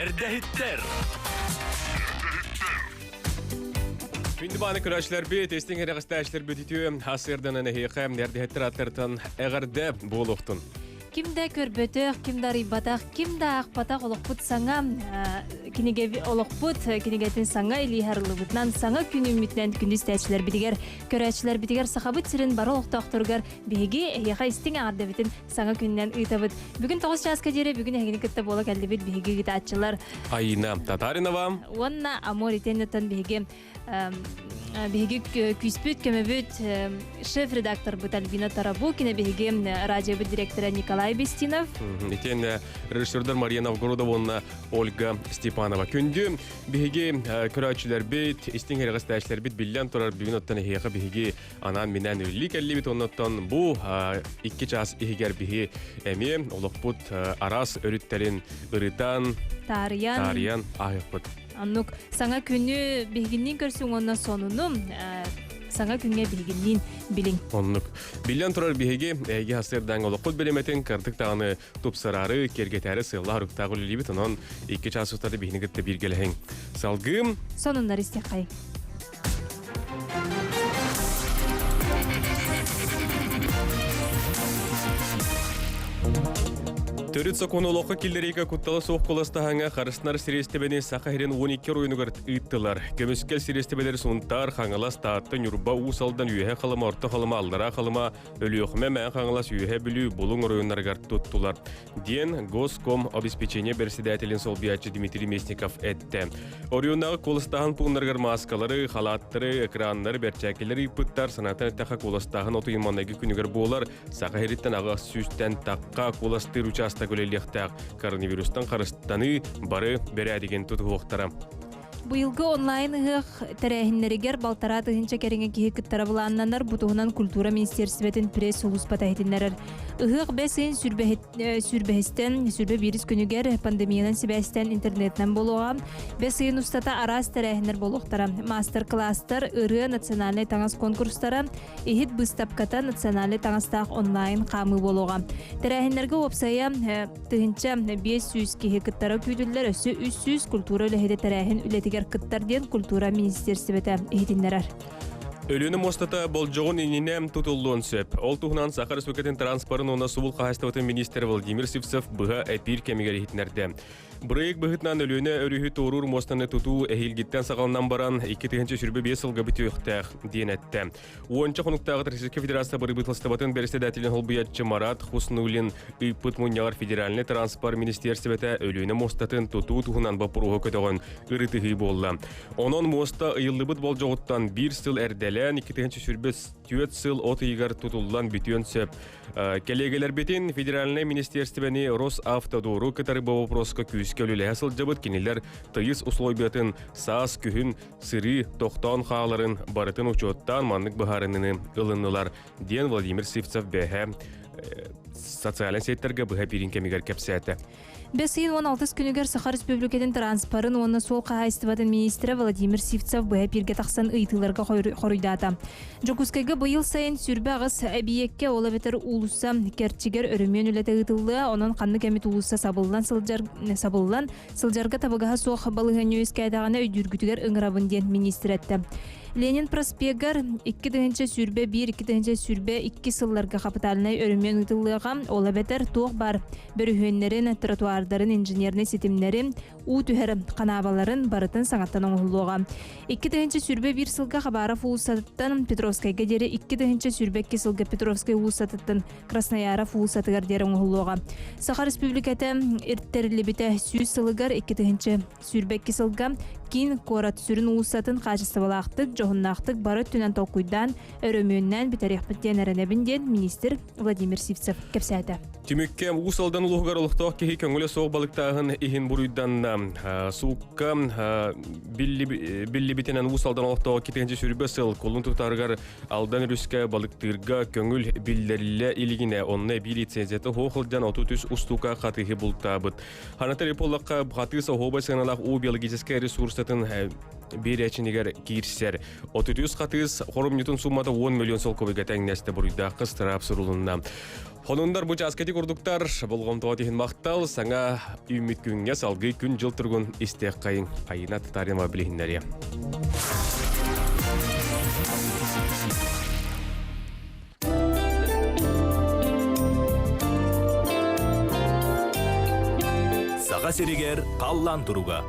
Эрдэһиттэр! Күндү бааны көрөөччүлэрбит, истиҥ эрэҕэстээччилэрбит үтүө сарсыарданан эһиэхэ эрдэһиттэр аттартан эҕэрдэ буолуохтун. Ким да көрбөтөх, ким да арыйбатах, ким да аахпатах олохпут саҥа кинигэ олохпут кинигэтин саҥа илии арыллыбытынан саҥа күн үүммүтүнэн күндү истээччилэрбитигэр, көрөөччүлэрбитигэр Сахабыт сирин бары олохтоохторугар биһиги эһиэхэ истиҥ эҕэрдэбитин саҥа күнүнэн ыытабыт. Бүгүн 9 чааска диэри бүгүн эһигини кытта буола кэллибит биһиги ыытааччылар Айна Татаринова уонна Амор итиэннэтэн биһиги биһиги күүспүт, көмөбүт шеф-редакторбыт Альбина Тарабукина, биһиги радиобыт директора Николай Бестинов. Итиэннэ режиссердар Мария Новгородова уонна Ольга Степанова. Күндү биһиги көрөөччүлэрбит, истиҥ ирэҕэстээччилэрбит биллэн турар бүгүн оттон эһиэхэ биһиги анаан-минээн үлэлии кэллибит. Оннуттан бу икки чаас иһигэр биһи эмиэ олохпут араас өрүттэрин ырытан, таарыйан, таарыйан ааһыахпыт. Оннук саҥа күнү биһигинниин көрсүҥ уонна сонуну саҥа күҥҥэ биһигинниин билиҥ. Оннук. Биллэн турар биһиги эйги сарсыардаҥ олохпут бириэмэтин кырдык даҕаны тупсараары, киэргэтээри сыаллаах оруктаах үлэлиибит. Онон икки чаас устата биһини кытта бииргэлэһиҥ. Салгыым. Сонуннар истиэххэй. Төрүт сокуону олоххо киллэриигэ куттала суох куоластаһаҥҥа харыстанар сириэстибэни Саха сирин 12 оройуонугар ыыттылар. Көмүскэл сириэстибэлэри Сунтаар, Хаҥалас, Таатта, Ньурба, Уус Алдан, Үөһэ Халыма, Орто Халыма, Аллараа Халыма, Өлүөхүмэ, Мэҥэ Хаҥалас, Үөһэ Бүлүү, Булуҥ оройуоннарыгар туттулар, диэн Госком обеспечение бэрэссэдээтэлин солбуйааччы Дмитрий Местников эттэ. Оройуоннааҕы куоластааһын пууннарыгар мааскалары, халааттары, экраннары, бэрчээкилэри ыыппыттар. Санатан эттэххэ, куоластааһын отуйун маҥнайгы күнүгэр буолар. Саха сириттэн аҕыс сүүстэн тахха куоластыыр учаастак үлэлиэхтээх. Коронавирустан харыстаныы бары бэрээдэгин тутуһуохтара. Быйылгы онлайн ыһыах тэрээһиннэригэр балтараа тыһыынча кэриҥэ киһи кыттара былааннанар. Бу туһунан культура министиэристибэтин пресс-сулууспата иһитиннэрэр. Ыһыах бэс ыйын сүүрбэһистэн сүүрбэ биирис күнүгэр пандемиянан сибээстээн интернетинэн буолуоҕа. Бэс ыйын устата араас тэрээһиннэр буолуохтара. Маастар-кылаастар, ырыа, национальнай таҥас конкурстара, иһит быыстапката, национальнай таҥастаах онлайн хаамыы буолуоҕа. Тэрээһиннэргэ уопсайа 1500 киһи кыттара күүтүллэр, өссө 300 культура үлэһитэ тэрээһин үлэтигэр кыттар диэн культура министиэристибэтэ иһитиннэрэр. Өлүөнэ муостата болдьоҕун иннинэ тутуллуон сөп. Ол туһунан Саха Республикатын транспорын уонна суол хаһаайыстыбатын министрэ Владимир Сивцев быһа эпиир кэмигэр иһитиннэрдэ. Бырайыак быһыытынан Өлүөнэ өрүһү туоруур муостаны тутуу эһиилгиттэн саҕаланан баран 2025 сылга бүтүөхтээх диэн эттэ. Уонча хонуктааҕы Российскай Федерация бырабыыталыстыбатын бэрэссэдээтэлин холбуйааччы Марат Хуснуллин ыыппыт мунньаҕар федеральнай транспорт министиэрстибэтэ Өлүөнэ муостатын тутуу туһунан боппуруоһу көтөҕөн ырытыһыы буолла. Онон муоста ыйыллыбыт болдьоҕуттан биир сыл эрдэлээн 2024 сыл от ыйыгар тутуллан бүтүөн сөп. Кэлиэгэлэрбитин федеральнай министиэрстибэни Росавтодору кытары бу вопроска күүскэ үлэлэһэ сылдьабыт. Кинилэр тыйыс условиятын саас, күһүн сырыы тохтоон хааларын барытын учуоттаан маннык быһаарыныыны ылыннылар, диэн Владимир Сивцев бэһэ социальнай сеттэргэ быһа биирин кэмигэр кэпсээтэ. Бэс ыйын 16 күнүгэр Саха Республикатын транспорын уонна суол хаһаайыстыбатын министрэ Владимир Сивцев быһа эпииргэ тахсан ыйытыыларга хоруйдаата. Дьокуускайга быйыл сайын 28 эбийиэккэ, ол эбэтэр уулусса кэрчигэр өрөмүөн үлэтэ ыытыллыа, онон ханнык эмит уулусса сабыллан сылдьар сабыллан Сылдьарга табыгаһа суох балаһыанньа үөскээтэҕинэ өйдүүргүтүгэр ыҥырабын диэн миниистир эттэ. Ленин проспегар 2021-2022 сылларга хапытаальнай өрөмүөн ыытыллыаҕа. Ол эбэтэр туох баар бөрүһүөннэрин, тротуардарын, инженернэй ситимнэрин, уу түһэр ханаабаларын барытын саҥаттан оҥоһуллуоҕа. 2021 сылга Хабаров уулуссатыттан Петровскайга диэри 2022 сылга Петровскай уулуссатыттан Краснояров уулуссатыгар диэри оҥоһуллуоҕа. Саха Республиката иртэриллибитэ сүүс сылыгар 2022 сылга киин куорат сүрүн уулуссатын хаачыстыбалаахтык, дьоһуннаахтык бары өттүнэн толкуйдаан, өрөмүөннээн бүтэриэхпит диэн эрэнэбин диэн министр Владимир Сивцев кэпсээтэ. Түмүккэ Уус Алдан улууһугар олохтоох киһи көҥүлэ суох балыктааһын иһин буруйданна. Суукка биллибитинэн Уус Алдан олохтооҕо 2 сыл кулун тутарыгар Алдан өрүскэ балыктыырга көҥүл биллэриллэ илигинэ, онно эбии лицензията суох сылдьан 33 устуука хатыыһы бултаабыт. Ханатар буоллахха, хатыыс оһуобай сыаналаах уу биологическай ресурса. муостатын биэрээччинигэр киирсэр. 33 хатыыс хоромньутун суумата 10 миллион солкуобайга тэҥнэстэ буруйдаахха ыстараап сурулунна. Хонундар бу чааска ити курдуктар болҕомтоҕо тиһин махтал саҥа үүммүт күҥҥэ салгыы күн-дьыл туругун истиэххэйиҥ Айына Татаринова билиһиннэриэ. Саха сиригэр халлаан туруга.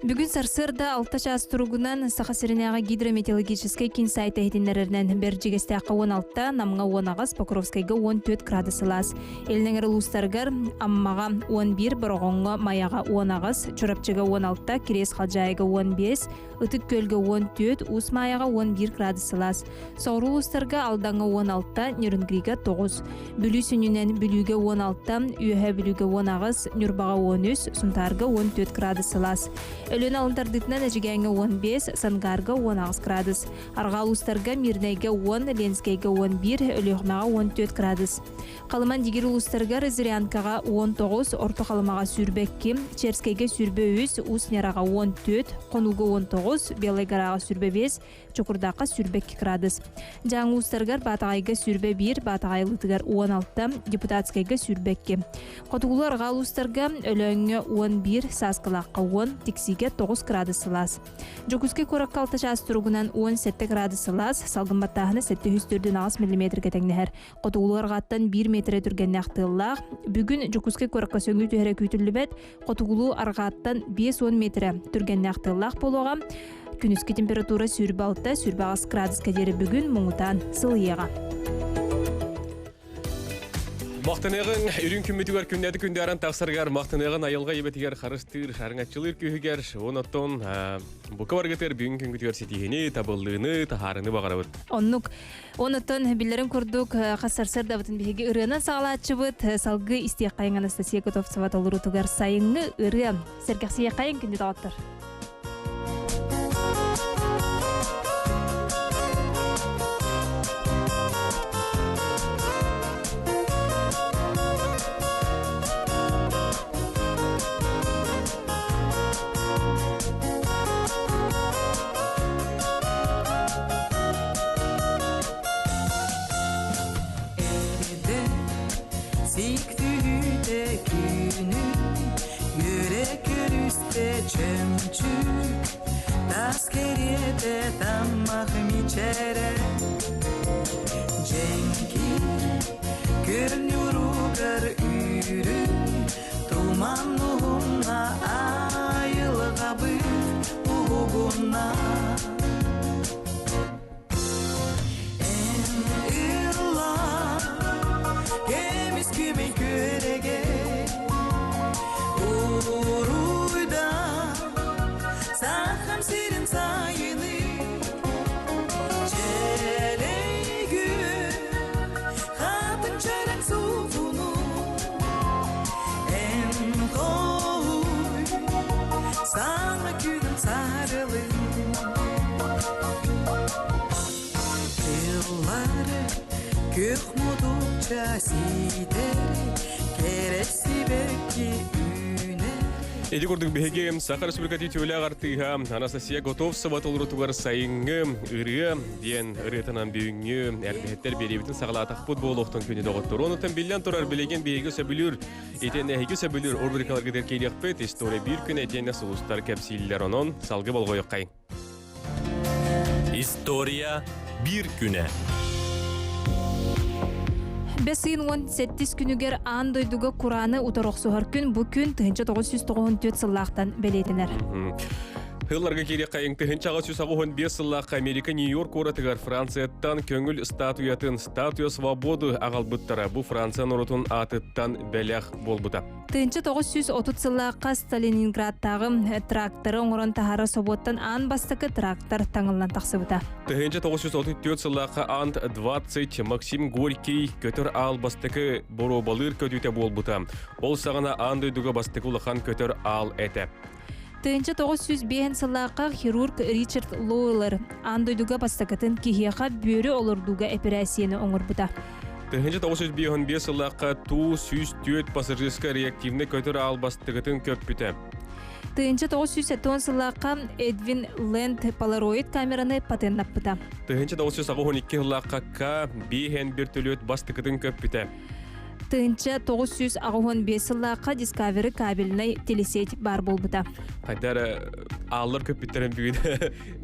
Бүгүн сарсыарда 6 чаас туругунан Саха сиринээҕи гидрометеорологическай киин сайта иһитиннэрэринэн Бэрдьигэстээххэ 16, Намҥа 18, Покровскайга 14 градус сылаас. Илин улуустарыгар Аммаҕа 11, Бороҕоҥҥо, Майаҕа 18, Чурапчыга 16, Кириэс Халдьаайыга 15, Ытык Күөлгэ 14, Уус Маайаҕа 11 градус сылаас. Соҕуруу улуустарга Алдаҥҥа 16, Нерюнгрига 9, Бүлүү сүнньүнэн Бүлүүгэ 16, Үөһээ Бүлүүгэ 18, Ньурбаҕа 13, Сунтаарга 14 градус сылаас. Өлүөнэ алын тардыытынан Эдьигээҥҥэ 15, Сангаарга 18 градус. Арҕаа улуустарга Мирнэйгэ 10, Ленскэйгэ 11, Өлүөхүмэҕэ 14 градус. Халыман Дигир улуустарыгар Зырянкаҕа 19, Орто Халымаҕа 22, Черскэйгэ 23, Уус Ньараҕа 14, Хонууга 19, Белай Гораҕа 25, Чокурдаахха 22 градус. Дьааҥы уустарыгар Баатаҕайга 21, Баатаҕайлытыгар 16, Депутатскайга 22. Хотугулуу арҕаа улуустарга Өлөөҥҥө 11, Сааскылаахха 10, Тиксиигэ 9 градус сылаас. Дьокуускай куоракка 6 чаас туругунан 17 градус сылаас, салгын баттааһына 748 миллиметргэ тэҥнэһэр. Хотугулуу арҕааттан 1 метрэ түргэннээх тыаллаах. Бүгүн Дьокуускай куоракка сөҥүү түһэрэ күүтүллүбэт. Хотугулуу арҕааттан 50 метрэ түргэннээх тыаллаах буолуоҕа. Күнүскү температура 26-28 градуска диэри бүгүн муҥутаан сылыйыаҕа. Махтаныаҕыҥ үрүҥ күммүтүгэр күннээти күндээрэн тахсарыгар махтаныаҕын айылҕа ибэтигэр харыстыыр, арыҥаччылыыр күүһүгэр, онон бука баргытыгар бүгүн күнгүтүгэр ситиһини, табыллыыны, таһаарыны баҕарабыт. Оннук. Онуттан биллэрин курдук хас сарсыардабытын биһиги ырыанан саҕалааччыбыт. Салгыы истиэххэйиҥ Анастасия Готовцева толоруутугар сайыҥҥы ырыа. Сэргэхсийиэххэйиҥ күндү доҕоттор. Эрдэ сиктүүтэ күнү үөрэ көрүстэ чөмчүүк тас кэриэтэ таммах мичээрэ дьэҥкир көрньуругар үүрүн Туман уһунна айылҕабыт уһугунна Эн ылла кэмис күмэй күөрэгэ Уруйда сахам сирин сайыны Чэлэйгүн хатын чараҥ сугуну Эн хоһуй саҥа күнүм сарылын Тыллары күөх мутукча ситэр кэрэ сибэкки үүнэр Ити курдук биһиги Саха Республикатын үтүөлээх артыыһа Анастасия Готовцева толорутугар сайыҥҥы ырыа диэн ырыатынан бүгүҥҥү эрдэһиттэр биэриибитин саҕалаатахпыт буолуохтун күнү доҕоттор. Онутан биллэн турар билигин биһиги сөбүлүүр итиэннэ эһиги сөбүлүүр рубрикаларгытыгар киириэхпит. История биир күн итиэннэ сулустар кэпсииллэр. Онон салгы болҕойоххай. История биир күнэ. Бэс ыйын 18 күнүгэр аан дойдуга курааны утары охсуһар күн бу күн 1994 сыллаахтан бэлиэтэнэр. Тылларга киириэххэ 1885 сыллаахха Америка Нью-Йорк куоратыгар Францияттан көҥүл статуятын «Статуя свободы» аҕалбыттара. Бу Франция норуотун аатыттан бэлэх буолбута. 1930 сыллаахха Сталининградтааҕы тракторы оҥорон таһаарар собуоттан аан бастакы трактор таҥыллан тахсыбыта. 1934 сыллаахха Ант-20 Максим Горький көтөр аал бастакы боруобалыыр көтүүтэ буолбута. Ол саҕана аан дойдуга бастакы улахан көтөр аал этэ. 1905 сыллаахха хирург Ричард Лоуэллер аан дойдуга бастакытын киһиэхэ бүөрү олордууга эпэрээссийэни оҥорбута. 1955 сыллаахха Ту-104 пассажирскай реактивный көтөр аал бастакытын көппүтэ. 1970 сыллаахха Эдвин Ленд полароид камераны патеннаппыта. 1982 сыллаахха К биһэн вертолет бастакытын көппүтэ. 1985 сыллаахха Discovery кабельнай телесеть баар буолбута. Хайдар ааллар көппүттэрин бүгүн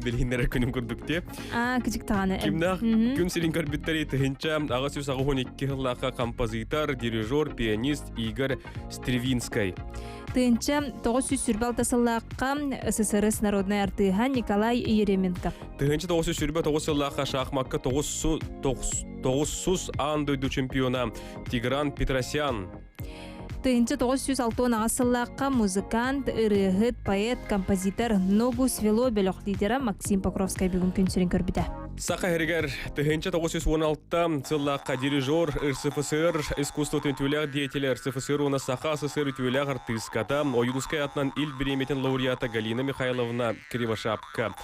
билиһиннэрэр күнүм курдук дии. Аа, кычык даҕаны. Кимнээх күн сирин көрбүттэри 1882 сыллаахха композитор, дирижер, пианист Игорь Стривинскай. 1926 сыллаахха СССР народнай артыыһа Николай Еременко. 1929 сыллаахха шахмакка 9 аан дойду чемпиона Тигран Петросян. 1968 сыллаахха музыкант, ырыаһыт, поэт, композитор Ногу свело бөлөх лидера Максим Покровскай бүгүн күн сирин көрбүтэ. Саха сиригэр 1916 сыллаахха дирижер РСФСР искусствотын үтүөлээх деятелэ РСФСР уонна Саха СССР үтүөлээх артыыската Ойуунускай атынан Ил бириэмэтин лауреата Галина Михайловна Кривошапка.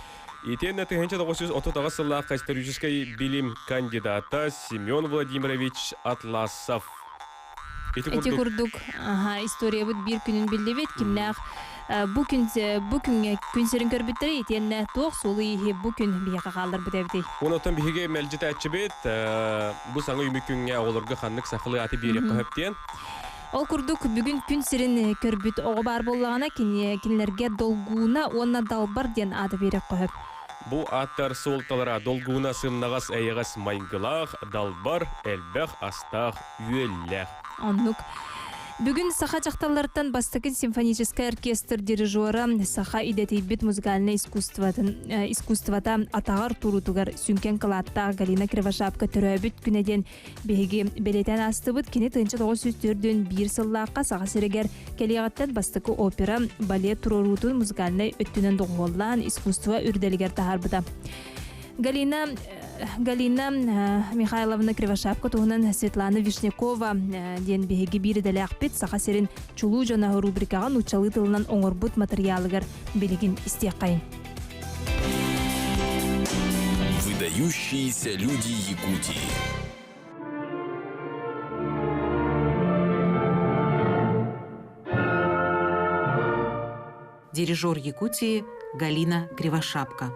Итиэннэ 1938 сыллаахха историческай билим кандидата Семен Владимирович Атласов. Ити Ити курдук курдук аха, историябыт биир күнүн биллибит, кимнээх бу күн бу күҥҥэ күн сирин көрбүттэрэ итиэннэ туох суолу-ииһи бу күн биһиэхэ хаалларбыт эбитий? Онон биһиги мэлдьитээччибит бу саҥа үүммүт күҥҥэ оҕолорго ханнык сахалыы аты биэриэххэ сөп диэн. Ол курдук бүгүн күн сирин көрбүт оҕо баар буоллаҕына кинилэргэ долгууна уонна далбар диэн ааты биэриэххэ сөп. Бу ааттар суолталара долгууна сымнаҕас эйэҕэс майгылаах, далбар, элбэх астаах үөллээх. Оннук. Бүгүн саха дьахталларыттан бастакы симфоническай оркестр дирижера саха идэтийбит музыкальнай искусствотын искусствота атаҕар туруутугар сүҥкэн кылааттаах Галина Кривошапка төрөөбүт күнэ диэн биһиги бэлиэтээн аастыбыт. Кини 1904 сыллаахха Саха сиригэр кэлиэҕиттэн бастакы опера, балет туруоруутун музыкальнай өттүнэн доҕуһуоллаан искусство үрдэлигэр таһаарбыта. Галина Галина Михайловна Кривошапка туһунан Светлана Вишнякова диэн биһиги биир идэлээхпит Саха сирин чулуу дьоно рубрикаҕа нууччалыы тылынан оҥорбут матырыйаалыгар билигин истиэххэйин. Выдающиеся люди Якутии. Дирижер Якутии Галина Кривошапка.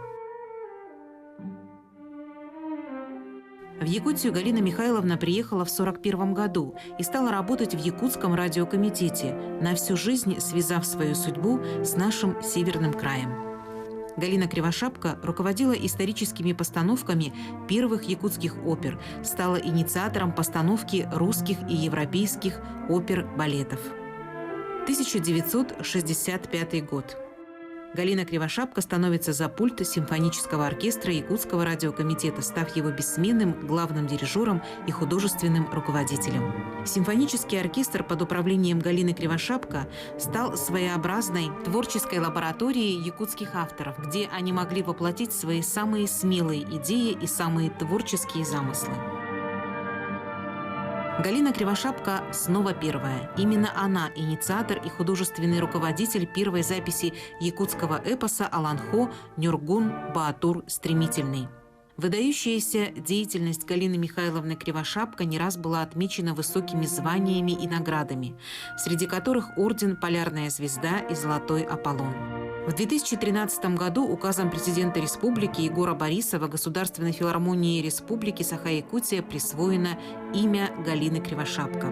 В Якутию Галина Михайловна приехала в 1941 году и стала работать в Якутском радиокомитете, на всю жизнь связав свою судьбу с нашим северным краем. Галина Кривошапка руководила историческими постановками первых якутских опер, стала инициатором постановки русских и европейских опер-балетов. 1965 год. Галина Кривошапка становится за пульт симфонического оркестра Якутского радиокомитета, став его бессменным главным дирижером и художественным руководителем. Симфонический оркестр под управлением Галины Кривошапка стал своеобразной творческой лабораторией якутских авторов, где они могли воплотить свои самые смелые идеи и самые творческие замыслы. Галина Кривошапка снова первая. Именно она инициатор и художественный руководитель первой записи якутского эпоса «Аланхо Нюргун Баатур Стремительный». Выдающаяся деятельность Галины Михайловны Кривошапко не раз была отмечена высокими званиями и наградами, среди которых орден «Полярная звезда» и «Золотой Аполлон». В 2013 году указом президента республики Егора Борисова Государственной филармонии Республики Саха-Якутия присвоено имя Галины Кривошапко.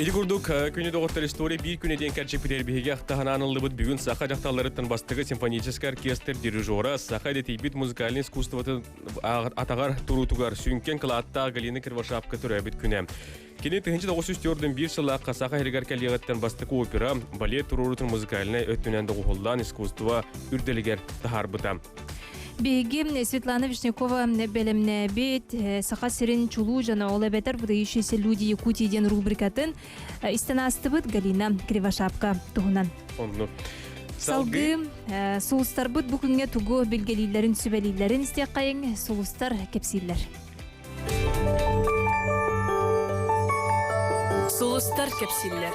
Ити курдук күнү доҕоттор история биир күнэ диэн кэрчикпитигэр биһиги ахтаһанаан ыллыбыт бүгүн саха дьахталларыттан бастакы симфоническай оркестр дирижера саха идэтийбит музыкальнай искусствотын атаҕар туруутугар сүҥкэн кылааттаах Галина Кривошапка төрөөбүт күнэ. Кини 1904 сыллаахха саха сиригэр кэлиэҕиттэн бастакы опера, балет туруорутун музыкальнай өттүнэн доҕуһуллаан искусство үрдэлигэр таһаарбыта. Биһиги Светлана Вишнякова бэлэмнээбит Саха сирин чулуу дьоно ол эбэтэр выдающиеся люди Якутии диэн рубрикатын истэн аастыбыт Галина Кривошапка туһунан. Онну. Салгыы сулустарбыт бу күҥҥэ тугу билгэлииллэрин сүбэлииллэрин истиэххэйиҥ сулустар кэпсииллэр. Сулустар кэпсииллэр.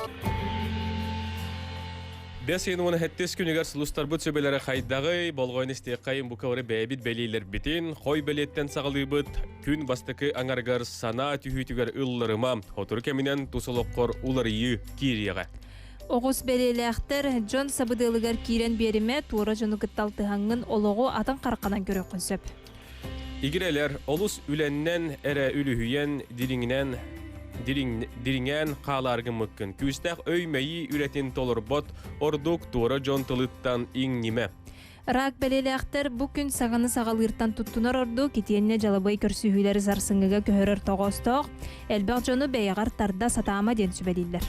Бэс ыйын уон сэттис күнүгэр сулустарбыт сүбэлэрэ хайдаҕый, болҕойон истиэххэйин бука бары бэйэбит бэлиэлэрбитин, хой бэлиэттэн саҕалыыбыт, күн бастакы аҥарыгар санаа түһүүтүгэр ылларыма, сотору кэминэн тус олоххор уларыйыы киириэҕэ. Оҕус бэлиэлээхтэр дьон сабыдыалыгар киирэн биэримэ, туора дьону кытта алтыһаҥҥын олоҕу атын харахханан көрүөххүн сөп. Игирэлэр олус үлэннэн эрэ үлүһүйэн, дириҥинэн дириҥ, дириҥээн хаалаар гыммыккын. Күүстээх өй-мэйии үлэтин толорбот, ордук туора дьон тылыттан иҥнимэ. Рак бэлиэлээхтэр бу күн саҥаны саҕалыыртан туттунар ордук, итиэннэ дьалабыай көрсүһүүлэри сарсыҥҥыга көһөрөр тоҕоостоох, элбэх дьону бэйэҕэр тарда сатаама диэн сүбэлииллэр.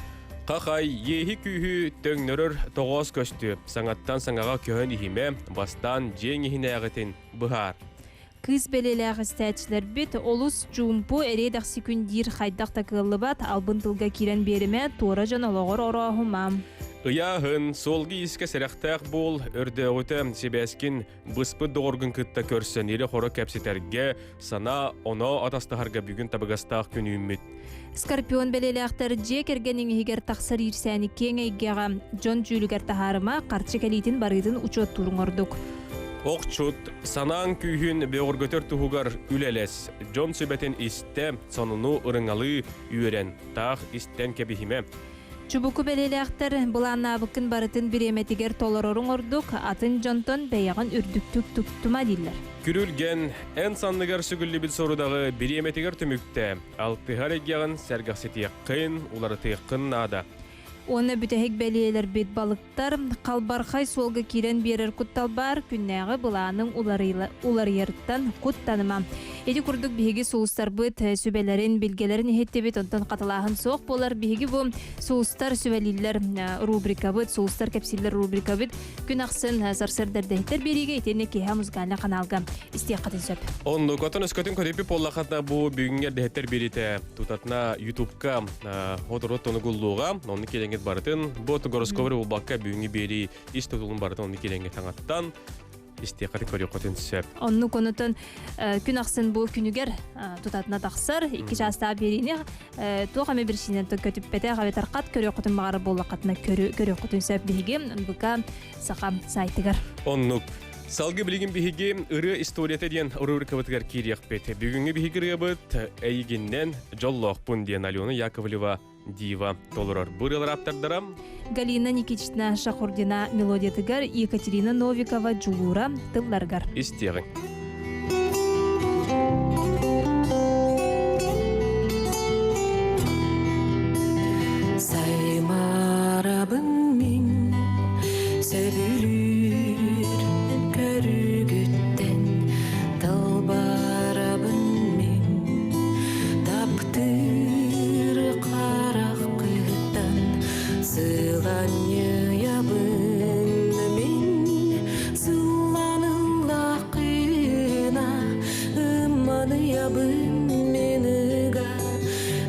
Хахай, иэһи күүһү төҥнөрөр тоҕоос көстүү. Саҥаттан саҥаҕа көһөн иһимэ, бастаан дьиэҥ иһинээҕитин быһаар. Кыыс бэлиэлээх истээччилэрбит олус чуумпу, эриэ-дэхси күн диир хайдах да кыаллыбат, албын тылга киирэн биэримэ, туора дьон олоҕор орооһума. Ыйааһын, суолга-иискэ сэрэхтээх буол, өрдөөҕүтэ сибээскин быспыт доҕоргун кытта көрсөн ирэ-хоро кэпсэтэргэ, санаа-оноо атастаһарга бүгүн табыгастаах күн үүммүт. Скорпион бэлиэлээхтэр дьиэ кэргэниҥ иһигэр тахсар иирсээни киэҥ эйгэҕэ, дьон дьүүлүгэр таһаарыма, харчы кэлиитин барыытын учуоттууруҥ ордук. Охчут, санааҥ күүһүн бөҕөргөтөр туһугар үлэлэс, дьон сүбэтин истэ, сонуну ырыҥалыы үөрэн, таах истэн кэбиһимэ. Чубуку бэлиэлээхтэр былааннаабыккын барытын бириэмэтигэр толороруҥ ордук, атын дьонтон бэйэҕин үрдүктүк туттума дииллэр. Күрүлгэн, эн санныгар сүгүллүбүт сорудаҕы бириэмэтигэр түмүктээ, алтыһар эйгэҕин сэргэхситиэххин, уларытыаххын наада. Уонна бүтэһик бэлиэлэрбит балыктар халбархай суолга киирэн биэрэр куттал баар, күннээҕи былааныҥ уларыйарыттан куттаныма. Ити курдук биһиги сулустарбыт сүбэлэрин, билгэлэрин иһиттибит, онтон хатылааһын суох буолар. Биһиги бу сулустар сүбэлииллэр рубрикабыт, сулустар кэпсииллэр рубрикабыт күн ахсын сарсыарда эрдэһиттэр биэриигэ итиэннэ киэһэ музыкальнай каналга истиэххитин сөп. Оннук, отон өскөтүн көтүппүт буоллаххытына бу бүгүҥҥэ эрдэһиттэр биэриитэ тутатына ютубка оторот тонугуллуоҕа, онну киэрэҥҥит барытын, бу гороскобар булбакка бүгүҥҥү биэрии ис тутулун барытын онну киэрэҥҥэ таҥаттан истиэххитин көрүөххүтүн сөп. Оннук онутун күн ахсын бу күнүгэр тутатына тахсар икки чаастаах биэриини туох эмэ биричиинэн көтүппэтэх эбэтэр хат көрүөххүтүн баҕарар буоллаххытына көрүөххүтүн сөп биһиги НБК Саха сайтыгар. Оннук. Салгы билигин биһиги ырыа историята диэн рубрикабытыгар киириэхпит. Бүгүҥҥү биһиги ырыабыт Эйигиннэн дьоллоохпун диэн Алена Яковлева Дива толорор. Бу ырыалар ааптардара Галина Никитична Шахурдина мелодиятыгар Екатерина Новикова Дьулуура тылларыгар. Истиэҕиҥ. Саймарабын мин сөбүлүүр көрүгүттэн талбарабын мин таптыыр хараххыттан сыланньыйабын мин сылланыллаххына ымманыйабын мин ыга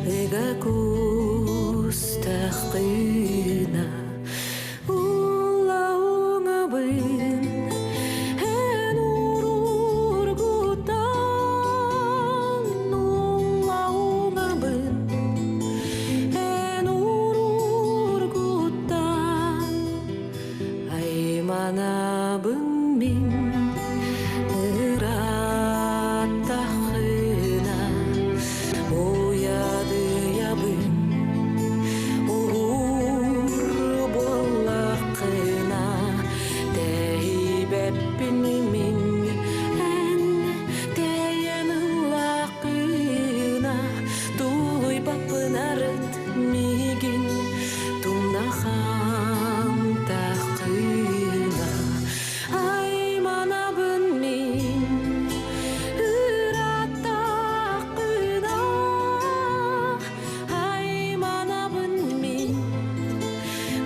ыга кустаххына Улауҥабын эн уруургутан улауҥабын эн уруургутан айманабын мин ырааттаххына уйадыйабын Уһуур буоллаххына тэйбэппин мин эн тэйэн ыллаххына тулуйбаппын арыт миигин тумнахан таххына айманабын мин ырааттаххына айманабын мин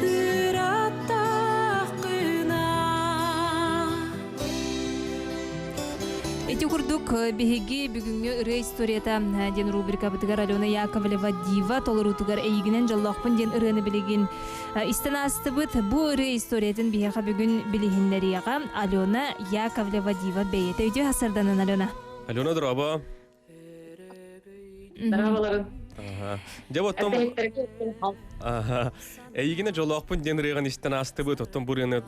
ыраттаххына Ити курдук биһиги бүгүҥҥү ырыа историята диэн рубрикабытыгар Алена Яковлева Дива толоруутугар эйигинэн дьоллоохпун диэн ырыаны билигин истэн аастыбыт. Бу ырыа историятын биһиэхэ бүгүн билиһиннэриэҕэ Алена Яковлева Дива бэйэтэ. Үтүө сарданан Алена. Алена, дорообо. Здраволарын. Дьэ оттон эйигинэ дьолоохпун диэн ырыаҕын истэн аастыбыт, оттон бу ырыаны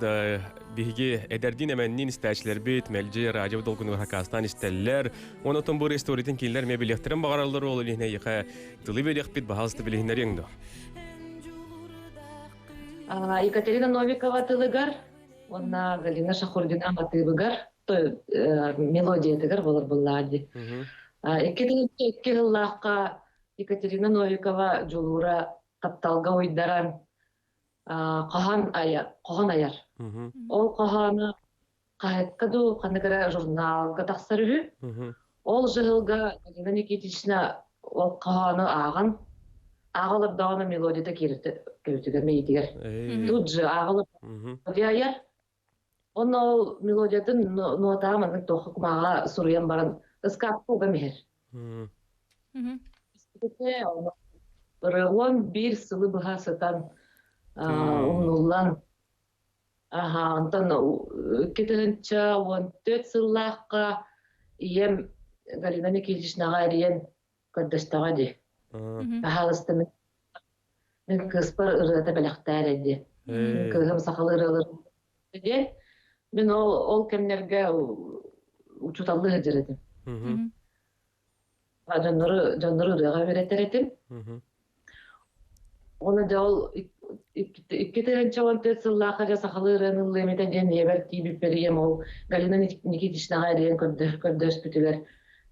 биһиги эдэрдиин эмэнниин истээччилэрбит мэлдьи радио долгунугар хакаастаан истэллэр. Уонна оттон бу ырыа историятын кинилэр эмиэ билиэхтэрин баҕараллар ол илиһинэ эйиэхэ тылы биэриэхпит, баһаалыста билиһиннэриэҥ дуо? Екатерина Новикова тылыгар уонна Галина Шахурдина матыыбыгар мелодиятыгар болор буллаа дии. 2002 сыллаахха Екатерина Новикова дьулуура тапталга уйдаран хоһоон айар, хоһоон айар. Ол хоһоону хаһыакка дуу, ханнык эрэ журналга тахсар үһү. Ол жыһылга Галина Никитична ол хоһоону ааҕан, ааҕа олордоҕуна мелодията киирдэ көбүтүгэр мэйиитигэр. Тут же ааҕа олордоҕуна айар. Онно ол мелодиятын нуотаҕа маннык туохха кумааҕа суруйан баран ыскаапка уган иһэр. 11 сылы быһа сытан умнуллан аха онтон 2014 сыллаахха ийэм Галина Никитичнаҕа эрийэн көрдөстөҕө дии. Баһаалыста мин кыыспар ырыата бэлэхтээр дии. Мин кыыһым сахалыы ырыалар диэн мин ол ол кэмнэргэ учууталлыы сылдьар этим. Дьоннору дьоннору ырыаҕа үөрэтэр этим. Уонна дьэ ол 2014 сыллаахха дьэ сахалыы ырыаны ыллыам этэ диэн ийэбэр тиийбиппэр ийэм ол Галина Никитичнаҕа эрийэн көрдөспүтүгэр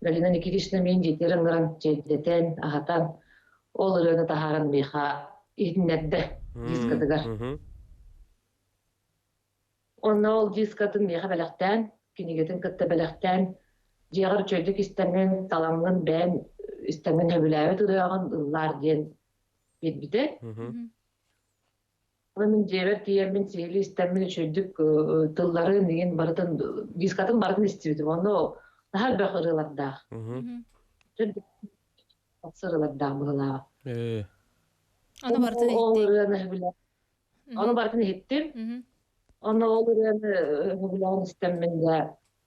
Галина Никитична миин дьиэтигэр ыҥыран чэйдэтэн, аһатан ол ырыаны таһааран миэхэ иһитиннэрдэ дискатыгар. Онно ол дискатын миэхэ бэлэхтээн, кинигэтин кытта бэлэхтээн, дьиэҕэр үчүгэйдик истэҥҥин, таламмын бэйэм истэҥҥин сөбүлээбит ырыаҕын ыллаар диэн биэрбитэ. Мин дьиэбэр тиийэммин сиһилии истэммин үчүгэйдик тылларын игин барытын дискатын барытын истибитим. Онно наһаа элбэх ырыалардаах. Ырыалардаах быһыылааҕа. Ону барытын Ол ырыаны Ону барытын иһиттим. Онно ол ырыаны сөбүлээн истэммин да,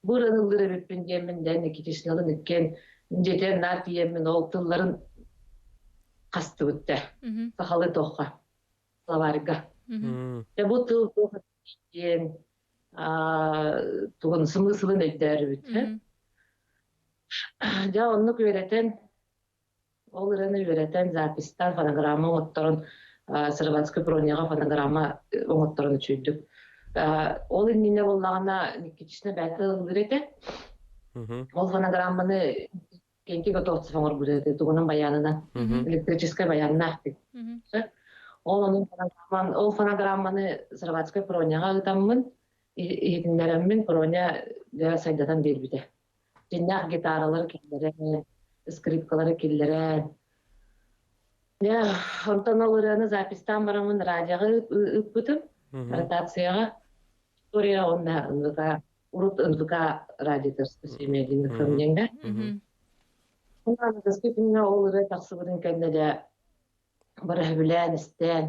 бу ырыаны ыллыыр эбиппин диэммин да Никитичналын иккиэн дьиэтигэр наар тиийэммин ол тылларын хастыбыт да. Сахалыы туохха, словарьга. Дьэ бу тыл туох диэн тугун смыслын өйдөөрүбүт. Дьэ оннук үөрэтэн Ол ырыаны үөрэтэн, записьтаан, фонограмма оҥотторон, Сырватскай броняҕа фонограмма оҥотторон үчүйдүк. Ол иннинэ буоллаҕына Никитична бэйэтэ ыллыыр этэ. Ол фонограмманы Кенки Готовцев оҥорбут этэ, тугунан баянынан, электрическай баяннаах Ол онон ол фонограмманы Сырватскай броняҕа ыытаммын, иһитиннэрэммин броня сайдатан биэрбитэ. Дьиннээх гитаралары киллэрэн, скрипкалары киллэрэн. Дьэ, онтон ол ырыаны записьтаан бараммын радиоҕа ыыппытым, ротацияҕа. История уонна НВК, урут НВК радиотор семейдин диэҥҥэ. Аныгыскы күҥҥэ ол ырыа тахсыбытын кэннэ дьэ бары сөбүлээн истэн,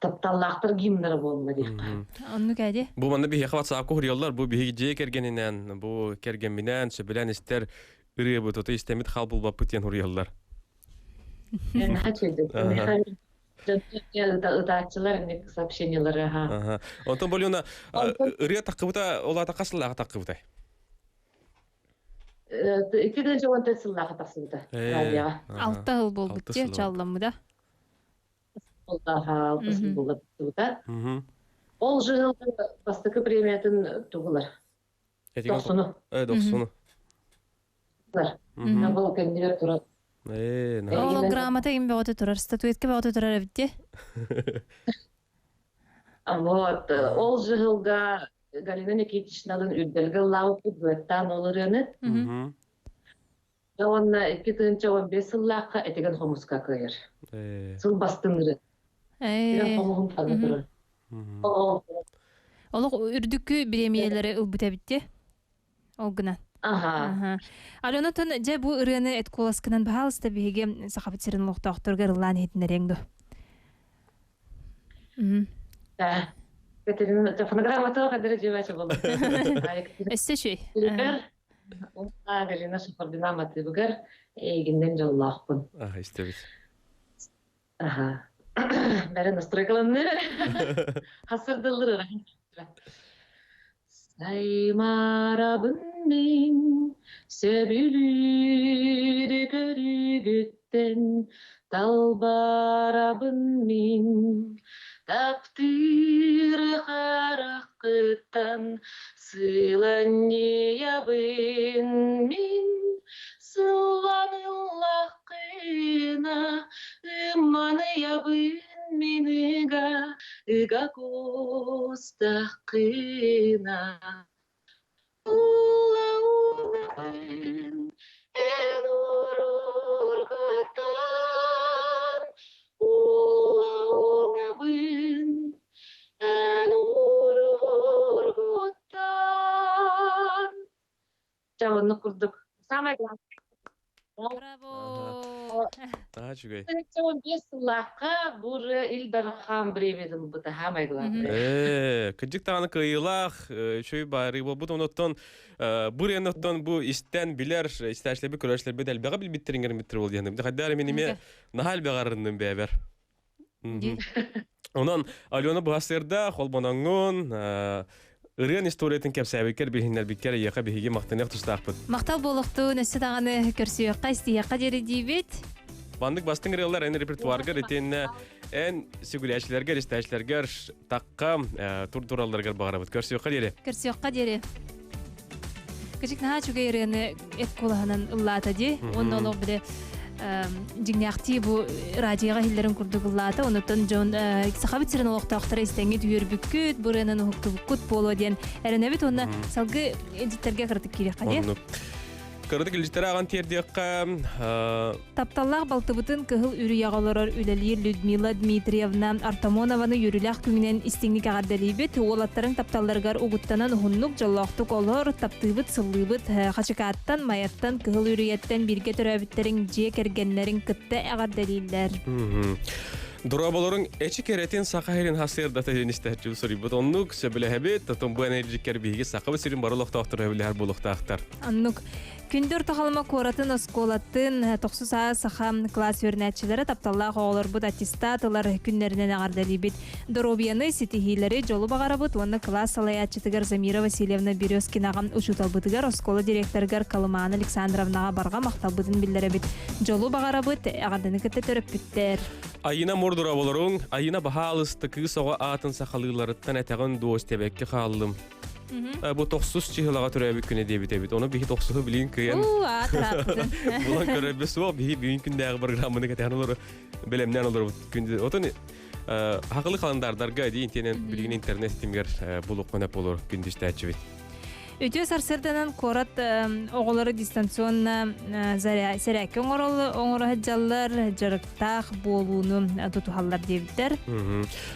тапталлаахтар гимнара буолла диэххэ. Оннук эди. Бу манна биһиэхэ WhatsApp-ка хуруйаллар. Бу биһиги дьиэ кэргэнинэн, бу кэргэмминээн сөбүлээн истэр ырыабыт, ото истэммит хаал булбаппыт диэн хуруйаллар. Ытааччылар сообщениялары аха. Онтон Болюна ырыа таххыбыта ол аата хас сыллааҕы таххыбытай? 2014 сыллааҕы тахсыбыта радиоҕа. Алта сыл буолбут дии, чалламмыта. Алта сыл буолбута. Ол жыл бастакы премиятын тугулар. Дохсуну. Дохсуну. Бұл кэннигэр турар. Ол грамота им бөҕөтө турар, статуэтка бөҕөтө турар эбит дии. Вот, ол жыһылга Галина Никитичналын үрдэлгэ ыллаабыппыт быаттаан ол ырыаны. Уонна 2015 сыллаахха этигэн хомуска кыайар. Сыл бастыҥ ырыа. Этигэн хомуһун таҥа турар. Олох үрдүкү бириэмийэлэри ылбыт эбит дии. Ол гынан. Аха. Алена тон дьэ бу ырыаны эт куоласкынан баһаалыста биһиги Сахабыт сирин олохтоохторугар ыллаан иһитиннэриэҥ дуо? Да. Катерина, фонограмма кадыры жибачы болду. Өссө шүй. Галина Шахардина матыбыгар. Эйигиннэн дьоллоохпун. Аха, истэбит. Аха. Бәрі настройкаланны. Хасырдылыр. Саймарабын мин сөбүлүүр көрүгүттэн талбарабын мин таптыыр хараххыттан сыланньыйабын мин сылланыллаххына ымманыйабын мин ыга ыга куустаххына Улаунабын эн уруургуттан Улаунабын эн уруургуттан Чэ, оннук курдук. Самое главное. Браво! Наһаа үчүгэй. 15 сыллаахха бу Ил Дархан премиятын ылбыта самое главное. Э, кырдьык даҕаны кыайыылаах, үчүгэй баарыы буолбут. Онуттан бу рыноктон бу истэн билэр, истээчилэрбит, көрөөччүлэрбит элбэҕи билбиттерин гэрмиттэр буол диэн. Хайдаар мин эмиэ наһаа элбэҕи арынным бэйэбэр. Онон Алена быһасырда холбоноҥҥун ырыан историятын кэпсээбиккэр билиһиннэрбиккэр эйиэхэ биһиги махтаныах тустаахпыт. Махтал буолуохтун, өссө даҕаны көрсүөххэ, истиһиэххэ диэри диибит. Маннык бастыҥ ырыалар эн репертуаргар итиэннэ эн сүгүрээччилэргэр, истээччилэргэр тахха турдуралларыгар баҕарабыт. Көрсүөххэ диэри. Көрсүөххэ диэри. Кычык наһаа үчүгэй ырыаны эт куолаһынан ыллаата дии. Уонна олох биле дьиҥнээхтии бу радиоҕа иһиллэрин курдук ыллаата. Онуттан дьон сахабыт сирин олохтоохторо истэҥҥит үөрбүккүт, бу ырыанан уһуктубуккут буолуо диэн эрэнэбит уонна салгыы илдьиттэргэ кыратык киириэххэ дии. Кыратык илдьиттэрэ аҕан тиэрдиэххэ. Тапталлаах балтыбытын Кыһыл Үрүйэҕэ олорор үлэлиир Людмила Дмитриевна Артамонованы үөрүүлээх күнүнэн истиҥник эҕэрдэлиибит. Уолаттарыҥ тапталларыгар угуттанан уһуннук, дьоллоохтук олор, таптыыбыт, сыллыыбыт. Хачыкааттан, Майаттан, Кыһыл Үрүйэттэн бииргэ төрөөбүттэриҥ дьиэ кэргэннэрин кытта эҕэрдэлииллэр. Дорооболоруҥ эчи кэрэтин саха сирин хасыардата диэн истээччи суруйбут. Оннук сөбүлэһэбит, тотон бу энергикер биһиги сахабыт сирин бары олохтоохторо сөбүлэһэр буолуохтаахтар. Оннук. Күндү Орто Халыма куоратын оскуолатын тохсус аа саха кылаас үөрэнээччилэрэ тапталлаах оҕолорбут аттестат ылар күннэринэн эҕэрдэлиибит. Доруобуйаны, ситиһиилэри, дьолу баҕарабыт уонна кылаас салайааччытыгар Замира Васильевна Березкинаҕа, учууталбытыгар, оскуола директорыгар Калымаана Александровнаҕа барҕа махталбытын биллэрэбит. Дьолу баҕарабыт, эҕэрдэни кытта төрөппүттэр. Айына мордура болоруҥ, Айына баһаалыста кыыс оҕо аатын сахалыыларыттан этэҕин дуо истэбэккэ хааллым. Бу тохсус чыһылаҕа төрөөбүт күнэ диэбит эбит. Ону биһи тохсуһу билин кыйан булан көрөрбүт суох. Биһи бүгүн күндээҕи программаны кэтээн олору бэлэмнээн олоробут. Күндү. Отон хакылы халандардарга дии интиэнэн билигин интернет ситимигэр булук болор күндүстээччибит. Үтүө сарсыарданан куорат оҕолору дистанционно сэрээккэ оҥоро сылдьаллар, дьарыктаах буолууну тутуһаллар диэбиттэр.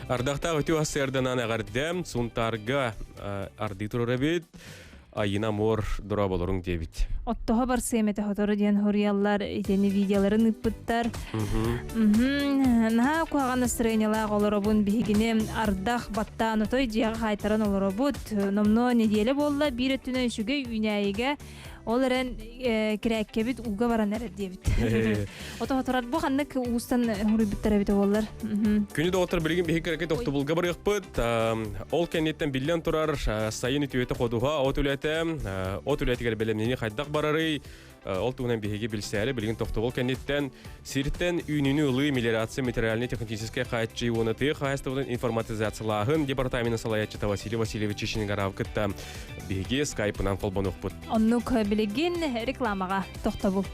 Ардахтаах үтүө сарсыарданан эҕэрдэ Сунтаарга ардыы турар эбит. Айына мор дорооболоруҥ диэбит. Оттоһо барсыам этэ хотору диэн хоруйаллар, итини видеоларын ыыппыттар. Наһаа куһаҕан настроениелаах олоробун биһигини ардах баттаан отой дьиэҕэ хаайтаран олоробут. Номнуо нэдиэлэ буолла, биир өттүнэн үчүгэй үүнээйигэ ол эрэн кирээккэбит ууга баран эрэр диэбит. Ото хоторор бу ханнык уустан хоруйбуттар эбитэ буоллар. Күнү доҕоттор билигин биһиги кыракый тохтобулга барыахпыт. Ол кэнниттэн биллэн турар сайын үтүөтэ ходуһа от үлэтэ, от үлэтигэр бэлэмнэнии хайдах барарый? Ол туһунан биһиги билсээри билигин тохтобул кэнниттэн сиртэн үүнүүнү ылыы мелиорация материальнай-техническэй хааччыы уонна тыа хаһаайыстыбатын информатизациялааһын департаменын салайааччыта Василий Васильевич Чичингаров кытта биһиги скайпынан холбонуохпут. Оннук билигин рекламаҕа тохтобул.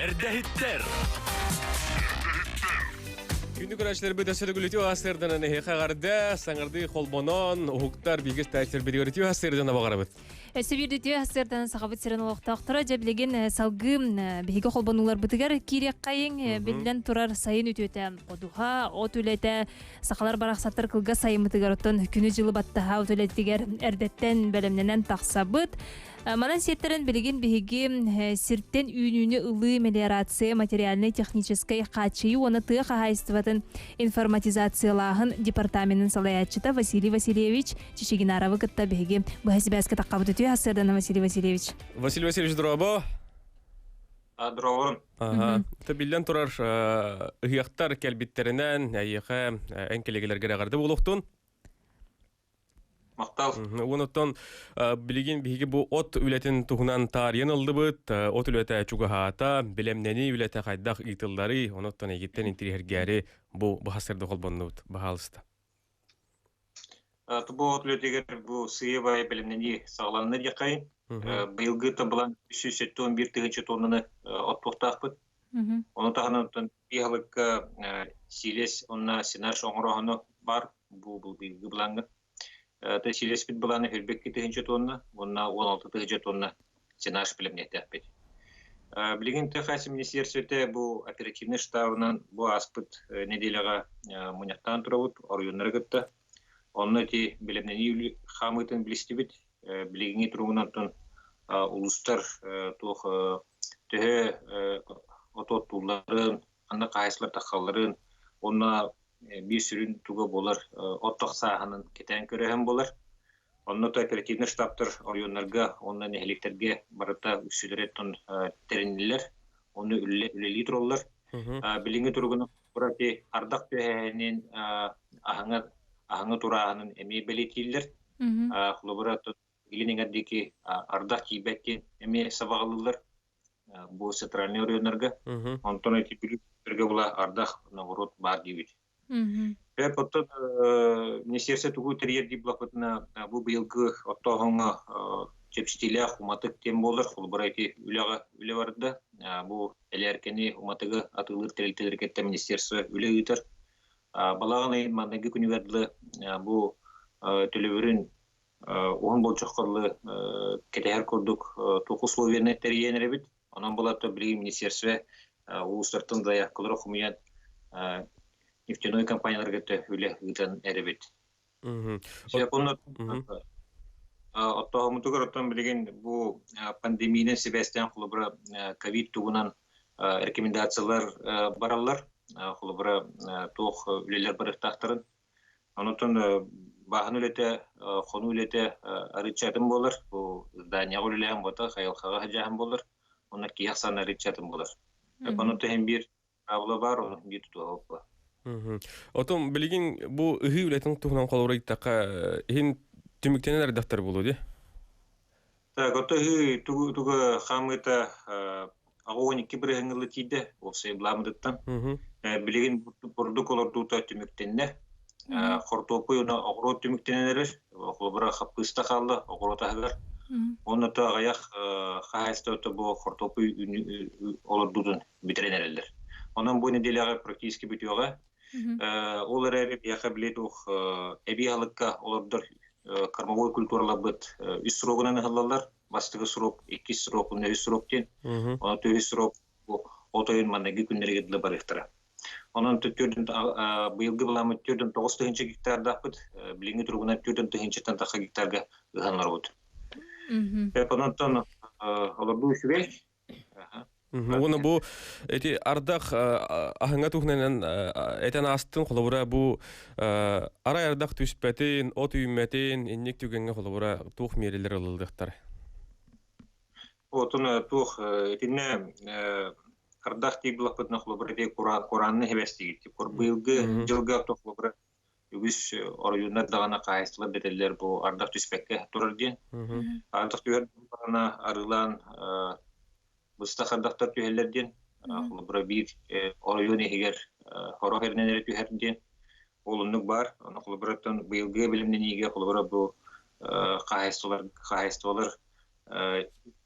Эрдэһиттэр. Күндү көрөөччүлэрбит өссө да күлүтү аһасырданан эһиэхэ эҕэрдэ, саҥардыы холбонон, уһуктар бииргэ истээччилэрбитигэр үтүө аһасырдана баҕарабыт. Өссө биир үтүө аһасырданан Сахабыт сирин олохтоохторо дьэ билигин салгыы биһиги холбонууларбытыгар киириэххэйиҥ. Биллэн турар сайын үтүөтэ ходуһа, от үлэтэ, Сахалар барахсаттар кылгас сайыммытыгар оттон күнү-дьылы баттаһа от үлэтигэр эрдэттэн бэлэмнэнэн тахсабыт. Манан сиэттэрэн билигин биһиги сиртэн үүнүүнү ылыы мелиорация материальнай-техническэй хааччыйыы уонна тыа хаһаайыстыбатын информатизациялааһын департаменын салайааччыта Василий Васильевич Чичигинаровы кытта биһиги быһа сибээскэ таххабыт. Үтүө сарсыардана, Василий Васильевич. Василий Васильевич, дорообо. Дорооборун. Ага. Биллэн турар, ыһыахтар кэлбиттэринэн, эйиэхэ эн кэлигилэргэр эҕэрдэ буолуохтун. Махтал. Онуттан билигин биһиги бу от үлэтин туһунан таарыйан ыллыбыт. От үлэтэ чугаһаата, бэлэмнэнии үлэтэ хайдах ыытылларый, онуттан эйигиттэн интириэһиргээри бу баһасырды холбоннубут. Баһаалыста. Бу от үлэтигэр бу сыыйа-баайа бэлэмнэнии саҕаланна диэххэйин. Быйылгы табылан 371 тыһыынча тоннаны оттуохтаахпыт. Ону таһынан биһалыкка силес онна сенаж оҥороһоно бар бу быйылгы былааҥҥа. Тэ силеспит былааны хүрбекки тыһыынча тонна, уонна 16 тыһыынча тонна сенаж бэлэмниэхтээхпит. Билигин ТХС министиэрсибэтэ бу оперативный штабынан бу ааспыт нэдиэлэҕэ мунньахтаан турабыт оройуоннары кытта. Онно ити бэлэмнэнии хаамыытын билистибит. Билигиҥҥи туругунан улуустар туох төһө отуоттуулларын, ханна хаһаайыстыбалар тахсалларын уонна биир сүрүн туга буолар от тахсааһынын кэтээн көрөһөн буолар. Онно то оперативный штабтар оройуоннарга уонна нэһилиэктэргэ барыта үксүлэрэ тэриннилэр, ону үлэлии тураллар. Билиҥҥи туругунан ураты ардах түһээһинин аһаҥа аһаҥа турааһынын эмиэ бэлиэтииллэр. Холобура, илин эҥэр диэки ардах тиийбэт диэн эмиэ сабаҕалыыллар бу центральный оройуоннарга. Онтон эти Бүлүүгэ була ардах наоборот баар диибит. Оттон министерство тугу тэрийэр дии булаппытына бу быйылгы оттооһуҥҥа чэпчэтиилээх уматык диэн буолар. Холобура ити үлэҕэ үлэ барда. Бу элээркэни уматыгы атыылыыр тэрилтэлэргэ министерство үлэ ыытар. Балаҕан ыйын маҥнайгы күнүгэр дылы бу төлөбүрүн уһун болдьоххо дылы кэтэһэр курдук туох условияны тэрийэн эрэбит. Онон булатта билигин министерство улуустартан заявкалары хомуйан нефтяной компанияларга үлэ ыытан эрэбит. Оттооһуммутугар оттон билигин бу пандемиянан сибээстээн холобура ковид тугунан рекомендациялар бараллар. Холобура туох үлэлэр барыахтаахтарын. Онутун бааһын үлэтэ, хонуу үлэтэ арыыччатын буолар. Бу зданияҕа үлэлээн буота, хайылхаҕа садьааһын буолар. Онно киһи ахсаана арыыччатын буолар. Ону тэһин биир правила баар, ону биир тутуһа Отон билигин бу ыһыы үлэтин туһунан холобура ыйдахха, иһин түмүктэнэн эрдэхтэр буолуо дии? Так, ото ыһыы тугу тугу хаамыыта 82 бырыһыҥҥылы тиийдэ, уопсай былаамытыттан. Билигин бурдук олордуута түмүктэннэ. Хортуоппуй уонна оҕуруот түмүктэнэн эрэр. Холобура, хаппыыста хаалла оҕуруот аһыгар. Уонна то аҕыйах хаһаайыстыбата бу хортуоппуй олордуутун бүтэрэн эрэллэр. Онон бу нэдиэлэҕэ практически бүтүөҕэ. Ол эрээри биһиэхэ били туох эбии аһылыкка олордор кормовой культураларбыт үс срогунан ыһыллаллар. Бастакы срок, иккис срок, уонна үһүс срок диэн. Онон үһүс срок бу от ойун маҥнайгы күннэригэр дылы барыахтара. Онон быйылгы былааммыт 49 тыһыынча гектардаахпыт. Билиҥҥи туругунан 4 тыһыынчаттан тахса гектарга ыһан олоробут. Онон олордуу үчүгэй. Уонна бу эти ардах аһыҥа туһунан этэн аастын холобура бу арай ардах түспэтин, от үүммэтин, инник түгэҥҥэ холобура туох миэрэлэр ылыллыахтар? Отун туох итиннэ ардах тиий булаппытына холобура ити кураанны хэбэстигит. Быйылгы дьылга холобура үгүс оройуоннар даҕаны хаһаайыстыбалар дэтэллэр бу ардах түспэккэ турар диэн. Ардах түһэр даҕаны арыылаан быстах ардахтар түһэллэр диэн. Холобура биир оройуон иһигэр хорох эринэн эрэ түһэр диэн. Ол оннук баар. Ону холобураттан быйылгы билимнэниигэ холобура бу хаһаайыстыбалар хаһаайыстыбалар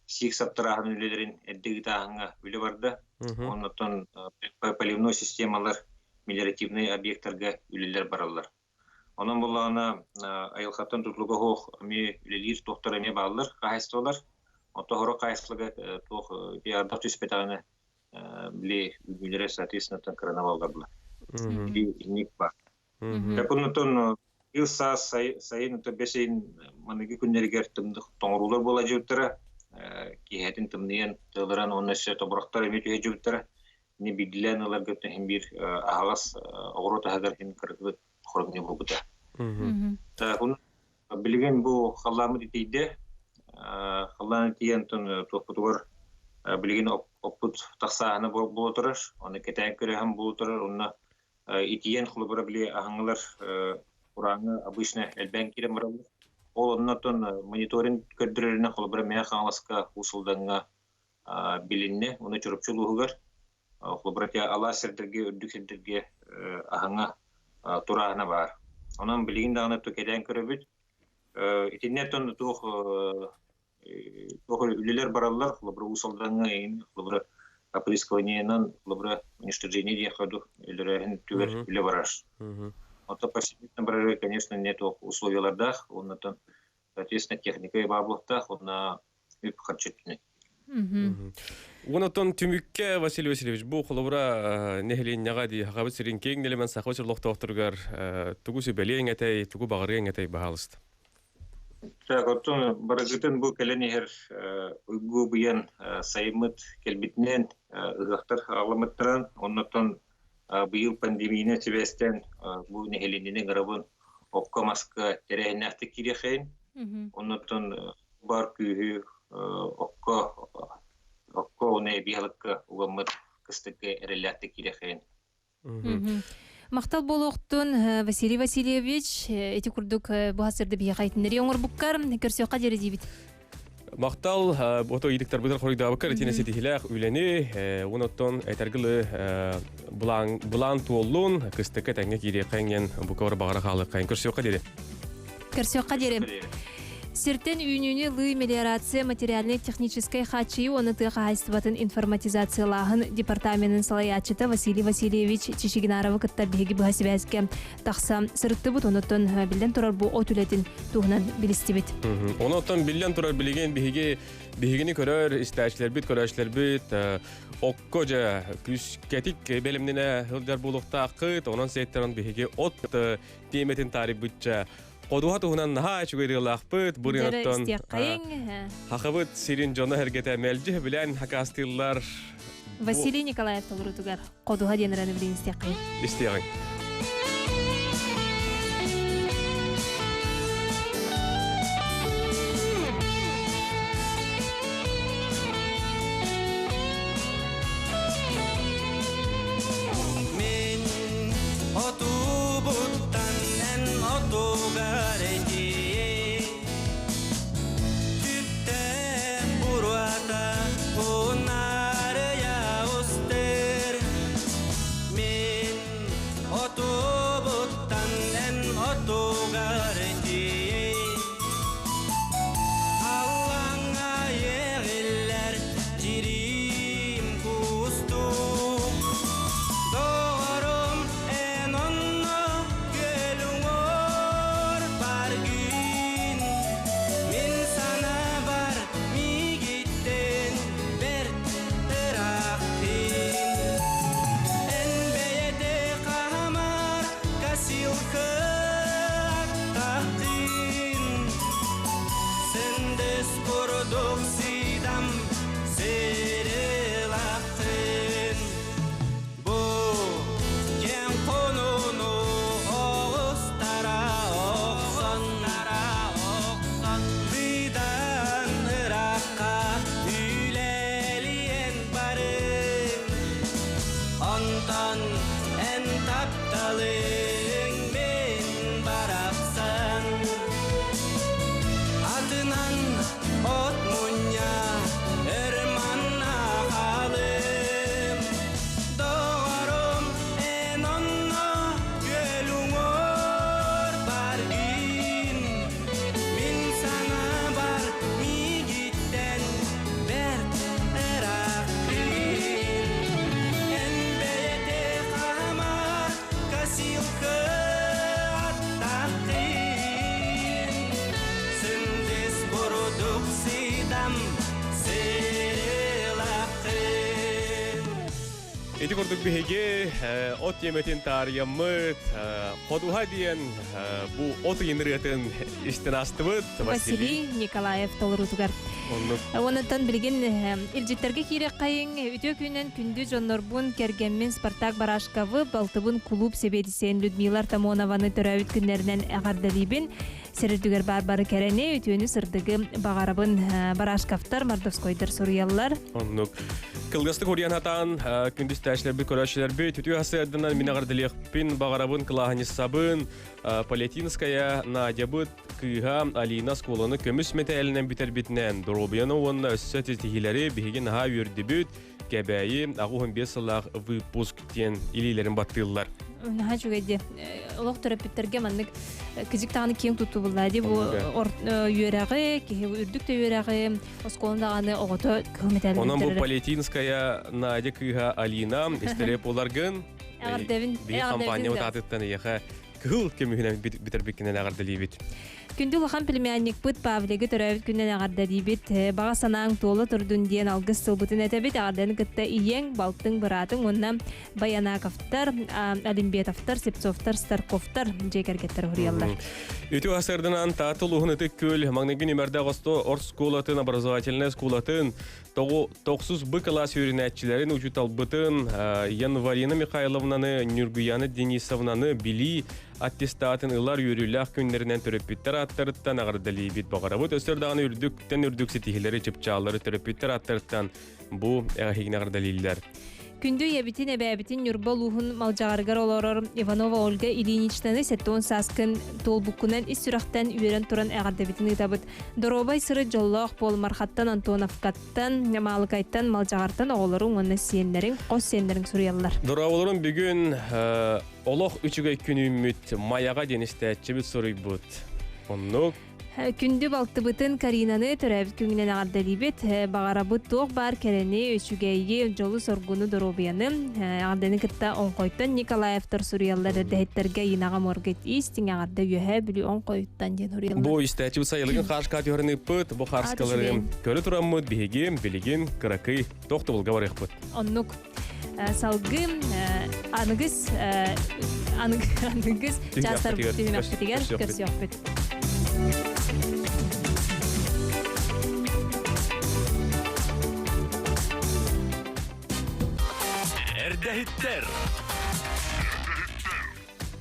сиик саптарааһын үлэлэрин эрдэ ыытааһыҥҥа үлэ барда. Оннуттан поливной системалар мелиоративнай объектарга үлэлэр бараллар. Онон буоллаҕына айылҕаттан тутулуга суох эмиэ үлэлиир туохтар эмиэ бааллар хаһаайыстыбалар. Оттон сорох хаһаайыстыбаларга туох ардах түспэтэҕинэ били үүнүүлэрэ соответственно кырана баллар. Инник баар. Оннуттан ил саас сайын бэс ыйын маныгы күннэригэр тоҥоруулар буола дьыбыттара. Киэһэтин тымныйан тыалыран уонна өссө тобурахтар эмиэ түһэ дьубуттара. Ини биирдилээн ыларга иһин биир аһаҕас оҕуруот аһыгар иһин кыргыбыт хоромньу буолбута. Билигин бу халлааммыт итийдэ. Халлаан итийэн туохпутугар билигин оппут тахсааһына буола турар. Оны кэтээн көрөһөн буола турар. Онно итийэн холобура били аһаҥылар урааҥҥа обычно элбээн киирэн бараллар. Ол оннотон мониторинг көрдөрөрүнэн холобура Мэҥэ Хаҥаласка, Уус Алдаҥҥа билиннэ. Уонна Чурапчы улууһугар холобура алаас сирдэргэ, үрдүк сирдэргэ аһаҥа турааһына баар. Онон билигин даҕаны кэтээн көрөбүт. Итиннэ туох туох үлэлэр бараллар, холобура Уус Алдаҥҥа эйин, холобура опрыскиваниенан, холобура уничтожение диэххэ дуу, өлөрөөһүн түгэр үлэ барар. Оттон повсеместно барары, конечно, не туох условиялардаах, оннотон, соответственно, техника баар буолуохтаах, уонна үп-харчы өттүнэн. Онотон түмүккэ Василий Васильевич бу холобура нэһилиэнньэҕэ дии Сахабыт сирин киэҥ нэлэмэн саха сир олохтоохторугар тугу сүбэлиэҥ этэй, тугу баҕарыаҥ этэй баһаалыста. Так, оттон барыгытын бу кэлэн иһэр уйгу быйан сайыммыт кэлбитинэн ыһыахтар аҕаламмыттаран, оннуттан быйыл пандемияны сибээстээн бу нэһилиэнньэни ыҥырабын окко-маска тэрээһиннээхтик киириэхэйин. Оннуттан бар күүһү окко окко уонна эбии аһылыкка угаммыт кыстыкка эрэллээхтик киириэхэйин. Махтал буолуохтун, Василий Васильевич. Ити курдук бу хасырды биһиэхэ итиннэри оҥорбуккар көрсүөххэ диэри диибит. Махтал, ото ыйдыктарбытын хоруйдаабыккар итиэнэ ситиһилээх үлэни, онуттан этэргилы былаан туоллун, кыстыкка тэҥҥэ киириэххэ бука баҕара хаалыаххайын көрсүөххэ диэри. Көрсүөххэ диэри. Сиртэн үүнүүнү ылыы мелиорация материальнай-техническэй хааччыйыы уонна тыа хаһаайыстыбатын информатизациялааһын департаменын салайааччыта Василий Васильевич Чичигинаровы кытта биһиги быһа сибээскэ тахса сырыттыбыт. Онуттан биллэн турар бу от үлэтин туһунан билистибит. Онуттан биллэн турар билигин биһиги биһигини көрөр истээччилэрбит, көрөөччүлэрбит окко дьэ күүскэтик бэлэмнэнэ сылдьар буолуохтааххыт. Онон сиэттэрэн биһиги от тиэмэтин таарыйбычча Ходуһа туһунан наһаа үчүгэй ырыалаахпыт. Бу ырыаттан Хахабыт сирин дьоно эргэтэ мэлдьи билэн хакаастыыллар. Василий Николаев толорутугар Ходуһа диэн ырыаны билин истиэххэйин. Истиэҕиҥ. Мин отуубуттан эн отугар этиий Түптэн буруата унаарыйа устыр Мин отуубуттан эн отугар этиий Аллаҥҥа иэҕиллэр дьириим кустук Доҕорум эн онно күөл уҥуор баргын Мин санаабар миигиттэн бэрт ыраахтын Эн бэйэтэ хаамар косилка аттахтын Сындыс курдук сыйдам сырылахтын Бу кэм хонууну оҕустара охсон Быдан ыраахха үлэлиэн барын Онтон эн тапталыҥ мин барахсан Атынан от мунньа өр манна хаалым Доҕорум эн онно күөл уҥуор баргын Мин санаабар миигиттэн бэрт ырааххын Эн бэйэтэ хаамар косилка аттаххын Сындыс бурдук сыдам сырылаххын Ити курдук биһиги от тиэмэтин таарыйаммыт Ходуһа диэн бу от ыйын ырыатын истэн астыбыт. Василий Николаев толоруутугар. Оннук. Онтон билигин илдьиттэргэ киириэххэйиҥ. Үтүө күнүнэн күндү дьоннорбун, кэргэммин Спартак Барашковы, балтыбын кулууп сэбиэдиссэйин Людмила Артамонованы төрөөбүт күннэринэн эҕэрдэлиибин. Сир үрдүгэр баар бары кэрэни, үтүөнү, сырдыгы баҕарабын. Барашковтар, Мордовскойдар суруйаллар. Оннук. Кылгастык уруйан хатаан, күндүс тээчилэрбит, көрөөччүлэрбит, үтүө сыадынан мин эҕэрдэлиэхпин баҕарабын, кылааһынньыссабын, Полятинская Надябыт кыыһа Алина оскуоланы көмүс мэтээлинэн бүтэрбитинэн, доруобуйаны уонна өссө ситиһиилэри биһиги наһаа үөрдүбүт, Кэбээйи 85 сыллаах выпуск диэн илиилэрин баттыыллар. Наһаа үчүгэй дии. Олох төрөппүттэргэ маннык кыдьык даҕаны киэҥ туттубуллаа дии. Бу үөрэҕи, киһи үрдүк да үөрэҕи, оскуоланы даҕаны оҕото кыһыл мэтээлин Онон бу Полетинская Надя кыыһа Алина истэриэп буоларгын Эҕэрдэбин. Биһи компания утаатыттан эйиэхэ кыһыл көмүһүнэн бүтэрбиккинэн эҕэрдэлиибит. Күндү улахан племянникпыт Павлигы төрөөбүт күнүнэн эҕэрдэлиибит. Баҕа санааҥ туола турдун диэн алгыс тылбытын этэбит. Эҕэрдэни кытта ийэҥ, балтыҥ, быраатыҥ уонна Баянаковтар, Алимбетовтар, Сепцовтар, Старковтар дьиэ кэргэттэр уһуруйаллар. Үтүө сарсыарданан Таатта улууһун Ытык Күөл маҥнайгы нүмердээх осто орскуолатын образовательнай оскуолатын тохсус Б кылаас үөрэнээччилэрин учууталбытын Январина Михайловнаны, Нюргуяна Денисовнаны билии аттестатын ылар үөрүүлээх күннэринэн төрөппүттэр ааттарыттан эҕэрдэлиибит. Баҕарабыт өссө даҕаны үрдүктэн үрдүк ситиһиилэри, чыпчааллары төрөппүттэр ааттарыттан бу эҕэһигин эҕэрдэлииллэр. Күндү ийэбитин, эбээбитин Ньурба улууһун Малдьаҕарыгар олорор Иванова Ольга Ильиничнаны 70 сааскын туолбуккунан ис сүрэхтэн үөрэн туран эҕэрдэбитин ыытабыт. Доруобай сырыт дьоллоох буол Мархаттан Антоновкаттан, Маалыкайтан, Малдьаҕартан оҕолоруҥ уонна сиэннэриҥ, хос сиэннэриҥ суруйаллар. Дорооболорун бүгүн олох үчүгэй күнүүммүт Майаҕа диэн истээччибит суруйбут. Оннук. Күндү балтыбытын Каринаны төрөөбүт күҥүнэн эҕэрдэлиибит. Баҕарабыт туох баар кэрэни, үчүгэйи, дьолу-соргуну, доруобуйаны. Эҕэрдэни кытта Оҥхойтон Николаевтар суруйаллар эрдэһиттэргэ Инаҕа Моргет истиҥ эҕэрдэ Үөһээ Бүлүү Оҥхойуттан диэн суруйаллар. Бу истээччибит сайылыгын хаарскаа түһэрин ыыппыт. Бу хаарскалары көрө тураммыт биһиги билигин кыракый тохтобулга барыахпыт. Оннук. Салгыы аныгыс аныгыс чаастар түһүмэхпитигэр көрсүөхпүт. Эрдэһиттэр.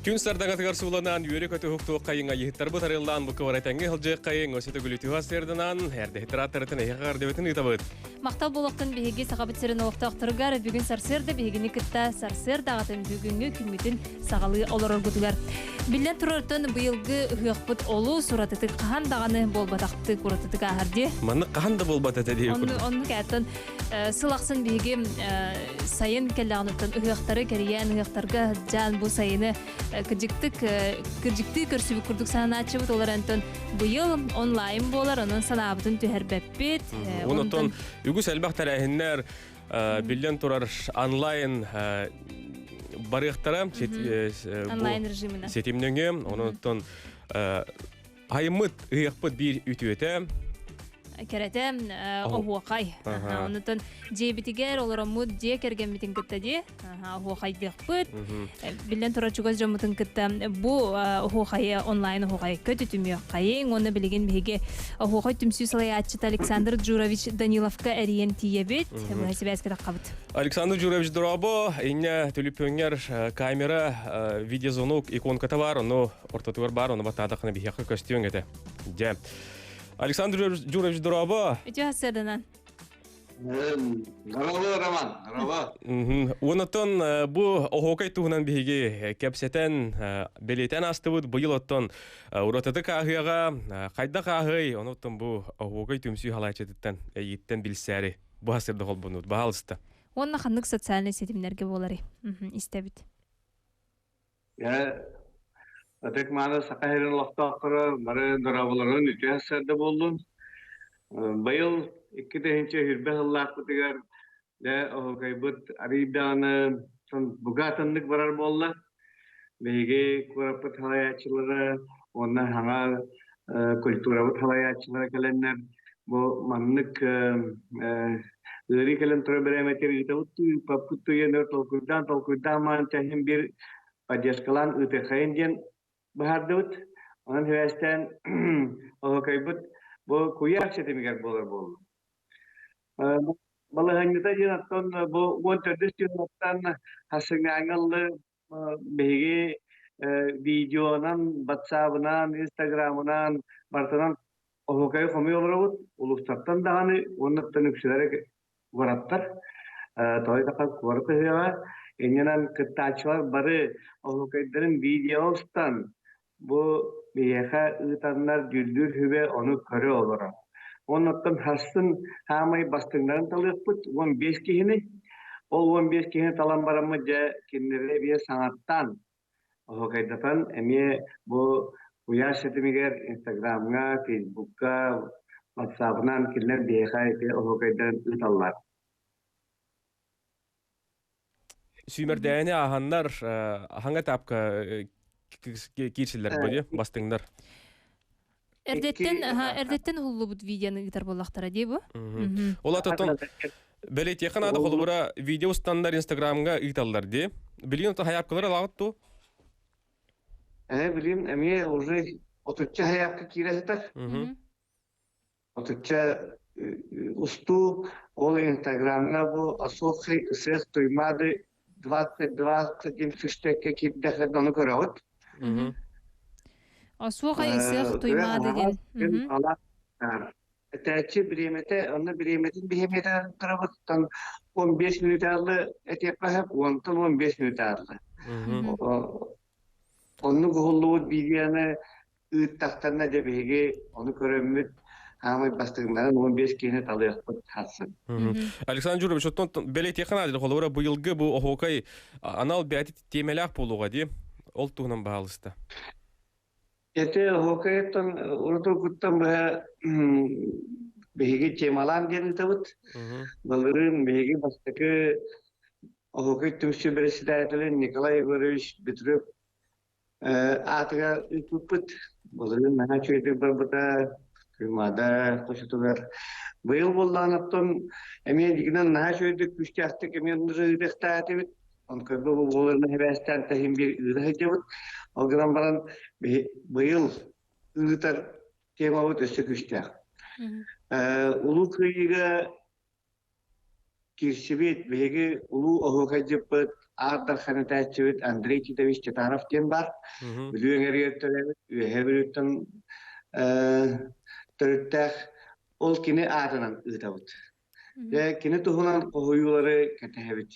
Күн сардаҥатыгар сууланан үөрэ-көтө уһуктуох хайыҥ айыһыттарбыт арыллаан бу кыбаратаҥҥа сылдьыах хайыҥ өссө төгүлүтүһэ сырданан эрдэһиттэр аттарытын эһиэхэ ардыбытын ыытабыт. Махтал буолуохтун биһиги Сахабыт сирин олохтоохторугар бүгүн сарсыарда биһигини кытта сарсыардаҕытын бүгүҥҥү күммүтүн саҕалыы олороргутугар. Биллэн турартан быйылгы ыһыахпыт олус уратытык хаһан даҕаны буолбатахтык уратытык ааһар дии. Маннык хаһан да буолбат этэ дии. Оннук аттан Сыл ахсын биһиги сайын кэллэҕиниттэн ыһыахтары кэрийэн ыһыахтарга сылдьан бу сайыны кырдьыктык кырдьыктыы көрсүбүт курдук санааччыбыт ол эрэн быйыл онлайн буолар онон санаабытын түһэрбэппит. Онтон үгүс элбэх тэрээһиннэр биллэн турар онлайн барыахтара онлайн режиминэ ситимнэҥи онон айыммыт ыһыахпыт биир үтүөтэ кэрэтэ оһуохай. Онутун дьиэбитигэр олороммут дьиэ кэргэммитин кытта дии оһуохайдыахпыт. Биллэн турар чугас дьоммутун кытта бу оһуохайы онлайн оһуохай көтүтүмүөххайыҥ. Уонна билигин биһиги оһуохай түмсүү салайааччыта Александр Джурович Даниловка эрийэн тиийэбит. Быһа сибээскэ таххабыт. Александр Джурович дорообо, инньэ түлүпүөҥҥэр камера, видеозвонок иконката бар, ону ортотугар бар, ону баттаатаххына биһиэхэ көстүөҥ этэ. Дьэ. Александр Джурович, дорообо. Үтүө сарсыарданан. Дорообо, Роман. Дорообо. Онотон бу оһуокай туһунан биһиги кэпсэтэн, бэлиэтээн аастыбыт. Быйыл оттон уратытык ааһыаҕа, хайдах ааһый, онуттан бу оһуокай түмсүү халааччытыттан эйииттэн билсээри бу сырда холбонут. Баһаалыста. Уонна ханнык социальнай ситимнэргэ буоларый? Истэбит. Ытык-мааны Саха сирин олохтоохторо бары дорооболорун үтүө сарсыарда буоллун. Быйыл 2020 сыллаахпытыгар дьэ оһуокайбыт арыый даҕаны бука атыннык барар буолла. Биһиги куораппыт салайааччылара уонна саҥа культурабыт салайааччылара кэлэннэр бу маннык ыарыы кэлэн турар бириэмэтигэр ыытабыт ыыппаппыт туйан толкуйдаан толкуйдаан маан чаһын биир поддержкалаан ыытыаххайын диэн быһаардыбыт. Онон сибээстээн оһуокайбыт. Бу куйаар ситимигэр буолар буолла. Балаһыанньата диэн оттон бу 14 түһүмэхтэн хасыҥааҥҥа ыллы биһиги видеонан, батсаабынан, инстаграмынан барытынан оһуокайы хомуйа олоробут. Улуустартан даҕаны уоннаттан үксүлэрэ куораттар. Тоҕо диэтэххэ куорат ыһыаҕа. Иннинэн кыттааччылар бары оһуокайдарын видео устан бу биһиэхэ ыытаннар дьүүллүүр сүбэ ону көрө олорор. Оннуттан сарсын хаамай бастыҥнарын талыахпыт 15 киһини. Ол 15 киһини талан бараммыт дьэ кинилэри эмиэ саҥаттаан оһуокайдатан эмиэ бу куйаар ситимигэр Инстаграмҥа, Фейсбукка, Ватсабынан кинилэр биһиэхэ ити оһуокайдарын ыыталлар. Сүүмэрдээни ааһаннар аһаҥа этапка киирсиллэр бу дии бастыҥнар. Эрдэттэн эрдэттэн уһуллубут видеоны ыытар буоллахтара дии бу. Ол ататтан бэлиэтиэххэ наада холобура видео устаннар Инстаграмҥа ыыталлар дии. Билигин хайаапкалар алаҕыт ту? Билигин эмиэ уже отучча хайаапка киирэ сытар. Отучча устуу ол Инстаграмҥа бу Осохи ысыах Туймаады 20 диэн фиштеккэ киирдэххэ ону көрөҕүт. Осуохай ысыах Туймаады диэн. Этээччи бириэмэтэ, онно бириэмэтин биһиэмэтэ турабыттан 15 мүнүүтэ этиэххэ сөп, онтон 15 мүнүүтэ аалла. Оннук уһуллубут видеоны ыыттахтарына дьэ биһиги ону көрөммүт хаамай бастыҥнарын 15 киһини талыахпыт хассын. Александр Юрьевич, оттон бэлиэтиэххэ наада холобура быйылгы бу оһуокай анал бэйэтэ тиэмэлээх буолуоҕа дии. Ол туһунан баһаалыста. Ити оһуокайыттан урутургуттан быһа биһиги темалаан диэн ыытабыт. Былырыын биһиги бастакы оһуокай түмсүү председателин Николай Егорович Петров Аатыгар ыыппыппыт. Былырыын наһаа үчүгэйдик барбыта. Туймаада хочотугар. Быйыл буоллаҕына оттон эмиэ дьигинэн наһаа үчүгэйдик күүстээхтик эмиэ ыытыахтаах этибит. Ону көрбө буоларына сибээстээн тэһин биир ыыта сылдьабыт. Ол гынан баран быйыл ыытар темабыт өссө күүстээх. Улуу Кыайыыга Киирсибит биһиги улуу оһуокайдьыппыт, Аар Дархан этээччибит Андрей Титович Титанов диэн баар. Бүлүү эҥэригэр төрөөбүт, Үөһээ Бүлүүттэн төрүттээх. Ол кини аатынан ыытабыт. Дьэ, кини туһунан хоһуйуулары кэтэһэбит.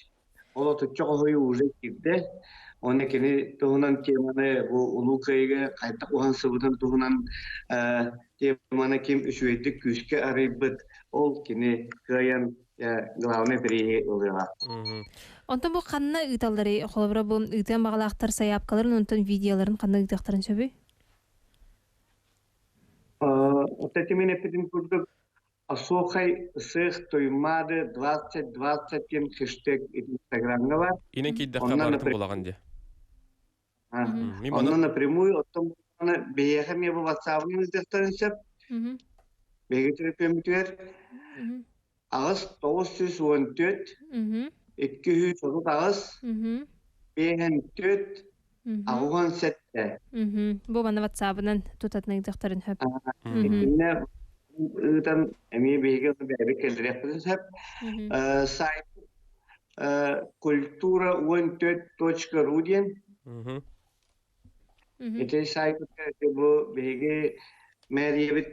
Ол отучча хоһуйуу уже киирдэ. Уонна кини туһунан теманы бу Улуу Кыайыыга хайдах уһансыбытын туһунан теманы ким үчүгэйдик күүскэ арыйбыт, ол кини кыайан главный бирииһи ылыаҕа. Онтон бу ханна ыыталларый? Холобура, бу ыытыан баҕалаахтар сайаапкаларын, онтон видеоларын ханна ыытыахтарын сөбүй? Вот мин эппитим курдук Осохай сых Туймаады 2020 диэн хэштег Инстаграмҥа бар. Инэн киирдэххэ барытын булаҕын дии. Онно напрямую оттон биһиэхэ эмиэ бу WhatsApp-ын ыытыахтарын сөп. Биһиги төлөпүөммүтүгэр 8 914 238 54 87. Бу манна WhatsApp-ынан тутатына ыытыахтарын сөп. Итиннэ ыытан эмиэ биһиги бэйэбит кэллэриэхпитин сөп. Сайт культура 14.ру диэн. Ити сайтка бу биһиги мэрiyебит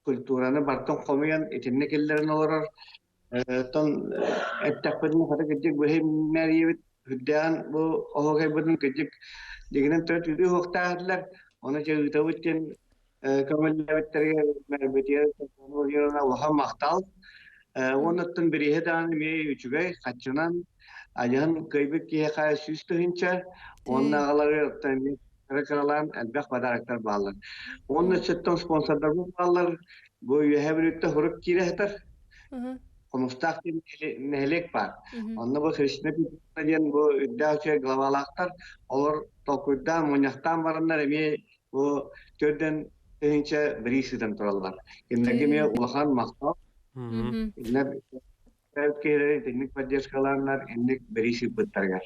культураны бартын хомуйан итиннэ киллэрэн олорор. Оттон эттэхпитинэ хата кырдьык быһый мэрийэбит үрдээн бу оһуокайбытын кырдьык дьигинэн төрүт үтүө уһуктаах этилэр. Ону дьэ ыытабыт диэн көҥүллээбиттэригэр мэрбитигэр улахан махтал. Уонна оттон бирииһэ даҕаны эмиэ үчүгэй, хаччынан айан кыайбыт киһиэхэ 100 000 уонна аҕалары оттон эмиэ кыра-кыралаан элбэх подароктар бааллар. Уонна өссөттөн спонсордарбыт бааллар. Бу Үөһээ Бүлүүттэн сурук киирэ сытар. Хомустаах диэн нэһилиэк баар. Онно бу Христина Петровна диэн бу үрдээх үчүгэй главалаахтар. Олор толкуйдаан, мунньахтаан бараннар эмиэ бу 40 000 бириис ыытан тураллар. Кинилэргэ эмиэ улахан махтал. Кинилэр киһилэри итинник поддержкалааннар инник бириис ыыппыттарыгар.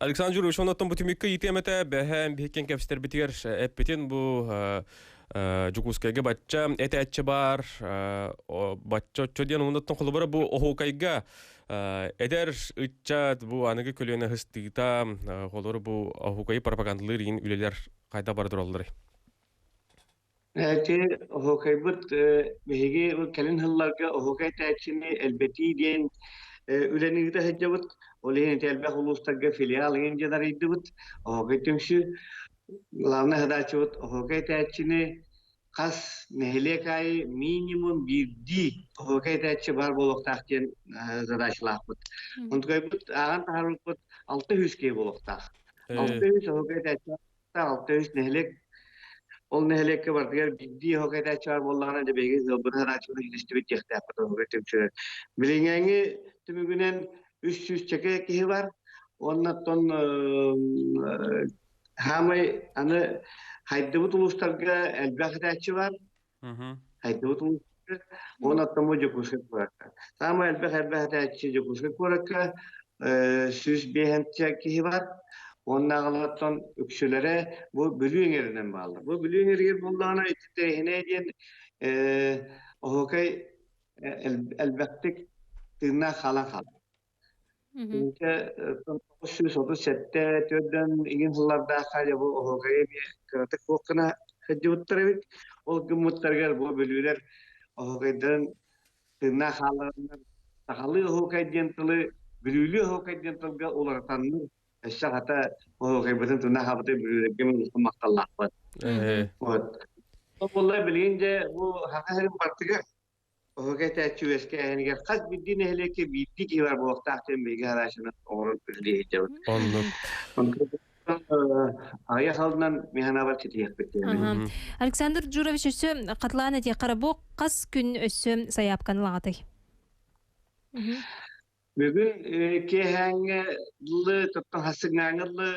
Александр Юрьевич, оннуттан бу түмүккэ иитиэм этэ, бэһээн биһиккен кэпсэтэрбитигэр эппитин бу. Дьокуускайга бачча этээччи баар, бачча оччо диэн оннуттан холобура бу оһуокайга эдэр ыччат бу аныгы көлүөнэ хыстыыта холобура бу оһуокайы пропагандалыыр иин үлэлэр хайда бара туралларый? Эти оһуокайбыт биһиги кэлин сылларга оһуокай этээччини элбэтии диэн үлэни ыыта сылдьабыт. Ол иһин ити элбэх улуустарга филиал иҥин диэн арыйдыбыт. Оһуокай түмсүү Главнай хадааччыбыт оһуокай этээччини хас нэһилиэк аайы минимум биирдии оһуокай этээччи баар буолуохтаах диэн задачалаахпыт. Онтукайбыт ааҕан таһаарбыппыт 600 киһи буолуохтаах. 600 оһуокай этээччи 600 нэһилиэк. Ол нэһилиэккэ барытыгар биирдии оһуокай этээччи баар буоллаҕына, дьэ биһиги ыалбыт хадааччыбытын илистибит диэхтээхпит оһуокай түмсүгэр. Билиҥҥээҥи түмүгүнэн 300 чэкэ киһи бар. Уонна оттон Хаамай аны хайдыбыт улуустарга элбэх этээччи бар. Хайдыбыт улуустарга уонна оттон бу Дьокуускай куоракка. Саамай элбэх элбэх этээччи Дьокуускай куоракка 105 киһи бар. Уонна аҕалаттан үксүлэрэ бу Бүлүү эҥэринэн бааллар. Бу Бүлүү эҥэригэр буоллаҕына ити тэһинэ диэн оһуокай элбэхтик тыыннаах хаалан хаалар. Инчэ 937 төрдөн иҥин сыллардаахха дьэ бу оһуокайы эмиэ кыратык суох гына сылдьыбыттар эбит. Ол гыммыттарыгар бу бүлүүлэр оһуокайдарын тыыннаах хааллараннар сахалыы оһуокай диэн тылы бүлүүлүү оһуокай диэн тылга уларытаннар өссө хата оһуокайбытын тыыннаах хаалбыты бүлүүлэргэ мин улахан махталлаахпын. Вот. Ол буолла билигин дьэ бу саха сирин бартыгар Оһуга этээччи үөскээһинигэр хас биирдии нэһилиэккэ биирдии киһи бар буолуохтаах диэн биһиги хараачынан оҥорон үлэлии сылдьабыт. Оннук. Аҕыйах сылынан миһанабар ситиһиэхпит диэн. Александр Джурович өссө хатылаан этиэххэ бу хас күн өссө сайаапканы лаҕатай? Бүгүн киэһээҥҥэ дылы, тоттон хассыҥҥааҥҥа дылы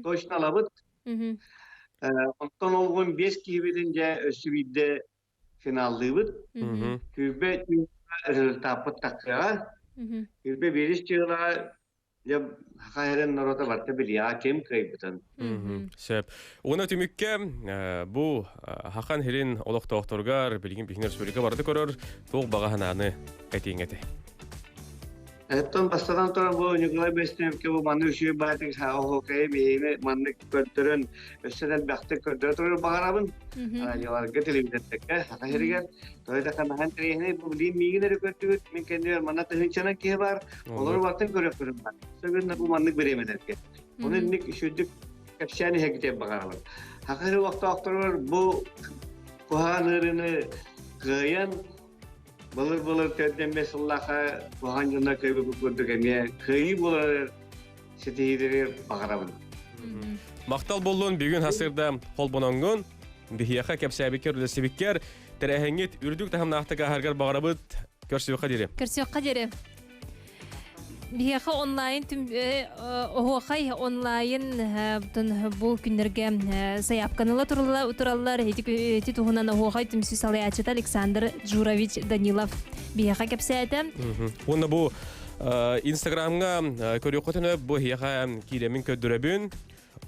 точно алабыт. Онтон олгун биэс киһибитин дьэ өссө биирдэ финаллыыбыт. Түүрбэ результаппыт тахсыаҕа. Түүрбэ биирис дьыалаҕа дьэ хаһырын норуота барыта билиэҕэ ким кыайбытын. Сөп. Уонна түмүккэ бу Хахан Хирин олохтоохторугар билигин биһиги республика барыта көрөр туох баҕа санааны этиҥ этэй? Оттон бастатан туран бу Николай Бестиновка бу маннык үчүгэй баатык оһуокайы биһигини маннык көрдөрөн өссө да элбэхтик көрдөрө турар баҕарабын. Радиоларга, телевизордарга, саха сиригэр той да ханаһан тэрээһини бу билиим миигин эрэ көрдүгүт, мин кэннибэр манна тыһыынчанан киһи бар, олору бартын көрөккүрүм бар. Сөгүн бу маннык бириэмэлэргэ. Оны инник үчүгдүк кэпсээн иһэгитиэн баҕарабын. Саха сири олохтоохторугар бу куһаҕан ыарыыны кыайан Былыр-былыр төрдөн сыллаха куһаҕан дьонно кыайбыт курдук эмиэ кыайыы буолар ситиһиилэри баҕарабын. Махтал боллун бүгүн хасырда холбоноҥҥун биһиэхэ кэпсээбиккэр үлэсибиккэр тэрээһиҥҥит үрдүк таһымнаахтык ааһаргар баҕарабыт. Көрсүөххэ диэри. Көрсүөххэ диэри. Биһиэхэ онлайн оһуохай онлайн бу күннэргэ сайаапканыла тураллар. Ити туһунан оһуохай түмсүү салайааччыта Александр Джурович Данилов биһиэхэ кэпсээтэ. Уонна бу Инстаграмҥа көрүөххүтүнэ бу эһиэхэ киирэмин көрдөрөбүн.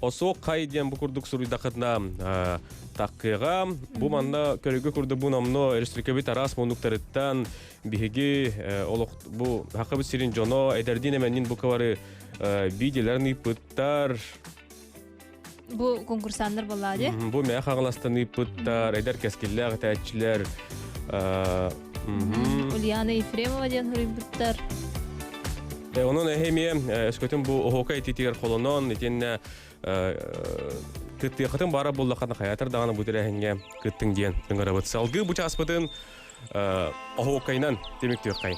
Осуок хай диэн бу курдук суруйдахытына таккыаҕа. Бу манна көрүгү курдук бу номно республикабыт араас муннуктарыттан биһиги олох бу хакыбыт сирин дьоно эдэрдиин эмэннин бу кыбары видеоларын ыыппыттар. Бу конкурсаннар буоллаа дии. Бу мэ хаҥаластан ыыппыттар, эдэр кэскиллээх этээччилэр. Ульяна Ефремова диэн суруйбуттар. Онон эһэмиэ өскөтүн бу оһуока ититигэр холонон итиэннэ кыттыаххытын баара буллаххына хайаатар даҕаны бу тэрээһиҥҥэ кыттыҥ диэн ыҥырабыт. Салгыы бу чааспытын оһуокайынан түмүктүөххэйин.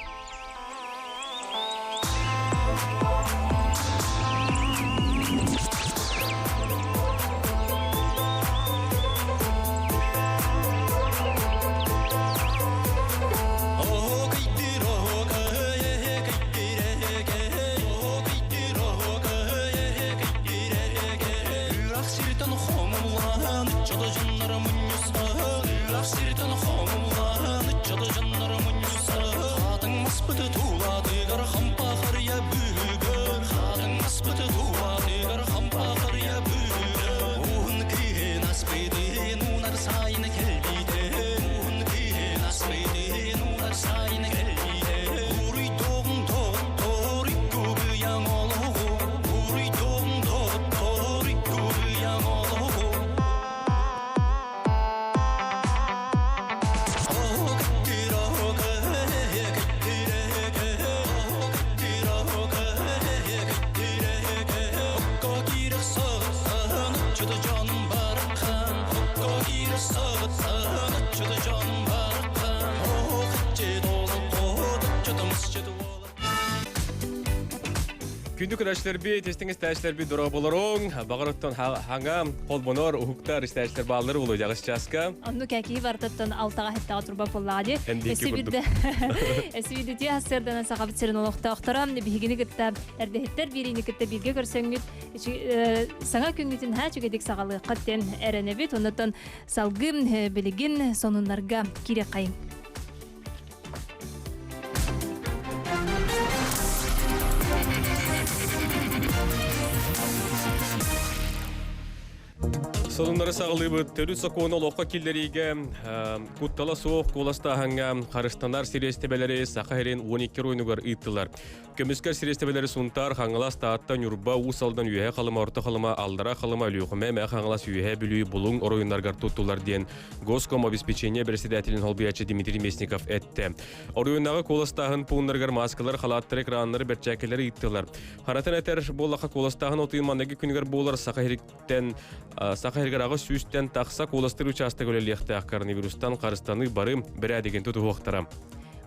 Күндү көрөөччүлэрбит, истиҥ истээччилэрбит дорооболоруҥ, баҕар оттон хаҥа холбонор уһуктар истээччилэр бааллар буолуо дьаҕыс чааска. Онну кэкии бартаттан алтаҕа хеттаҕа турба буоллаҕа дии. Эндиэки курдук. Эсибирде тиэ сырданан сахабыт сирин олохтоохторо биһигини кытта эрдэһиттэр биэриини кытта бииргэ көрсөҥҥүт саҥа күҥҥүтүн һаа үчүгэйдик саҕалыаххыт диэн эрэнэбит. Оннуттан салгыы билигин сонуннарга киириэххэйиҥ. Сонуннары саҕалыыбыт. Төрүт сокуону олоххо киллэриигэ куттала суох куоластааһыҥҥа харыстанар сириэстибэлэри Саха сирин 12 оройуонугар ыыттылар. Көмүскэл сириэстибэлэри Сунтаар, Хаҥалас, Таатта, Ньурба, Уус Алдан, Үөһээ Халыма, Орто Халыма, Аллара Халыма, Өлүөхүмэ, Мэҥэ Хаҥалас, Үөһээ Бүлүү, Булуҥ оройуоннарыгар туттулар диэн Госкомобеспечение председателин солбуйааччы Дмитрий Местников эттэ. Оройуоннааҕы куоластааһын пууннарыгар мааскалар, халааттары, экраннары, бэрчээккэлэри ыыттылар. Харатын этэр буоллахха куоластааһын отуйун манныгы күнүгэр буолар Саха сириттэн Саха сиригэр аҕыс сүүстэн тахса куоластыыр учаастак үлэлиэхтээх коронавирустан харыстаныы бары бэрээдэгин тутуһуохтара.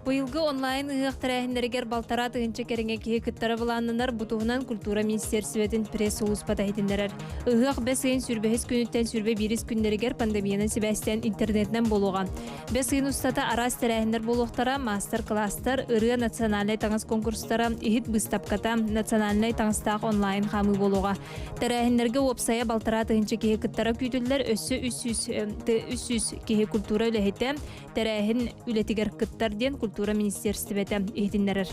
Быйылгы онлайн ыһыах тэрээһиннэригэр балтараа тыһыынча кэриҥэ киһи кыттара былааннанар. Бу туһунан культура министиэрсибэтин пресс-сулууспата иһитиннэрэр. Ыһыах бэс ыйын сүүрбэһис күнүттэн сүүрбэ биирис күннэригэр пандемиянан сибээстээн интернетинэн буолуоҕа. Бэс ыйын устата араас тэрээһиннэр буолуохтара, маастар-кылаастар, ырыа национальнай таҥас конкурстара, иһит быыстапката, национальнай таҥастаах онлайн хаамыы буолуоҕа. Тэрээһиннэргэ уопсайа балтараа тыһыынча киһи кыттара күүтүллэр, өссө 300 киһи культура үлэһитэ тэрээһин үлэтигэр кыттар диэн культура министиэрстибэтэ иһитиннэрэр.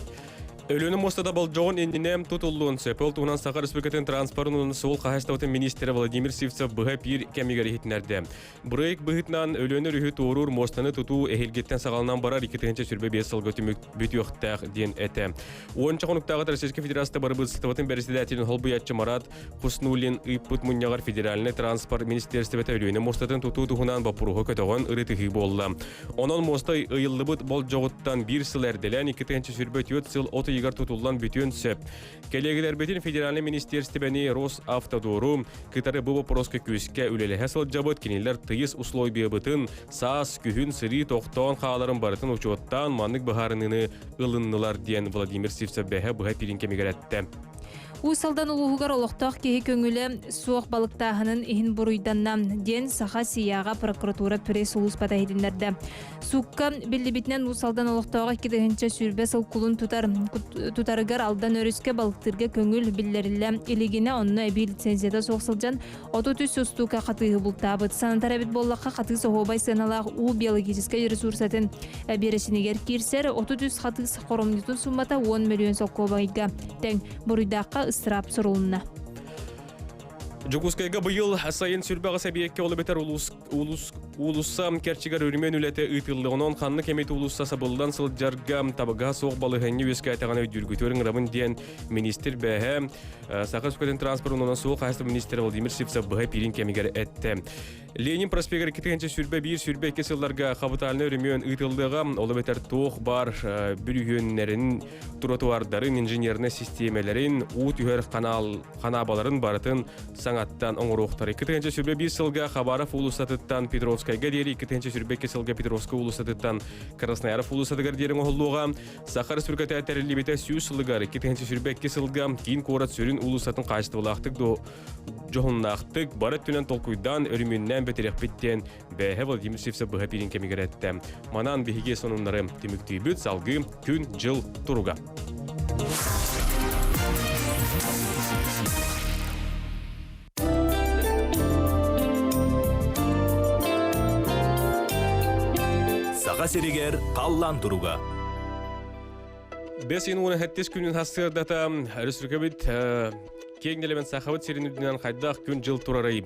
Өлүөнэ муостата болдьоҕун иннинэ тутуллуон сөп. Ол туһунан Саха Республикатын транспорын уонна суол хаһаайыстыбатын министрэ Владимир Сивцев быһа эпиир кэмигэр иһитиннэрдэ. Бырайыак быһыытынан Өлүөнэ өрүһү туоруур муостаны тутуу эһиилгиттэн саҕаланан барар 2025 сылга түмүк бүтүөхтээх диэн этэ. Уонча хонуктааҕы Российскай Федерация бырабыыталыстыбатын бэрэссэдээтэлин солбуйааччы Марат Хуснуллин ыыппыт мунньаҕар федеральнай транспорт министиэристибэтэ Өлүөнэ муостатын тутуу туһунан боппуруоһу көтөҕөн ырытыһыы буолла. Онон муоста ыйыллыбыт болдьоҕуттан биир сыл эрдэлээн 2024 сыл от ыйыгар тутуллан бүтүөн сөп. Кэлиэгэлэрбитин федеральнай министиэристибэни Росавтодору кытары бу боппуруоска күүскэ үлэлэһэ сылдьабыт. Кинилэр тыйыс условиябытын саас, күһүн сырыы тохтоон хааларын барытын учуоттаан маннык быһаарыныыны ылыннылар диэн Владимир Сивцев бэһэ быһа пирин кэмигэр эттэ. Уус Алдан улууһугар олохтоох киһи көҥүлэ суох балыктааһынын иһин буруйданна, диэн Саха СИА-ҕа прокуратура пресс-сулууспата иһитиннэрдэ. Суукка биллибитинэн Уус Алдан олохтооҕо 2020 сыл кулун тутар тутарыгар Алдан өрүскэ балыктыырга көҥүл биллэриллэ илигинэ онно эбии лицензията суох сылдьан 33 устуука хатыыһы бултаабыт. Санатар эбит буоллахха, хатыыс оһуобай сыаналаах уу биологическай ресурсатын биэрэсинигэр киирсэр 33 хатыыс хоромньутун суммата 10 мөлүйүөн солкуобайга тэҥ. Буруйдаахха ыстыраап сурулунна. Дьокуускайга быйыл сайын сүрбэҕи сэбиэккэ ол эбэтэр улуус, улуус, уулусса кэрчигэр өрүмүөн үлэтэ ыытыллыа. Онон ханнык эмит уулусса сабыллан сылдьарга табыгаһа суох балаһыанньа үөскээтэҕинэ өйдүүргүтүгэр ыҥырабын диэн министр бэһэ Саха Республикатын транспорын уонна суол хаһаайыстыба министрэ Владимир Сивцев быһа эпиирин кэмигэр эттэ. Ленин проспегар 2021-22 сылларга хапытальнай өрөмүөн ыытыллыаҕа, ол эбэтэр туох баар бүрүһүөннэрин, тротуардарын, инженернэй систиэмэлэрин, уу түһэр канал, ханаабаларын барытын саҥаттан оҥоруохтара. 2021 сылга Хабаров уулуссатыттан Петровскайга диэри, 2022 сылга Петровскай уулуссатыттан Краснояров уулуссатыгар диэри оҥоһуллуоҕа. Саха Республиката тэриллибитэ 100 сылыгар 2022 сылга киин куорат сүрүн уулуссатын хаачыстыбалаахтык дьоһуннаахтык бары өттүнэн толкуйдаан өрүмүннээн бэтирэхпит диэн бээһэ Владимир Сивцев быһа пиирин кэмигэр эттэ. Манан биһиги сонуннары түмүктүүбүт салгыы күн-дьыл туруга. Саха сиригэр халлаан туруга. Бэс ыйын уона сэттис күнүн хассыардата республикабыт киэҥ нэлэмэн Сахабыт сирин үрдүнэн хайдах күн-дьыл турарый?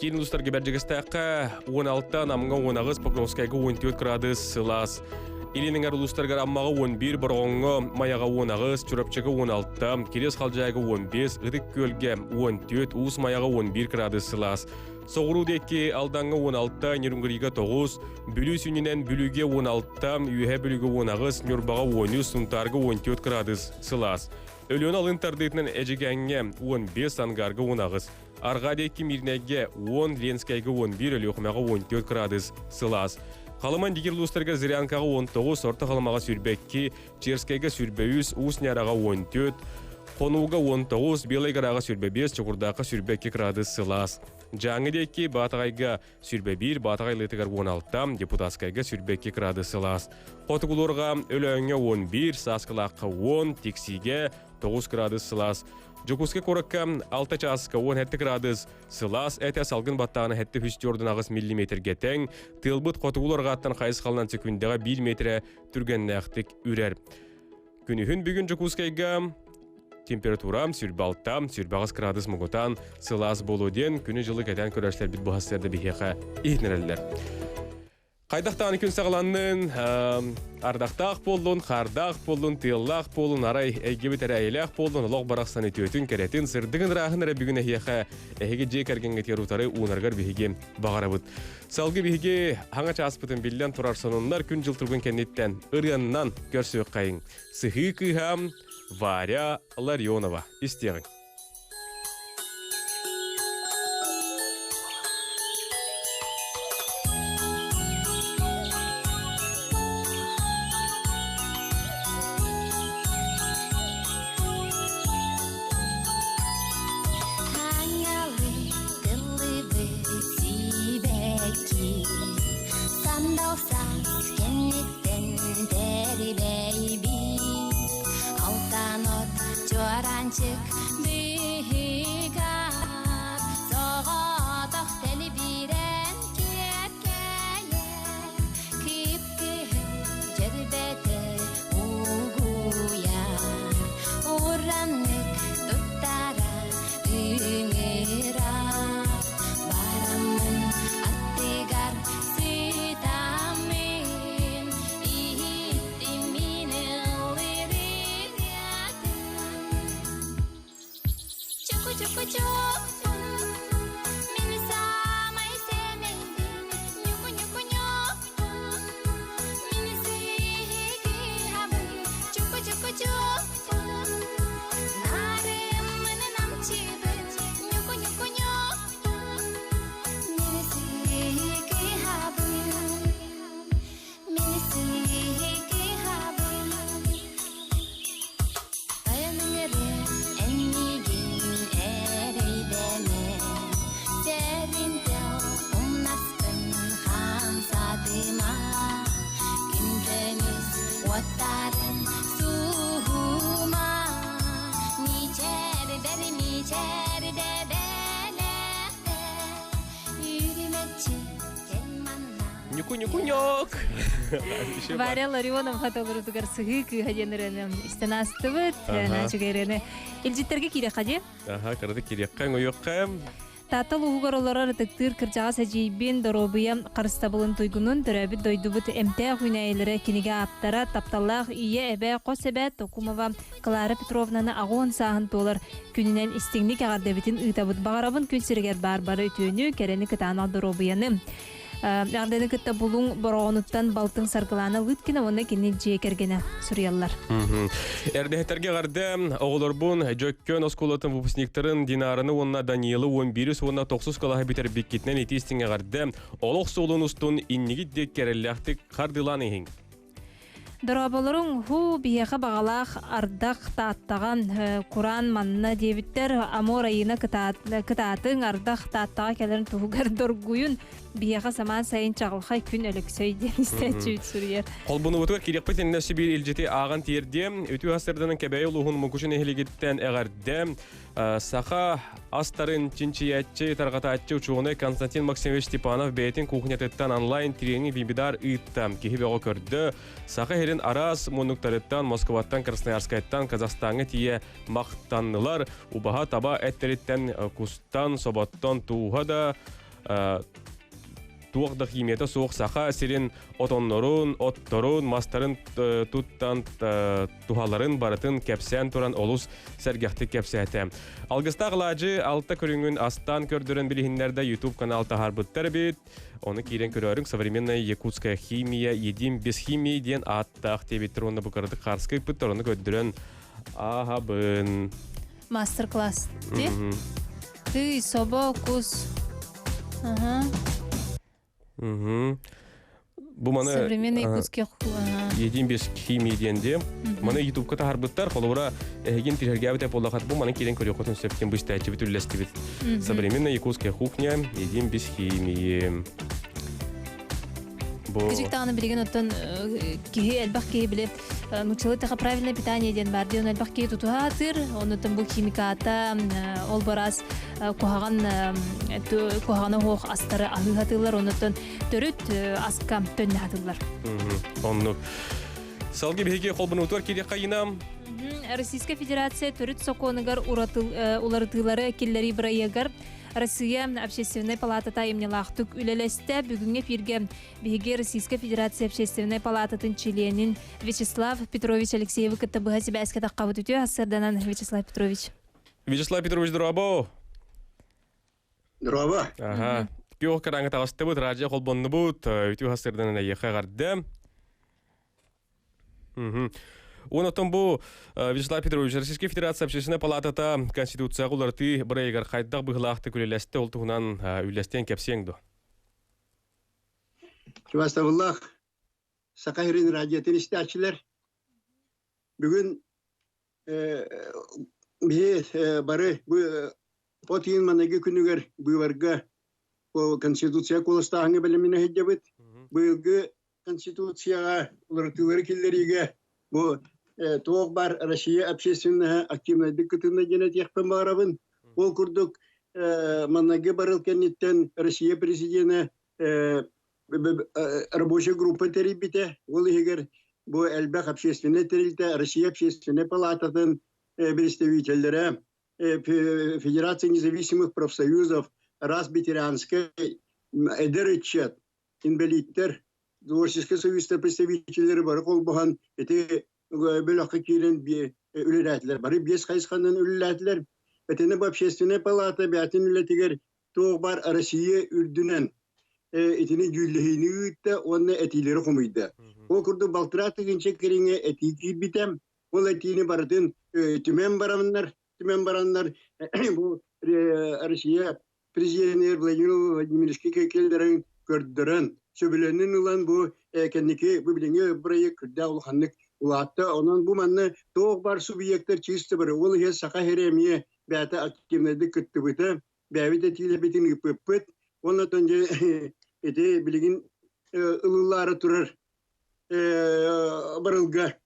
Киин улуустарга Бэрдьигэстээххэ 16, Намҥа 18, Покровскайга 14 градус сылаас. Илин эҥэр улуустарыгар Аммаҕа 11, Бороҕоҥҥо Майаҕа 18, Чурапчыга 16, Кириэс Халдьаайга 15, Ытык Күөлгэ 14, Уус Майаҕа 11 градус сылаас. Соҕуруу диэки Алдаҥҥа 16, Нерюнгрига 9, Бүлүү сүнньүнэн Бүлүүгэ 16, Үөһээ Бүлүүгэ 18, Ньурбаҕа 13, Сунтаарга 14 градус сылаас. Өлүөнэ алын тардыытынан Эдьигээҥҥэ 15, Сангаарга 18, Арҕаа диэки Мирнэйгэ 10, Ленскэйгэ 11, Өлүөхүмэҕэ 14 градус сылаас. Халыман дигир улуустарга Зырянкаҕа 19, Орто Халымаҕа 22, Черскэйгэ 23, Уус Ньараҕа 14, Хонууга 19, Белай Гораҕа 25, Чокурдаахха 22 градус сылаас. Дьааҥы диэки Баатаҕайга 21, Баатаҕай Лыытыгар 16, Депутатскайга 22 градус сылаас. Хотугулуурга Өлөөҥҥө 11, Сааскылаахха 10, Тиксиигэ 9 градус сылаас. Дьокуускай куоракка 6 чааска 17 градус сылаас этэ салгын баттаана 738 миллиметргэ тэҥ, тыалбыт хотугулуу арҕааттан хайысхалынан секүндэҕэ 1 метрэ түргэннээхтик үрэр. Күнүһүн бүгүн Дьокуускайга температура 26, 28 градус муҥутаан сылаас буолуо диэн күнү-дьылы кэтээн көрөөччүлэрбит бу сарсыарда биһиэхэ иһитиннэрэллэр. Хайдах даҕаны күн саҕаланнын, ардахтаах буоллун, хаардаах буоллун, тыаллаах буоллун, арай эйгэбит эрэ эйэлээх буоллун, олох барахсан үтүөтүн, кэрэтин, сырдыгын ырааһын эрэ бүгүн эһиэхэ эһиги дьиэ кэргэҥҥитигэр утары уунаргар биһиги баҕарабыт. Салгыы биһиги хаҥа чааспытын биллэн турар сонуннар күн-дьыл туругун кэнниттэн ырыаннан көрсүөххэйиҥ. Сыһыы кыыһа Варя Ларионова истиэҕиҥ. Аҥалы тыллыбыт сибэкки Сандал саас кэнниттэн тэрибэйбит Алтан от чуораанчык быһыгар Соҕотох тэлибирэн киэркэйэр Кып-кыһыл дьөрбөтө угуйар Ураннык туттара ыҥырар Бараммын аттыгар сытаммын Иһиттим мин ыллыырын Чуку-чуку-чук Мин саамай сэмэйбин Ньуку-ньуку-ньук Мин сиһигиһабын Чуку-чуку-чук Нарыммын намчыбын Ньуку-ньуку-ньук Мин сиһигиһабын Мин сиһигиһабын Тайаныҥ эннигин эрэйдэмэ, Сэринтэл умнаскын хамсатыма, Күн көмүс уоттарын суһума, Мичээр мичээр дэбэлэхтэ, Үрүмэччи кэл манна. Ньуку-ньуку-ньок! Варя Ларионов хатылырытыгар сыһыы кыыһа диэн ырыаны истэн аастыбыт. Үчүгэй Илдьиттэргэ киириэххэ дии. Аха, кыратык киириэххэ, оҥойуохха. Таатта улууһугар олорор ытыктыыр кырдьаҕас эдьиийбин, доруобуйам харыстабылын туйгунун, төрөөбүт дойдубут эмтээх үүнээйилэрэ кинигэ ааптара, тапталлаах ийэ, эбэ, хос эбэ Токумова Клара Петровнаны аҕуон сааһын туолар күнүнэн истиҥник эҕэрдэбитин ыытабыт. Баҕарабын күн сиригэр баар бары үтүөнү, кэрэни кытаанах доруобуйаны. Эҕэрдэни кытта Булуҥ Бороҕонуттан балтын Саргылаана Лыткина уонна кини дьиэ кэргэнэ суруйаллар. Эрдэһиттэргэ эҕэрдэ оҕолорбун Дьөккөн оскуолатын выпускниктарын Динараны уонна Даниилы 11 уонна 9 кылааһы бүтэрбиккитинэн итии истиҥ эҕэрдэ олох суолун устун иннигит диэки эрэллээхтик хардыылаан иһиҥ. Дорооболоруҥ, һуу, биһиэхэ баҕалаах ардах Тааттаҕа кураан манна диэбиттэр. Амур айыына кытаатыҥ, ардах Тааттаҕа кэлэрин туһугар доргуйун. Биһиэхэ самаан сайын чаҕылхай күн Өлөксөй диэн истээччибит суруйар. Холбонубутугар киириэхпит иннинэ өссө биир илдьити ааҕан тиэрдиэм. Үтүө сарсыарданан Кэбээйи улууһун Мукучу нэһилиэгиттэн эҕэрдэ. Саха астарын чинчийээччи, тарҕатааччы учуонай Константин Максимович Степанов бэйэтин кухнятыттан онлайн тренинг вебинар ыытта. Киһи бөҕө көрдө. Саха сирин араас муннуктарыттан, Москваттан, Красноярскайтан, Казахстаҥҥа тиийэ махтаннылар. Убаһа таба эттэриттэн, кустан, соботтон, тууһа да туох да химията суох саха сирин отоннорун, отторун, мастарын туттан туһаларын барытын кэпсээн туран олус сэргэхтик кэпсээтэ. Алгыстаах алаадьы алта көрүҥүн астаан көрдөрөн билиһиннэрдэ YouTube канал таһаарбыттар эбит. Ону киирэн көрөөрүҥ «Современная якутская химия, едим без химии» диэн ааттаах диэбиттэр уонна бу кыратык хаарска ыппыттар, ону көрдөрөн ааһабын. Мастер-класс. Ты, собо, кус. Ага. Угу. Бу маны Современный якутский Едим без химии диэн де. Маны ютубка таһарбыттар, холобура эһигин тиһэргээбит буоллахат бу маны киирэн көрүөххүтүн сөп диэн быстааччыбыт үллэстибит. Современная якутская кухня, едим без химии. Бу Кыжык даҕаны билигин оттон киһи элбэх киһи били нуччалыы таха правильное питание диэн бар диэн элбэх киһи тутуһа сатыыр оннуттан бу химиката ол бараас куһаҕан куһаҕана суох астары аһыы сатыыллар оннуттан төрүт аска төннө сатыыллар. Оннук. Салгыы биһиги холбонуутугар киириэххэ Инам. Российская Федерация төрүт сокуонугар уларытыылары киллэрии бырайыагар Россия Общественнай палатата айымньылаахтык үлэлэстэ. Бүгүҥҥү эфиргэ биһиги Российская Федерация Общественнай палататын чилиэнин Вячеслав Петрович Алексеевы кытта быһа сибээскэ таххабыт үтүө сарсыарданан Вячеслав Петрович. Вячеслав Петрович, дорообо! Дорообо! Аха. Күөх караңа таҕыстыбыт, радио холбоннубут, үтүө сарсыарданан эйиэхэ эҕэрдэ. Онон бу Вячеслав Петрович, Российская Федерация Общественной палатата Конституцияҕа уларытыы бырайыгар хайдах быһыылаахтык үлэлэстэ, ол туһунан үллэстиэн кэпсиэҥ дуо? Чубастабыллаах Саха сирин радиотын истээччилэр, бүгүн биһи бары бу от ыйын маныгы күнүгэр быыбарга Конституция куоластааһыҥҥа бэлэмнэнэ сылдьабыт. Быйылгы Конституцияҕа уларытыылары киллэриигэ бу туох баар Россия общественноһа активнайдык кытынна диэн этиэхпин баҕарабын. Ол курдук манныгы барыл кэнниттэн Россия президенэ рабочая группа тэрийбитэ. Ол иһигэр бу элбэх общественнай тэрилтэ Россия общественнай палататын представителлэрэ, Федерация независимых профсоюзов, РАС ветеранскай, эдэр ыччат, инбэлииттэр, творческай союзтар представителлэри бары холбоһон ити бөлөххө киирэн үлэлээтилэр. Бары биэс хайысханан үлэлээтилэр. Итини бу общественная палата бэйэтин үлэтигэр туох баар Россия үрдүнэн итини дьүүллэһиини ыытта уонна этиилэри хомуйда. Ол курдук балтараа тыһыынча кэриҥэ этии киирбитэ. Ол этиини барытын түмэн бараннар, түмэн бараннар бу Россия президенигэр Владимир Владимировичка кэллэрин көрдөрөн, сөбүлэнин ылан бу кэнники бу билиҥҥи бырайыак күрдээх улаханнык улаатта. Онон бу манна туох баар субъектар чисто бары ол иһэ Саха сирэ эмиэ бэйэтэ активнайдык кыттыбыта, бэйэбит этиилэрбитин ыыппыппыт. Уонна дьэ ити билигин ылыллаары турар барылга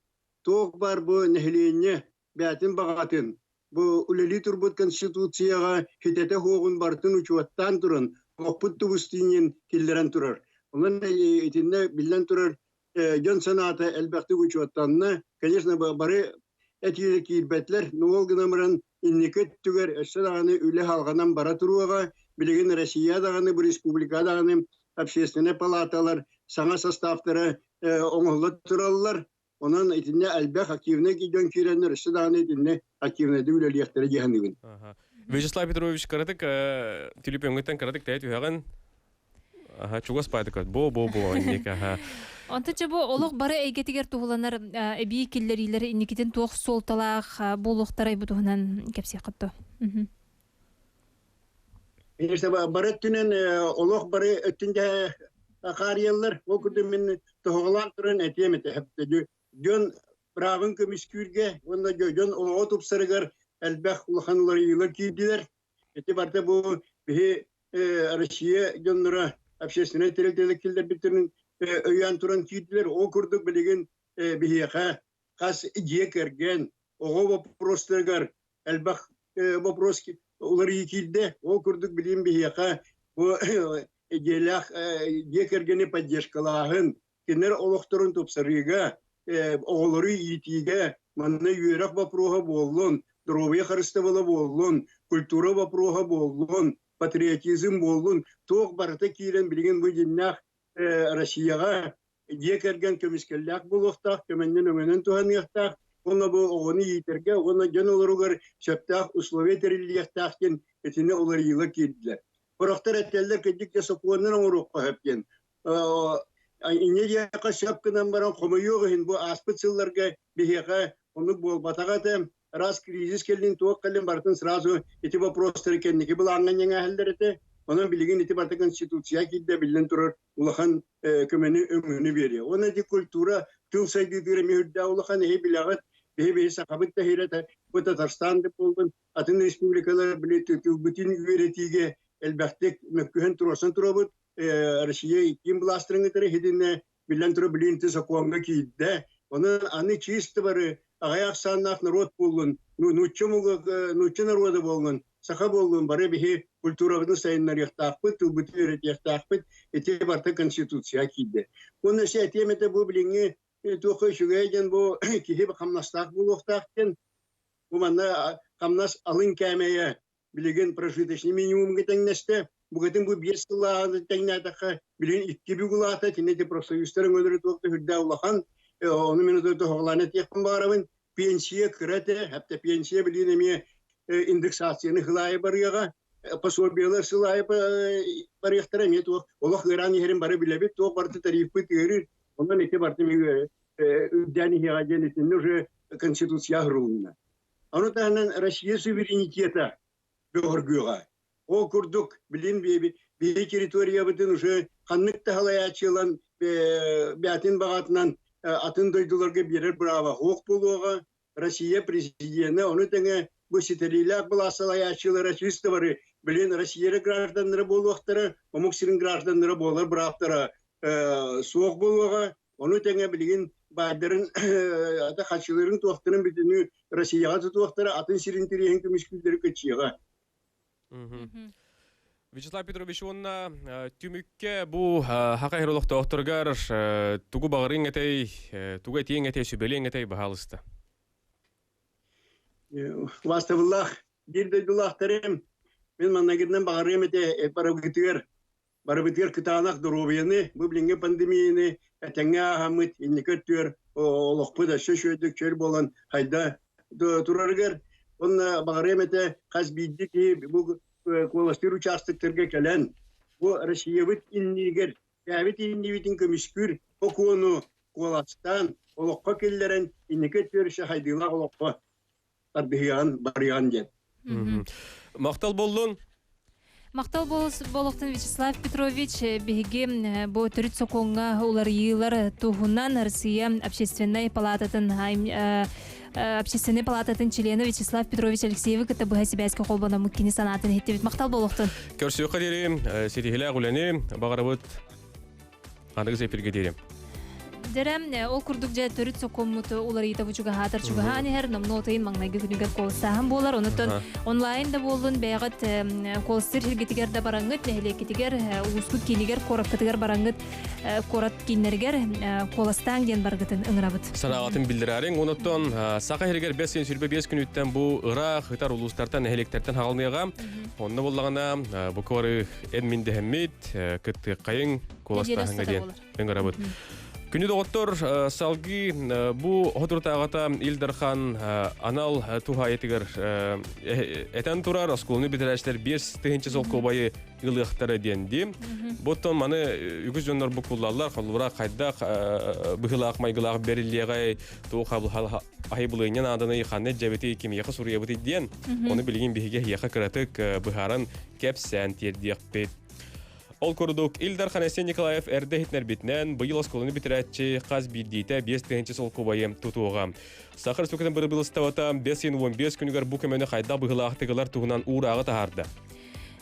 туох баар бу нэһилиэнньэ бэйэтин баҕатын бу үлэлии турбут Конституцияҕа хитэтэ суоҕун барытын учуоттаан туран олохпут тубустуунньун киллэрэн турар. Онон итиннэ биллэн турар дьон санаата элбэхтик учуоттанна. Конечно, бары этиилэр киирбэтилэр. Но ол гынан баран инники өттүгэр өссө даҕаны үлэ салҕанан бара туруоҕа. Билигин Россия даҕаны, бу республика даҕаны общественнай палаталар саҥа составтара оҥоһулла тураллар. Онон итиннэ элбэх активнай дьон киирэннэр өссө даҕаны итиннэ активнайдык үлэлиэхтэрэ дии саныыбын. Вячеслав Петрович кыратык түлүпүөҥҥүттэн кыратык тэйэ түһэҕин. Аха, чугас баайдык бо бо бо инник аха. Онтон чэ бу олох бары эйгэтигэр туһуланар эбии киллэриилэр инникитин туох суолталаах буолуохтарай бу туһунан кэпсиэххит дуо? Бары өттүнэн олох бары өттүн хаарыйаллар. Ол курдук мин тоһоҕолоон туран этиэм этэ. Дьон быраабын көмүскүүргэ уонна дьон олоҕо тупсарыгар элбэх улахан уларыйыылар киирдилэр. Ити барыта бу биһи Россия дьонноро общественнай тэрилтэлэр киллэрбиттэрин өйөөн туран киирдилэр. Ол курдук билигин биһиэхэ хас дьиэ кэргэн оҕо вопростарыгар элбэх вопрос уларыйыы киирдэ. Ол курдук билигин биһиэхэ бу дьиэлээх дьиэ кэргэни поддержкалааһын, кинилэр олохторун тупсарыыга, оҕолору иитиигэ манна үөрэх боппуруоһа буоллун, доруобуйа харыстабыла буоллун, культура боппуруоһа буоллун, патриотизм буоллун, туох барыта киирэн билигин бу дьиннээх Россияҕа дьиэ кэргэн көмүскэллээх буолуохтаах, көмөннөн өҥөнөн туһаныахтаах уонна бу оҕону иитэргэ уонна дьон олоругар сөптөөх условия тэриллиэхтээх диэн итини уларыйыылар киирдилэр. Сорохтор этэллэр кырдьык дьэ сокуоннар оҥоруохха сөп диэн. Инньэ диэххэ сөп гынан баран хомойуох иһин бу ааспыт сылларга биһиэхэ оннук буолбатаҕа этэ. Раз кризис кэллин, туох кэллин барытын сразу ити вопростары кэнники былааҥҥа ньэҥээһэллэр этэ. Онон билигин ити барыта Конституция киирдэ биллэн турар улахан көмөнү өҥөнү биэриэ. Уонна ити культура тыл сайдыытыгар эмиэ үрдээх улахан эһи билэҕит, биһи-биһи сахабыт да иһирэ бу Татарстан да буоллун, атын республикалар били тылбытын үөрэтиигэ элбэхтик мөккүһэн туруорсан турабыт. Россия иккиэн былаастарын кытары иһитиннэ биллэн турар билигин ити сокуоҥҥа киирдэ. Онон аны чисто бары аҕыйах ахсааннаах норуот буоллун, нуучча нуучча норуота буоллун, саха буоллун бары биһи культурабытын сайыннарыахтаахпыт, тылбытын үөрэтиэхтээхпит. Ити барыта Конституция киирдэ. Уонна өссө этиэм этэ бу билиҥҥи туохха үчүгэй диэн бу киһи хамнастаах буолуохтаах диэн. Бу манна хамнас алын кээмэйэ билигин прожиточный минимумга тэҥнэстэ. Букатын бу биэс сыллааҕы тэҥнээтэххэ, билигин икки бүк улаата, итиннэ ити профсоюзтар өҥөлөрө туох да үрдээх улахан. Ону мин тоһоҕолоон этиэхпин баҕарабын. Пенсия кыра этэ, хәтта пенсия билигин эмиэ индексацияны сыл аайы барыаҕа, пособиелар сыл аайы барыахтара эмиэ туох олох ыараан иһэрин бары билэбит, туох барыта тарифпыт ыарыыр. Онон ити барыта үрдээн иһиэҕэ диэн итиннэ уже Конституция сурулунна. Ону таһынан Россия суверенитета бөҕөргүөҕэ. Ол курдук, билин биһи территориябытын уже ханнык да халайааччылан бээтин баҕатынан атын дойдуларга биэрэр бырааба суох буолуоҕа. Россия президенэ ону тэҥэ бу ситэриилээх былаас салайааччылара чисто бары билин Россия гражданнара буолуохтара, омук сирин гражданнара буолар бырааптара суох буолуоҕа. Ону тэҥэ билигин баайдарын ата хаччыларын туохтарын бүтүнүү Россияҕа тутуохтара, атын сирин тириэһин көмүскүүллэри кыччыаҕа. Вячеслав Петрович уонна түмүккэ бу хака иһэр олохтоохторугар тугу баҕарыҥ этэй, тугу этиэҥ этэй, сүбэлиэҥ этэй, баһаалыста. Убаастабыллаах биир дойдулаахтарым, мин маннагытынан баҕарыам этэ барыбытыгар барыбытыгар кытаанах доруобуйаны, бу билиҥҥи пандемияны этэҥҥэ ааһаммыт инники өттүгэр олохпут өссө үчүгэйдик чөл буолан хайда турарыгар уонна баҕарыам этэ хас биирдии киһи бу куоластыыр учаастактарга кэлэн бу Россиябыт иннигэр бэйэбит иннибитин көмүскүүр сокуону куоластаан олоххо киллэрэн инники өттүгэр өссө хайдыылаах олоххо тардыһыаҕын барыаҕын диэн. Махтал боллун. Махтал болуохтун Вячеслав Петрович биһиги бу төрүт сокуоҥҥа уларыйыылар туһунан Россия общественнай палататын общественной палататын чилиэнэ Вячеслав Петрович Алексеевы кытта быһа сибээскэ холбономмут кини санаатын иһиттибит. Махтал болуохтун. Көрсүөххэ диэри ситиһилээх үлэни баҕарабыт. Аныгы эфиргэ диэри. Дьэрэ, ол курдук дьэ төрүт сокуоммут уларыйыта бу чугаһаатар чугаһаан иһэр, номнуо отайын маҥнайгы күнүгэр куоластааһын буолар. Онуттан онлайн да буоллун, бэйэҕит куоластыыр сиргитигэр да бараҥҥыт, нэһилиэккитигэр, улуускут киинигэр, куораккытыгар бараҥҥыт, куорат кииннэригэр куоластааҥ диэн баргытын ыҥырабыт. Санааҕытын биллэрээриҥ. Онуттан Саха сиригэр 525 күнүттэн бу ыраах ытар улуустартан, нэһилиэктэртэн хаалыныаҕа. Онно буоллаҕына, бу куоры эн мин дэһэммит, кыттыаххайыҥ, куоластааһыҥҥа диэн ыҥырабыт. Күнү доҕоттор, салгыы бу соторутааҕыта Ил Дархан анал туһаайытыгар этэн турар оскуоланы бүтэрээччилэр 5000 солкуобайы ылыахтара диэн дии. Буттан маны үгүс дьоннор буккуллаллар, холобура хайдах быһыылаах майгылаах бэриллиэҕэй, туох аһыбылыынньа нааданы ханна дьэбити кимиэхэ суруйабытый диэн. Ону билигин биһиги эһиэхэ кыратык быһааран кэпсээн тиэрдиэхпит. Ол курдук, Ил Дархан Айсен Николаев эрдэ иһитиннэрбитинэн, быйыл оскуоланы бүтэрээччи хас биирдиитэ 5000 солкуобайы тутуоҕа. Саха Республикатын бырабыыталыстыбата 515 күнүгэр бу көмөнү хайдах быһыылаахтык ылар туһунан уурааҕы таһаарда.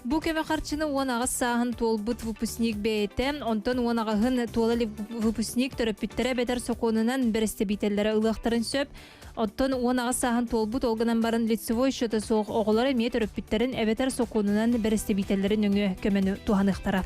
Бу көмө харчыны 18 сааһын туолбут выпускник бэйэтэ, онтон 18-ын туола илик выпускник төрөппүттэрэ эбэтэр сокуонунан бэрэстэбиитэллэрэ ылыахтарын сөп. Оттон 18 сааһын туолбут ол гынан баран лицевой счета суох оҕолор эмиэ төрөппүттэрин эбэтэр сокуонунан бэрэстэбиитэллэрин нөҥүө көмөнү туһаныахтара.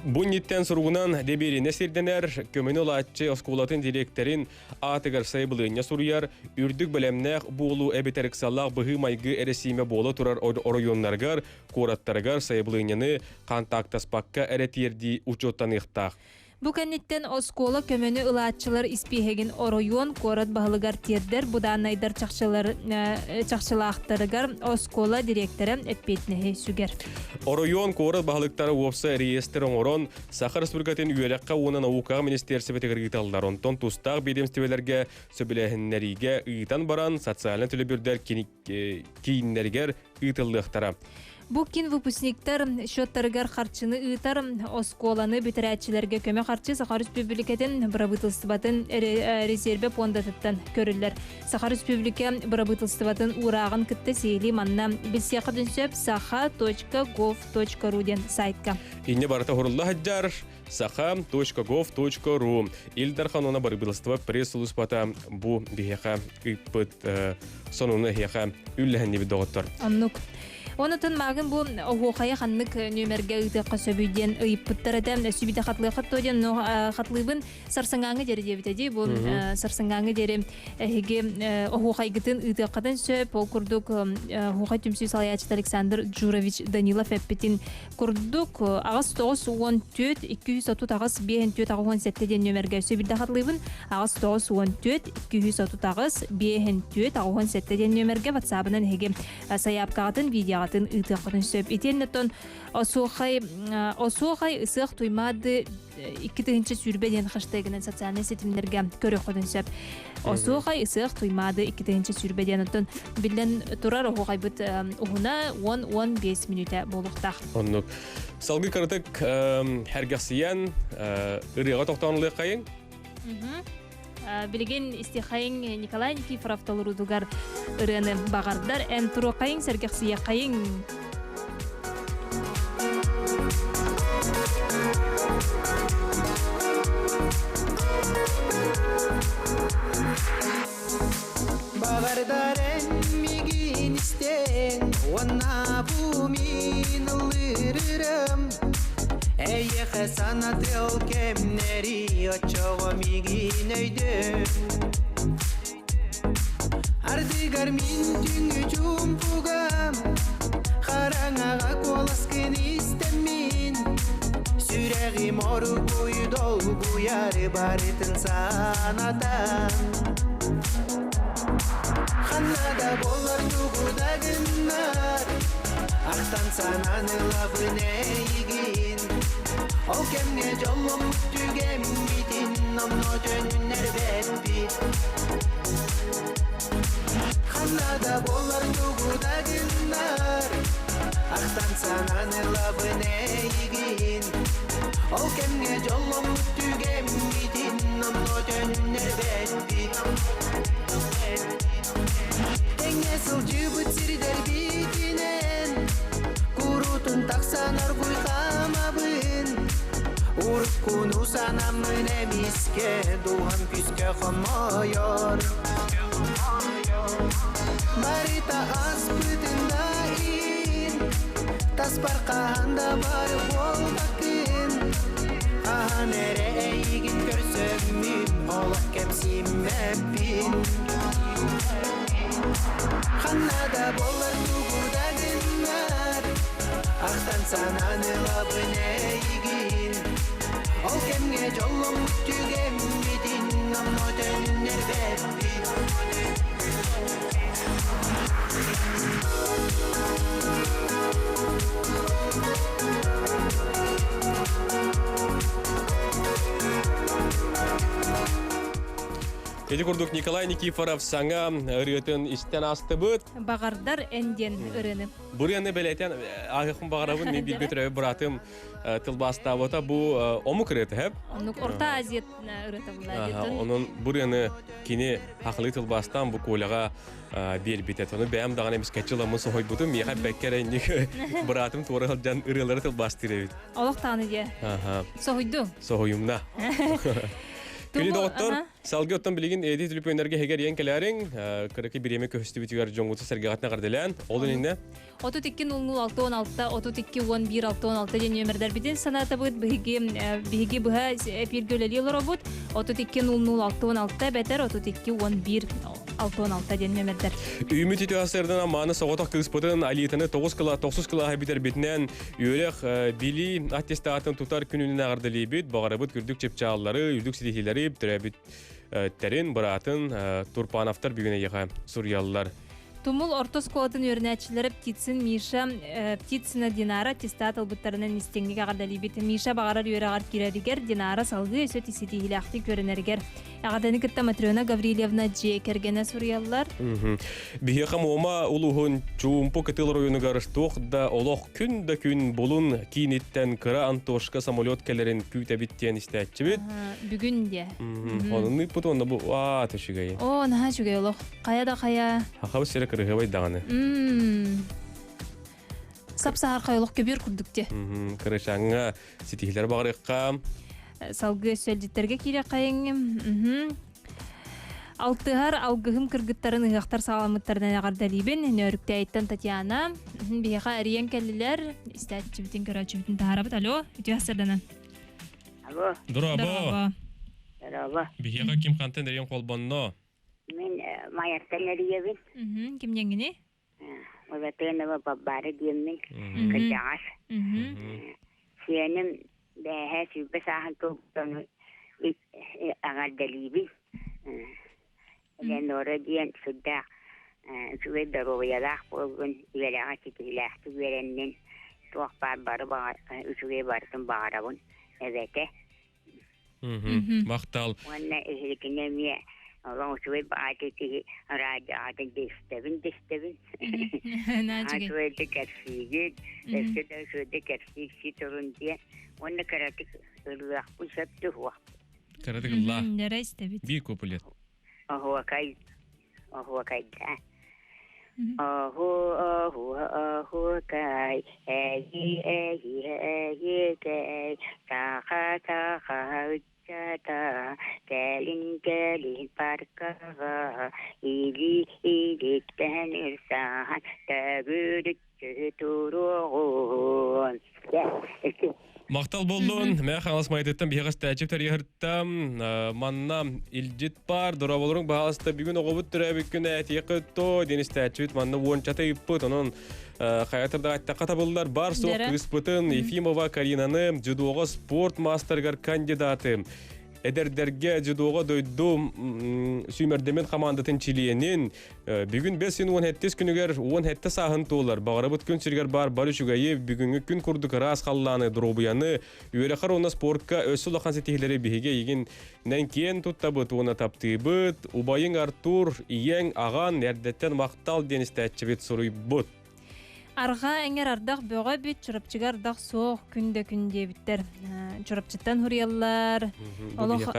Бу инниттэн суругунан дэбиэринэ сирдэнэр, көмөнү ылааччы оскуолатын дириэктэрин аатыгар сайабылыанньа суруйар, үрдүк бэлэмнээх буолуу эбэтэр ыксаллаах быһыы-майгы эрэсиимэ буола турар оройуоннарыгар, куораттарыгар сайабылыанньаны хантаактаспакка эрэ тиэрдии учуоттаныахтаах. Бу кэнниттэн оскуола көмөнү ылааччылар испииһэгин оройуон куорат баһылыгар тиэрдэр бу дааннайдар чахчылаахтарыгар оскуола дириэктэрэ эппиэтинэһи сүгэр. Оройуон куорат баһылыктара уопсай реестр оҥорон, Саха Республикатын үөрэххэ уонна наукаҕа министиэрсибэтигэр ыыталлар. Онтон тустаах биэдэмистибэлэргэ сөбүлэһиннэриигэ ыытан баран, социальнай төлөбүрдэр кииннэригэр ыытыллыахтара. Бу кин выпускниктар счеттарыгар харчыны ыытар оскуоланы бүтэрээччилэргэ көмө харчы Саха Республикатын бырабыытылыстыбатын резервэ пуондатыттан көрүллэр. Саха Республика бырабыытылыстыбатын уурааҕын кытта сиһилии манна билсиэххитин сөп saha.gov.ru диэн сайтка. Инне барыта хурулла сылдьар saha.gov.ru Ил Дархан уонна бырабыыталыстыба пресс-сулууспата бу биһиэхэ ыыппыт сонуну эһиэхэ үллэһиннибит доҕоттор. Оннук. Онутун маагын бу оһуохайы ханнык нүөмэргэ ыытыахха сөбүй диэн ыйыппыттар этэ. Сүбүтэ хатлыахат то диэн хатлыыбын сарсыҥааҥы диэри диэбитэ дии. Бу сарсыҥааҥы диэри эһиги оһуохайгытын ыытыаххытын сөп. Ол курдук оһуохай түмсүү салайааччыта Александр Джурович Данилов эппитин курдук 8 9 14 238 5 4 87 диэн нүөмэргэ өссө биирдэ хатлыыбын 8 9 14 238 5 4 87 диэн нүөмэргэ ватсабынан эһиги сайаапкаҕытын видеоҕытын ыытыаххытын сөп итиэннэ осуохай осуохай ысыах туймаады 2020 диэн хэштегинэн социальнай ситимнэргэ көрүөххүтүн сөп. Осуохай ысыах туймаады 2020 диэн оттон биллэн турар оһуохайбыт уһуна 10-15 мүнүүтэ буолуохтаах. Оннук. Салгыы кыратык сэргэхсийэн ырыаҕа тохтоон ылыаххайыҥ. Билигин истиэххэйиҥ Николай Никифоров толоруутугар ырыаны баҕардар эн туруоххайыҥ сэргэхсийэххэйиҥ. Баҕардар эн мигин истэн уонна бу мин ыллыырым Эйиэхэ санатыал кэмнэри оччоҕо миигин өйдөө Ардыгар мин түҥү чуумпугам Хараҥаҕа куоласкын истэммин Сүрэҕим оргуй долгуйар барытын санатан Ханна да буоллар тугу да гыннар Ахтан санаан ылабын эйигин Ол кэмҥэ дьолломмут түгэммитин Онно төннөрбөппүт Ханна да буоллар тугу да гыннар Ахтан санаан ылабын эйигин Ол кэмҥэ дьолломмут түгэммитин Онно төннөрбөппүт Тэҥҥэ сылдьыбыт сирдэрбитинэн Куруутун тахсан оргуй хаамабын Уруккуну санаммын эмискэ Дууһам күүскэ хомойор Барыта аспытын да иһин Таспар хаһан да бар буолбаккын Хаһан эрэ эйигин көрсөммүн Олох кэпсииммэппин Ханна да буоллар тугу да гыннар Ахтан санаан ылабын эйигин Ол кэмҥэ дьолломмут түгэммитин Онно төннөрбөппүт Ити курдук Николай Никифоров саҥа ырыатын истэн аастыбыт. Баҕардар эн диэн ырыаны. Бу ырыаны бэлэтэн ааһыахпын баҕарабын. Мин бииргэ төрөөбүт быраатым тылбаастаабыта бу омук ырыата һэп. Оннук Орто Азия ырыата булла. Онон бу ырыаны кини хахылыы тылбаастаан бу Коляҕа биэрбитэ. Ону бэйэм даҕаны эмискэччи ыламмын соһуйбутум. Миэхэ бэккэ эрэ инник быраатым туора сылдьан ырыалары тылбаастыыр эбит. Олох даҕаны диэ. Соһуйдуҥ. Соһуйумна. Күнү доҕоттор, салгыы оттон билигин эдии түлүпүөннэргэ иһигэр иэн кэлээриҥ, кыракый бириэмэ көһүстүбүтүгэр дьоҥҥуту сэргэҕитин эҕэрдэлээн, ол иннинэ 32 00 66 32 11 66 диэн нүөмэрдэрбитин санаатабыт. Биһиги биһиги быһа эфиргэ үлэлии олоробут. 32 00 66 бэтэр 32 11 66 диэн нүөмэрдэр. Үүмүт үтүө сырдана мааны соҕотох кыыспытын Алитаны 9 кыла 9 кылааһы бүтэрбитинэн үөрэх билии аттестатын тутар күнүнэн эҕэрдэлиибит. Баҕарабыт үрдүк чыпчааллары, үрдүк ситиһиилэри төрөөбүт тэрин, быраатын Турпановтар бүгүн эйиэхэ суруйаллар. Тумул орто оскуолатын үөрэнээччилэрэ Птицын Миша, Птицына Динара аттестат ылбыттарынан истиҥник эҕэрдэлиибит. Миша баҕарар үөрэҕэр киирэригэр, Динара салгыы өссө ситиһиилээхтик үөрэнэригэр. Эҕэрдэни кытта Матрена Гаврильевна дьиэ кэргэнэ суруйаллар. Биһиэхэ Муома улууһун Чуумпу кытыл оройуонугар туох да олох күн да күн булун кииниттэн кыра Антошка самолет кэлэрин күүтэбит диэн истээччибит. Бүгүн диэ. Онун ыыппыт уонна бу аа үчүгэй. Оо, наһаа үчүгэй олох. Хайа да хайа. Хахабыт сирэ кырыһыбай даҕаны. Сап-саһархай олох көбүөр курдук те. Кырачаҥҥа ситиһилэр баҕарыахха. Салгыы өссө киириэххэйиҥ. Алтыһар алгыһым кыргыттарын ыһыахтар саҕаламмыттарынан эҕэрдэлиибин. Нөөрүктээйиттэн Татьяна. Биһиэхэ эрийэн кэллилэр. Истээччибитин, көрөөччүбүтүн таһаарабыт. Алло, үтүө сарданан. Алло. Дорообо. Дорообо. Биһиэхэ ким хантан эрийэн холбонно? Мин Майаттан эрийэбин. Ким диэҥҥиний? Улатыанова Балбаара диэммин, кырдьаҕас. Сиэним бээһээ 20 сааһын туолбутун эҕэрдэлиибин. Элеонора диэн сүрдээх үчүгэй доруобуйалаах буоллун, үөрэҕэ ситиһиилээхтик үөрэннин, туох баар бары үчүгэй барытын баҕарабын эбэтэ. Махтал. Уонна эһигитини эмиэ олох үчүгэй баҕайы киһи радио аатын дистэбин дистэбин. Үчүгэйдик кэпсиигит, өссө да үчүгэйдик кэпсиик турун диэн. Уонна кыратык ылыахпын сөп туһуох. Кыратык ыллаа. Нэрэ истэбит. Биир куплет. Оһуокай оһуокайда. Оһу оһу оһуокай, эйи эйи эйикэй, саха саха ыччата, кэлин кэлин паркаҕа, или илиттэн ырсаһан, төгүрүччү туруоҕун. Махтал боллун. Мэ Хаҥалас Майатыттан биһиэхэ стачып тэрийэртам манна илдьит бар дорооболоруҥ баһаалыста бүгүн оҕобут төрөөбүт күнэ этиэххэ то диэн истээччибит манна уончата ыыппыт онон хайатыр да аттахха табыллар бар суох кыыспытын Ефимова Каринаны дзюдоҕа спорт маастарыгар кандидаты эдэрдэргэ дзюдоҕа дойду сүүмэрдэммит хамаандатын чилиэнин Бүгүн 5 17 күнүгэр 17 сааһын туолар. Баҕарабыт күн сиригэр баар бары үчүгэйи, бүгүҥҥү күн курдук ыраас халлааны, доруобуйаны, үөрэхэр уонна спортка өссө улахан ситиһиилэри биһиги эйигин нэн киэн туттабыт уонна таптыыбыт. Убайыҥ Артур, ийэҥ, аҕан эрдэттэн махтал диэн истээччибит суруйбут. Арҕаа эҥэр ардах бөҕө эбит, Чурапчыга ардах суох, күн да күн диэбиттэр. Чурапчыттан суруйаллар. Олох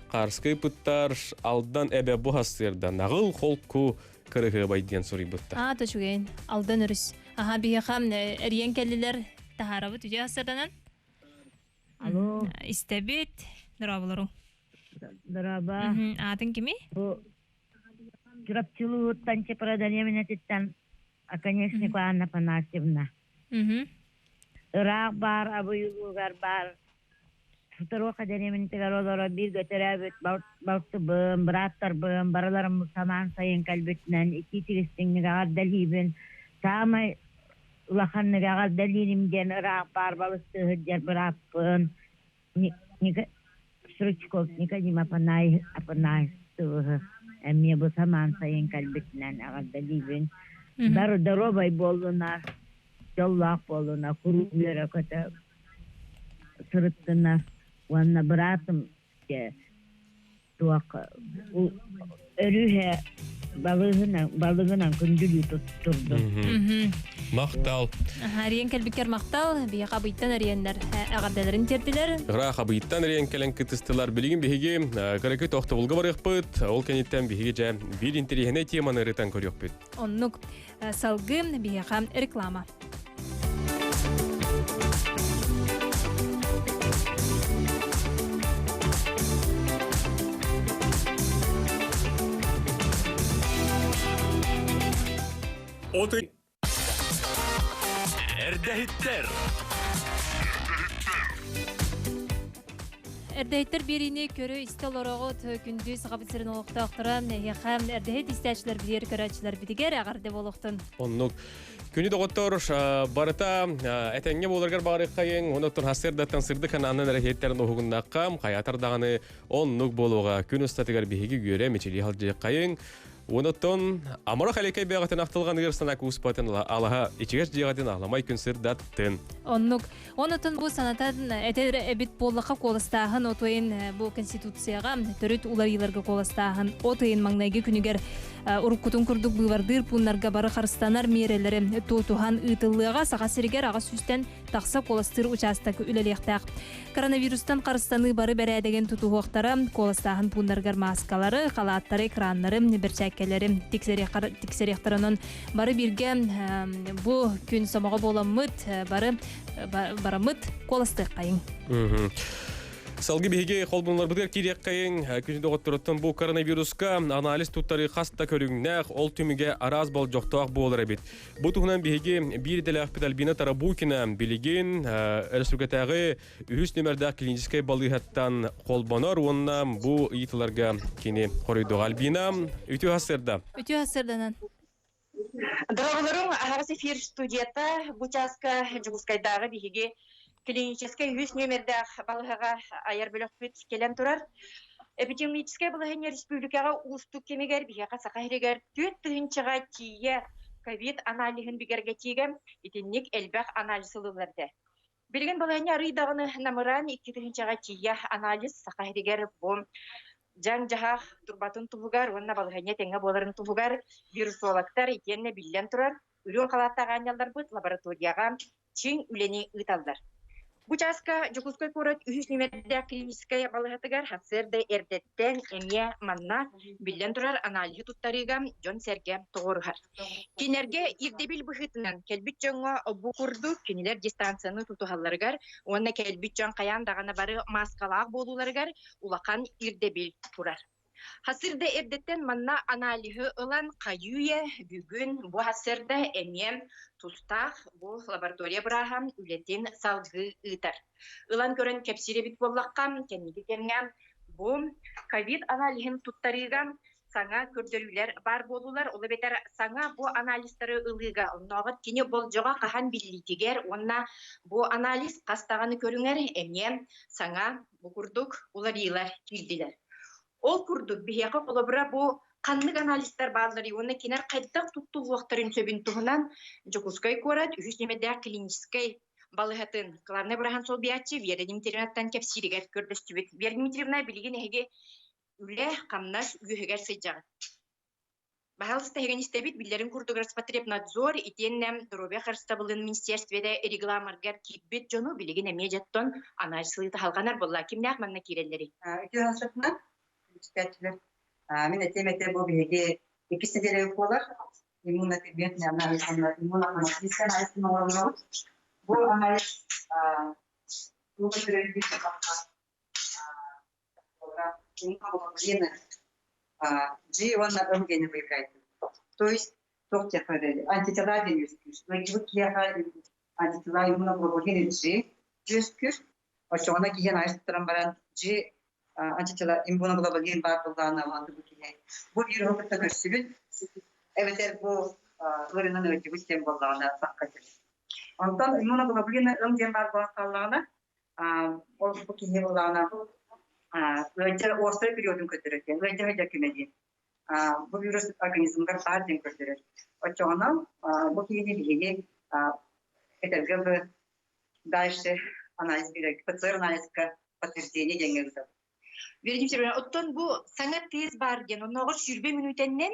Хаарскай ыппыттар, Алдан эбэ бу хассыырда наҕыл холку кырыһыабай диэн суруйбуттар. Аа, үчүгэйин. Алдан өрүс. Аха, биһиэхэ эрийэн кэллилэр. Таһаарабыт үтүө хассыырданан. Алло. Истэбит. Дорооболору. Дорообо. Аатын кими? Бу Чурапчылыыттан Чепродонеминэтиттэн Оконешнику Анна Афанасьевна. Ыраах баар абыйылыгар баар Суторуоха дэриэбинэтигэр олоро бииргэ төрөөбүт балтыбын, бырааттарбын барыларын самаан сайын кэлбитинэн итии тигистиҥник эҕэрдэлиибин. Саамай улаханнык эҕэрдэлиирим диэн ыраах баар балыстыы сылдьар бырааппын Стручков Никодим Апанасьевиһы эмиэ бу самаан сайын кэлбитинэн эҕэрдэлиибин. Бары доруобай буоллунар, дьоллоох буоллунар, куруук үөрэ-көтө сырыттынар уонна быраатым туох өрүһэ балыгынан балыгынан күндүлүү туттурдум. Махтал. Ариен кэлбиккэр махтал. Биһиэхэ абыйтан ариеннэр эҕэрдэлэрин тиэрдилэр. Ыраах абыйтан ариен кэлэн кытыстылар. Билигин биһиги кыракый тохтобулга барыахпыт. Ол кэнниттэн биһиги дьэ биир интэриэһинэй теманы ырытан көрүөхпүт. Оннук. Салгыы биһиэхэ реклама. Оты Эрдэһиттэр Эрдэһиттэр биэриини көрө-истэ олороҕут күндү Сахабыт сирин олохтоохторо эһиэхэ эрдэһит истээччилэр билиэр көрөөччүлэр битигэр эҕэрдэ буолуохтун. Оннук. Күнү доҕоттор барыта этэҥҥэ буоларгар баҕарыаххайыҥ, онуттан сарсыардаттан сырдык анаанан эрэһиэттерин уһугуннахха, хайаатар даҕаны оннук буолуоҕа. Күн устатыгар биһиги үөрэ мичилии халдьыаххайыҥ. Онотон амара халекай бэҕэтин ахтылҕаныгар сана кууспатын алаһа ичигэс дьиэҕэтин аламай күн сырдаттын. Оннук. Онотон бу санатан этэр эбит буоллахха куоластааһын отуйын бу конституцияҕа төрүт уларыйыыларга куоластааһын от ыйын маҥнайгы күнүгэр уруккутун курдук быыбардыыр пууннарга бары харыстанар миэрэлэри тутуһан ыытыллыаҕа. Саха сиригэр 800-тэн тахса куоластыыр учаастак үлэлиэхтээх. Коронавирустан харыстаныы бары бэрээдэгин тутуһуохтара, куоластааһын пууннарыгар мааскалары, халааттары, экраннары, бэрчээккэлэри тиксэриэхтэрэ. Онон бары бииргэ бу күн сомоҕо буоламмыт, бары бараммыт куоластыаххайыҥ. Салгы биһиги холбунларбытыгар киириэххэйиҥ. Күнү доҕотторуттан бу коронавируска анализ туттарыы хас да көрүҥнээх, ол түмүгэ араас болдьохтоох буолар эбит. Бу туһунан биһиги биир идэлээхпит Альбина Тарабукина билигин республикатааҕы үһүс нүмердээх клиническэй балыыһаттан холбонор уонна бу ыйытыыларга кини хоруйдуоҕа. Альбина, үтүө сарсыарда. Үтүө сарсыарданан. Дороголорум аһаҕас эфир студията бу чааска Дьокуускайдааҕы биһиги клиническэй үһүс нүөмэрдээх балыыһаҕа айар бөлөхпүт кэлэн турар. Эпидемиологическай балаһыанньа республикаҕа уустук кэмигэр биһиэхэ Саха сиригэр 4 тыһыынчаҕа тиийэ ковид аналиһын бигэргэтиигэ итинник элбэх анализ ылыллар этэ. Билигин балаһыанньа арыый даҕаны намыраан 2 тыһыынчаҕа тиийэ анализ Саха сиригэр бу дьаҥ-дьаһах турбатын туһугар уонна балаһыанньа тэҥҥэ буоларын туһугар вирусологтар итиэннэ биллэн турар үрүҥ халааттаах аанньалларбыт лабораторияҕа чиҥ үлэни ыыталлар. Бу чааска Дьокуускай куорат үһүс нүмердээх клиническэй балыыһатыгар сарсыарда эрдэттэн эмиэ манна биллэн турар аналиһы туттарыыга дьон-сэргэ тоҕуоруһар. Кинилэргэ ирдэбил быһыытынан кэлбит дьоҥҥо бу курдук кинилэр дистанцияны тутуһалларыгар уонна кэлбит дьон хайаан даҕаны бары мааскалаах буолууларыгар улахан ирдэбил турар. Хасырда эрдэттэн манна аналиһы ылан хайыы-үйэ бүгүн бу хасырда эмиэ тустаах бу лаборатория бырааһа үлэтин салгыы ыытар. Ылан көрөн кэпсиир эбит буоллахха, кэнники кэмҥэ бу ковид аналиһын туттарыыга саҥа көрдөрүүлэр баар буоллулар. Ол эбэтэр саҥа бу анализтары ылыыга оннооҕор кини болдьоҕо хаһан биллиитигэр уонна бу анализ хас даҕаны көрүҥэр эмиэ саҥа бу курдук уларыйыылар киирдилэр. Ол курдук биһиэхэ холобура бу ханнык анализтар баалларый уонна кинилэр хайдах туттуллуохтарын сөбүн туһунан Дьокуускай куорат үһүс нүөмэрдээх клиническэй балыыһатын главнай быраһан солбуйааччы Вера Дмитриевнаттан кэпсииригэр көрдөстүбүт. Вера Дмитриевна, билигин эһиги үлэ-хамнас үөһүгэр сылдьаҕыт. Баһаалыста эһигини истэбит, биллэрин курдук Роспотребнадзор итиэннэ Доруобуйа харыстабылын министиэристибэтэ регламаргар киирбит дьону билигин эмиэ дьэттон анализлыы таһалҕанар буолла. Кимнээх манна киирэллэрий? Үтүө сатынан истээччилэр. Мин этиэм этэ бу биһиги иккис нэдиэлэ буолар иммунопигментный анализ уонна иммунохроматический анализ оҥороллоробут. Бу анализ туох төрөйбүт иммуноглобулины G уонна М гени выявляет. То есть туох диэххэ антитела диэн үөскүүр. Ыалдьыбыт киһиэхэ антитела иммуноглобулины G үөскүүр. Оччоҕуна киһи анализ туттаран баран G антитела иммуноглобулин баар буоллаҕына бу киһи бу вируһу кытта көрсүбүт эбэтэр бу ыарыынан ыалдьыбыт диэн буоллаҕына сахха Онтон иммуноглобулины М диэн баар буолан хааллаҕына ол бу киһи буоллаҕына ыалдьар острый периодун көрдөрөр диэн ыалдьа сылдьар кэмэ диэн бу вирус организмгар баар диэн көрдөрөр. Оччоҕуна бу киһини биһиги этэргэ дылы дальше анализ биэрэр ПЦР анализка подтверждение диэҥҥэ ыытабыт. Вера Дмитриевна, оттон бу саҥа тест баар диэн, оннооҕор 20 мүнүүтэннэн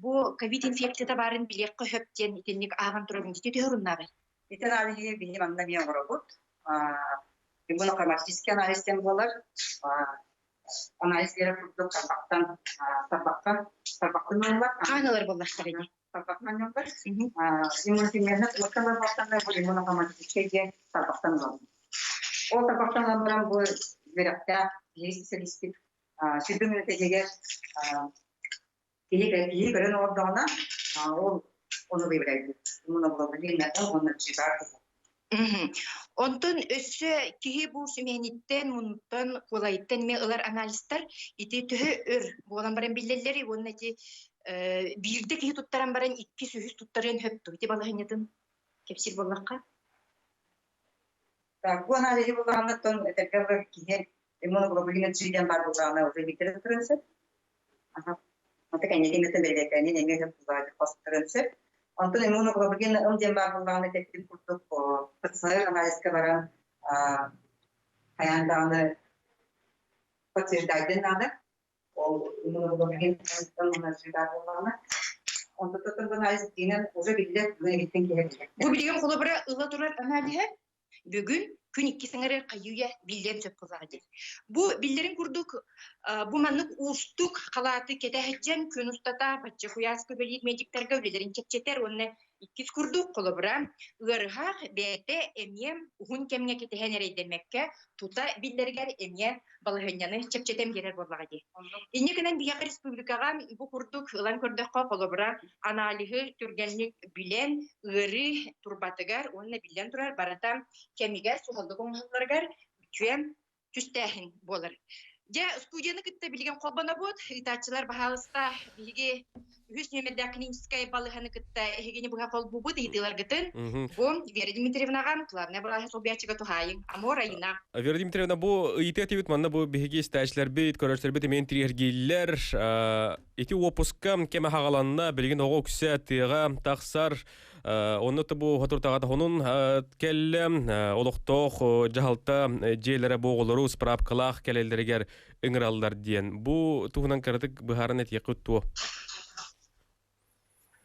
бу ковид инфекцията баарын билиэххэ сөп диэн итинник ааҕан турабын. Ити төһө оруннааҕый? Ити аналиһы биһи манна эмиэ оҥоробут. Иммунохроматический анализ диэн буолар. Анализ биэрэр курдук тарбахтан тарбахха тарбахтан ылаллар. Хаан ылар буоллахтар ини. Тарбахтан ылаллар. Иммунопигментный уоттан тарбахтан бу иммунохроматический диэн тарбахтан ылаллар. Ол тарбахтан ылан баран бу үөрэхтээх киһи специалистик 20 мүнүүтэ киһи киһи көрөн олордоҕуна ол ону выявляйбыт. Иммуноглобулин уонна G-бар Онтон өссө киһи бу сүмэһиниттэн, муннуттан, куолайыттан эмиэ ылар анализтар ити төһө өр буолан баран биллэллэрий уонна ити биирдэ киһи туттаран баран иккис, үһүс туттарыан сөп дуо? Ити балаһыанньатын кэпсиир буоллахха. Так, бу аналиһы буллаҕына этэргэ дылы киһи иммуноглобулин G диэн баар буоллаҕына уже биирдэ туттарыан сөп. Онто кэнники мэтэ бэлиэтээни эмиэ сөп булаады хостарын сөп. Онтон иммуноглобулин ым диэн баар буоллаҕына тэттин курдук ПЦР анализка баран хайаан даҕаны подтверждайдын наада. Ол иммуноглобулин ым буоллаҕына онтон анализ диинэн уже биллэр бүгүн киһи Бу билигин холобура ыла турар аналиһа бүгүн күн иккис аҥарыгар хайыы-үйэ биллиэн сөп буоллаҕа дии. Бу биллэрин курдук бу маннык уустук халааты кэтэһэддьэн күн устата бачча куйаас көбөлиир медиктарга үлэлэрин чэпчэтэр уонна иккис курдук холобура ыарыһах бэйэтэ эмиэ уһун кэмҥэ кэтэһэн эрэйдэммэккэ тута биллэригэр эмиэ балаһыанньаны чэпчэтэн биэрэр буоллаҕа дии. Инньэ гынан биһиэхэ республикаҕа бу курдук ылан көрдөххө, холобура, аналиһы түргэнник билэн, ыарыы турбатыгар уонна биллэн турар барыта кэмигэр суһаллык оҥоһулларыгар үтүө түстээһин буолар. Дьэ, студияны кытта билигин холбонобут. Ыытааччылар, баһаалыста, биһиги үһүс нүөмэрдээх клиническэй балыыһаны кытта эһигини быһа холбуубут ыйытыыларгытын бу Вера Дмитриевнаҕа главное былааһы солбуйааччыга туһаайыҥ. Амор Айына. Вера Дмитриевна, бу ыйытыы этибит манна бу биһиги истээчилэрбит, көрөөччүлэрбит эмиэ интириэһиргииллэр. Ити уоппуска кэмэ хаҕаланна, билигин оҕо үксэ тыаҕа тахсар. Онно бу хотуртаҕа хонун кэллэ. Олохтоох дьаһалта дьиэлэрэ бу оҕолору справкалаах кэлэллэригэр ыҥыраллар диэн. Бу туһунан кыратык быһааран этиэххит дуо?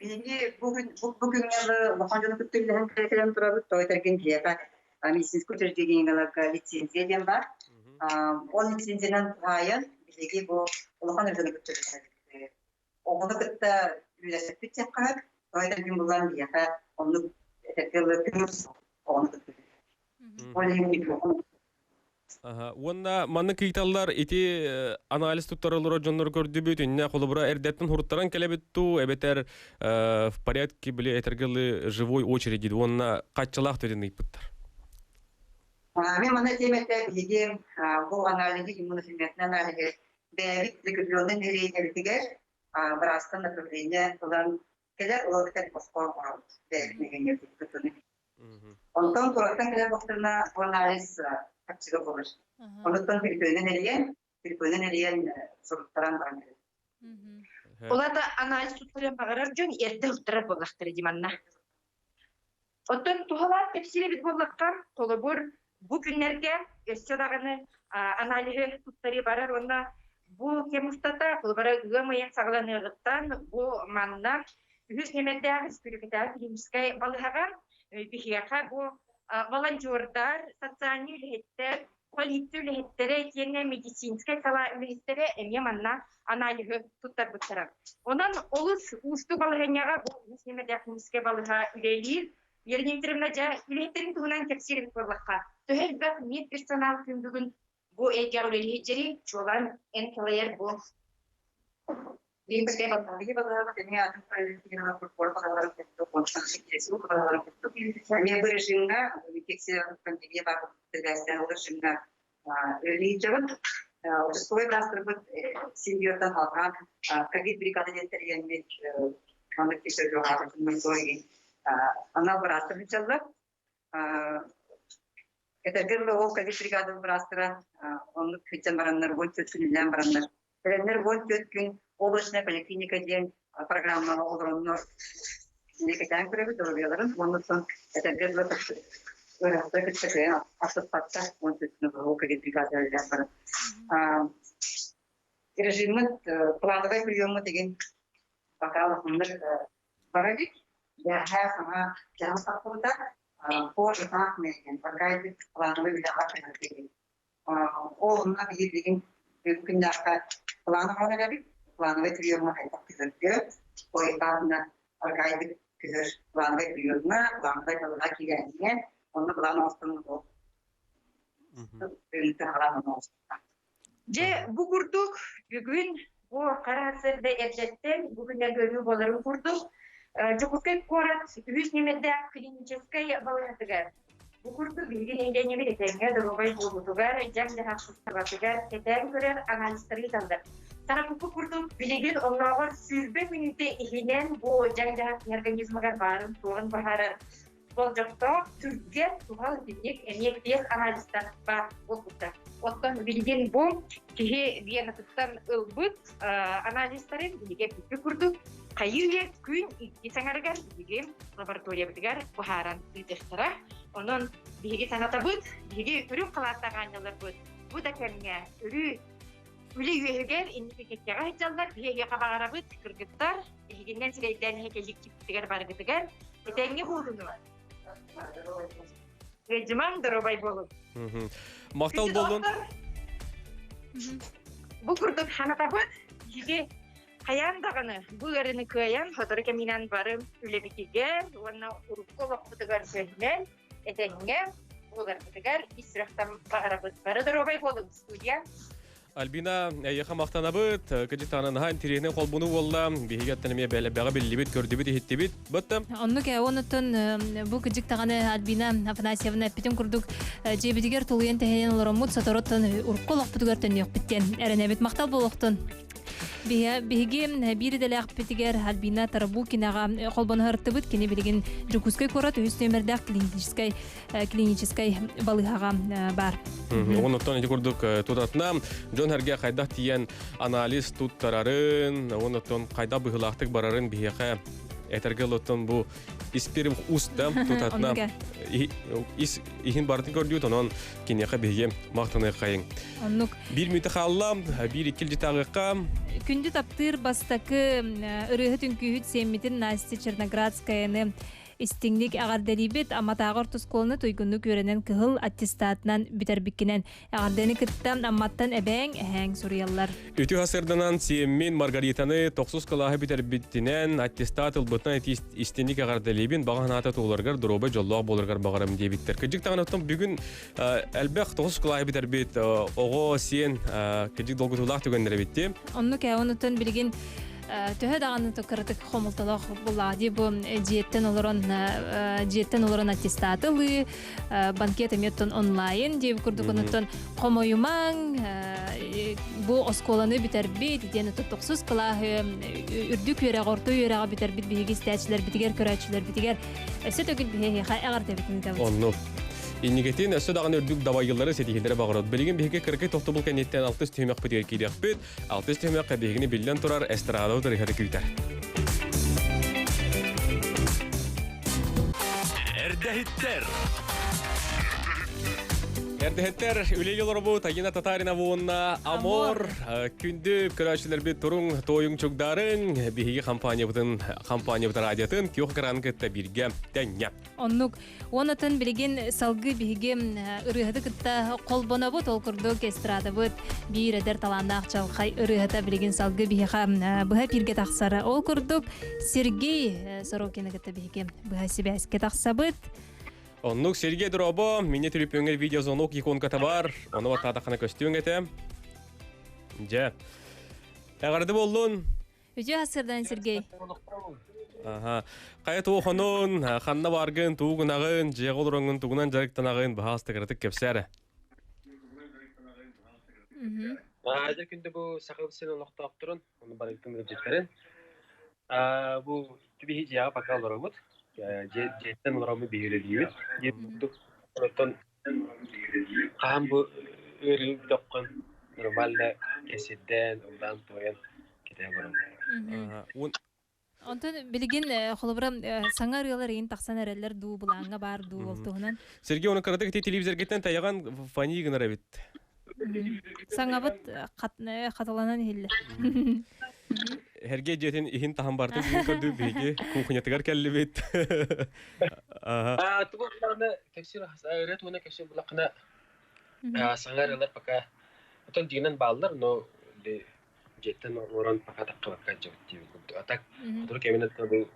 Биһиги бу бу күҥҥэ улахан дьону кытта үлэлэһэн кэлэн турабыт. Тоҕо этэргин киһиэхэ медицинскэй учреждениеларга лицензия диэн баар. Ол лицензиянан туһаайан биһиги бу улахан дьону кытта үлэлэһэбит. Оҕону кытта үлэлэспиппит диэххэ тоҕо этэргин булан биһиэхэ оннук этэргэ дылы көҥүл суох оҕону кытта. Ол иһин Уонна маннык ыйыталлар ити анализ туттарыллар дьоннору көрдүбүт, иннэ холобура эрдэттэн хуруттаран кэлэбит туу, эбэтэр в порядке били этэргэ живой очереди уонна хаччалаах төрүн ыйпыттар. Мен мана темете биһиги бу аналиһы иммуноферментный аналиһы бэйэбит закрепленный нэһилиэнньэбитигэр быраастан направление ылан кэлэр ол эбэтэр босхо оҥоробут бэйэбит нэһилиэнньэбитин. Онтон куораттан кэлэр буолтарына бу анализ харчыга буолар. Онуттан төлөпүөнүн эрийэн, төлөпүөнүн эрийэн суруттаран баран кэлэр. Улата анализ туттарыан баҕарар дьон эрдэ туттарар буоллахтара дии манна. Оттон туһалаах кэпсиир эбит буоллахха, холобур, бу күннэргэ өссө даҕаны аналиһы туттарыы барар уонна бу кэм устата, холобура, ыам ыйын саҕаланыаҕыттан бу манна үһүс нүөмэрдээх республикатааҕы клиническэй балыыһаҕа биһиэхэ бу волонтердар, социальнай үлэһиттэр, полиция үлэһиттэрэ итиэннэ медицинскэй салаа үлэһиттэрэ эмиэ манна аналиһы туттарбыттара. Онон олус уустук балаһыанньаҕа бу үһүс нүөмэрдээх клиническэй балыыһа үлэлиир. Елена Викторовна, дьэ, үлэһиттэрин туһунан кэпсиир эбит буоллахха, төһө элбэх медперсонал күн бүгүн бу эйгэҕэ үлэлиир чуолаан эн салайар бу Биһиги Эмиэ бу режимҥа инфекция пандемия баар режимҥа үлэлиир Участковай быраастарбыт симбиоттан алҕаан ковид бригада диэн тэрийэммит маннык анал быраастар сылдьаллар. Этэргэ дылы ол ковид бригада быраастара оннук сылдьан бараннар 14 күнүлээн бараннар Кэлэннэр 14 күн облачная поликлиника диэн программаҕа олороннор кэтээн көрөбүт доруобуйаларын уонна этэргэ дылы ыарахтар кытта кыайан асыппаттар 14 күн ол ковид бригада үлэлээн баран режиммит плановай приеммут деген пока улаханнык бара илик бэҕэһээ саҥа дьаһал тахсыбыта по этапно пока плановай үлэҕэ көһөрбүт Ол онно биһиги билигин бүгүн күннээххэ план оҥорон эрэбит. Плановай приемҥа хайдах көһөргө, поэтапно аргаайдык көһөр плановай приемҥа, плановай балаҕа киирээһиҥҥэ, онно план оҥостон ол Дьэ, бу курдук бүгүн бу хара сарсыарда эрдэттэн бу күннэргэ өрүү буоларын курдук Дьокуускай куорат үһүс нүөмэрдээх клиническэй балыыһатыгар бу курдук биһиги нэһилиэнньэбит этэҥҥэ доруобай буолуутугар, дьаҥ-дьаһах сыстыбатыгар кэтээн көрөр анализтары ыыталлар. Тараппыт курдук билигин оннооҕор 20 мүнүүтэ иһинэн бу дьаҥ-дьаһах организмыгар баарын-суоҕун быһаарар. Болдьохтоох түргэн суһал итинник эмиэ тест анализтар баар буолбуттар. Оттон билигин бу киһи венатыттан ылбыт анализтарын биһиги эппиппит курдук хайыы күн икки саҥарыгар биһиги лабораториябытыгар быһааран ыытыахтара. Онон биһиги санатабыт, биһиги үрүҥ халааттаах аанньалларбыт бу да кэмҥэ өрүү үлэ үөһүгэр инники кэккэҕэ сылдьаллар. Биһиги эһиэхэ баҕарабыт, кыргыттар, эһигиннэн сирэйдээн иһэ кэлликтииппитигэр барыгытыгар этэҥҥэ буолуну. Ыалдьымаҥ, доруобай буолун. Махтал болун. Бу курдук санатабыт, биһиги хайаан даҕаны бу ыарыыны кыайан сотору кэминэн бары үлэбитигэр уонна урукку олохпутугар төннөн этэҥҥэ буоларбытыгар ис сүрэхтэн баҕарабыт. Бары доруобай буолуҥ, студия. Альбина, эйиэхэ махтанабыт. Кыдьыктаана наһаа интириэһинэй холбуну буолла. Биһиги аттан эмиэ бэҕэ биллибит, көрдүбүт, иһиттибит. Бытта. Оннук онуттан бу кыдьык даҕаны Альбина Афанасьевна эппитин курдук дьиэбитигэр тулуйан тэһийэн олороммут соторуттан урукку олохпутугар төннүөхпүт диэн эрэнэбит. Махтал буолуохтун. Биһиги биир идэлээхпитигэр Альбина Тарабукинаҕа холбоноһортыбыт. Кини билигин Дьокуускай куорат үһүс нүөмэрдээх клиническай клиническай балыыһаҕа баар. Оннуттан ити курдук тутатына дьон эргэ хайдах тиийэн анализ туттарарын, оннуттан хайдах быһыылаахтык барарын биһиэхэ этэргэ ылыттан бу испир уста тутатына ис иһин барытын көрдүүт, онон киниэхэ биһиги махтаныаххайыҥ. Оннук. Биир мүнүүтэ хаалла, биир икки илдьитааҕыахха. Күндү таптыыр бастакы ырыаһыт үҥкүүһүт сиэммитин Настя Черноградскаяны Истиҥник эҕэрдэлиибит, Амматааҕы орто оскуоланы туйгуннук үөрэнэн кыһыл аттестатынан бүтэрбиккинэн. Эҕэрдэни кытта Амматтан эбээҥ, эһээҥ суруйаллар. Үтүө сырданан сиэммин Маргаританы тохсус кылааһы бүтэрбитинэн аттестат ылбытынан истиҥник эҕэрдэлиибин, баҕа санаата туоларыгар, доруобай дьоллоох буоларыгар баҕарым диэбиттэр. Кырдьык даҕаны оттон бүгүн элбэх тоҕус кылааһы бүтэрбит оҕо сиэн кырдьык долгутуулаах түгэннэр эбит дии. Оннук ээ, онуттан билигин төһө даҕаны кыратык хомолтолоох буллаҕа дии бу дьиэттэн олорон дьиэттэн олорон аттестаты ылыы банкет эмиэ оттон онлайн диэбит курдук онуттан хомойумаҥ бу оскуоланы бүтэрбит диэн тохсус кылааһы үрдүк үөрэҕи орто үөрэҕи бүтэрбит биһиги истээччилэрбитигэр көрөөччүлэрбитигэр өссө төгүл биһиэхэ эҕэрдэбитин ыытабыт. Оннук. Инникитин өссө даҕаны үрдүк дабайыылары ситиһиилэри баҕарабыт. Билигин биһиги кыракый тохтобул кэнниттэн алтыс түһүмэхпитигэр киириэхпит. Алтыс түһүмэххэ биһигини биллэн турар эстрада ырыһары күүтэр. Эрдэһиттэр. Эрдэһиттэр үлэли олоробут Агина Татарина уонна Амор күндү көрөөччүлэрбит туруҥ туойуҥ чугдарыҥ биһиги компаниябытын компаниябыт радиотын күөх экран кытта бииргэ тэҥҥэ. Оннук Онотон билигин салгыы биһиги ырыаһыты кытта холбонобут, ол курдук эстрадабыт биир эдэр талааннаах чалхай ырыаһыта билигин салгыы биһиэхэ быһа эфиргэ тахсар. Ол курдук Сергей Сорокины кытта биһиги быһа сибээскэ тахсабыт. Оннук Сергей Дробо, мини түрүпүөҥҥэ видеозвонок иконката бар, ону баттаатаххына көстүөҥ этэ. Дьэ. Эҕэрдэ буоллун. Үтүө сарсыардан, Сергей. Аха. Хайа туохонун, ханна баргын, туугунаҕын, дьиэҕэ олороҥҥун тугунан дьарыктанаҕын, баһаастыгыратык кэпсээ Аадыр күндү бу Саха сирин олохтоохторун, ону барыгытын ыалдьыттарын. Бу түбиһи дьиэҕэ пока олоробут. Дьиэттэн олороммут биһи үлэлиибит. Диэн курдук. Онтон хаһан бу ыарыы бүтөххүн нормально кэсирдээн, ыллаан-туойан кэтээн олоробут. Онтон билигин холобура саҥа ырыалар ыйын тахсан эрэллэр дуу, былааҥҥа баар дуу ол туһунан? Сергей, оны кыратык ити телевизоргиттэн тайаҕан фони гынар эбит. Саҥабыт хатыланан иһиллэр. Сергей дьиэтин иһин таһан бартын бүгүн көрдүү биһиги кухнятыгар кэллибит. Аа, тугу буллаҕына кэпсиир ырыа туһунан кэпсиир буллаххына саҥа ырыалар пока отон дьиҥинэн бааллар, но дьиэттэн олорон пока таххыбакка дьабыт диэбит курдук. А так сотору кэминэн бу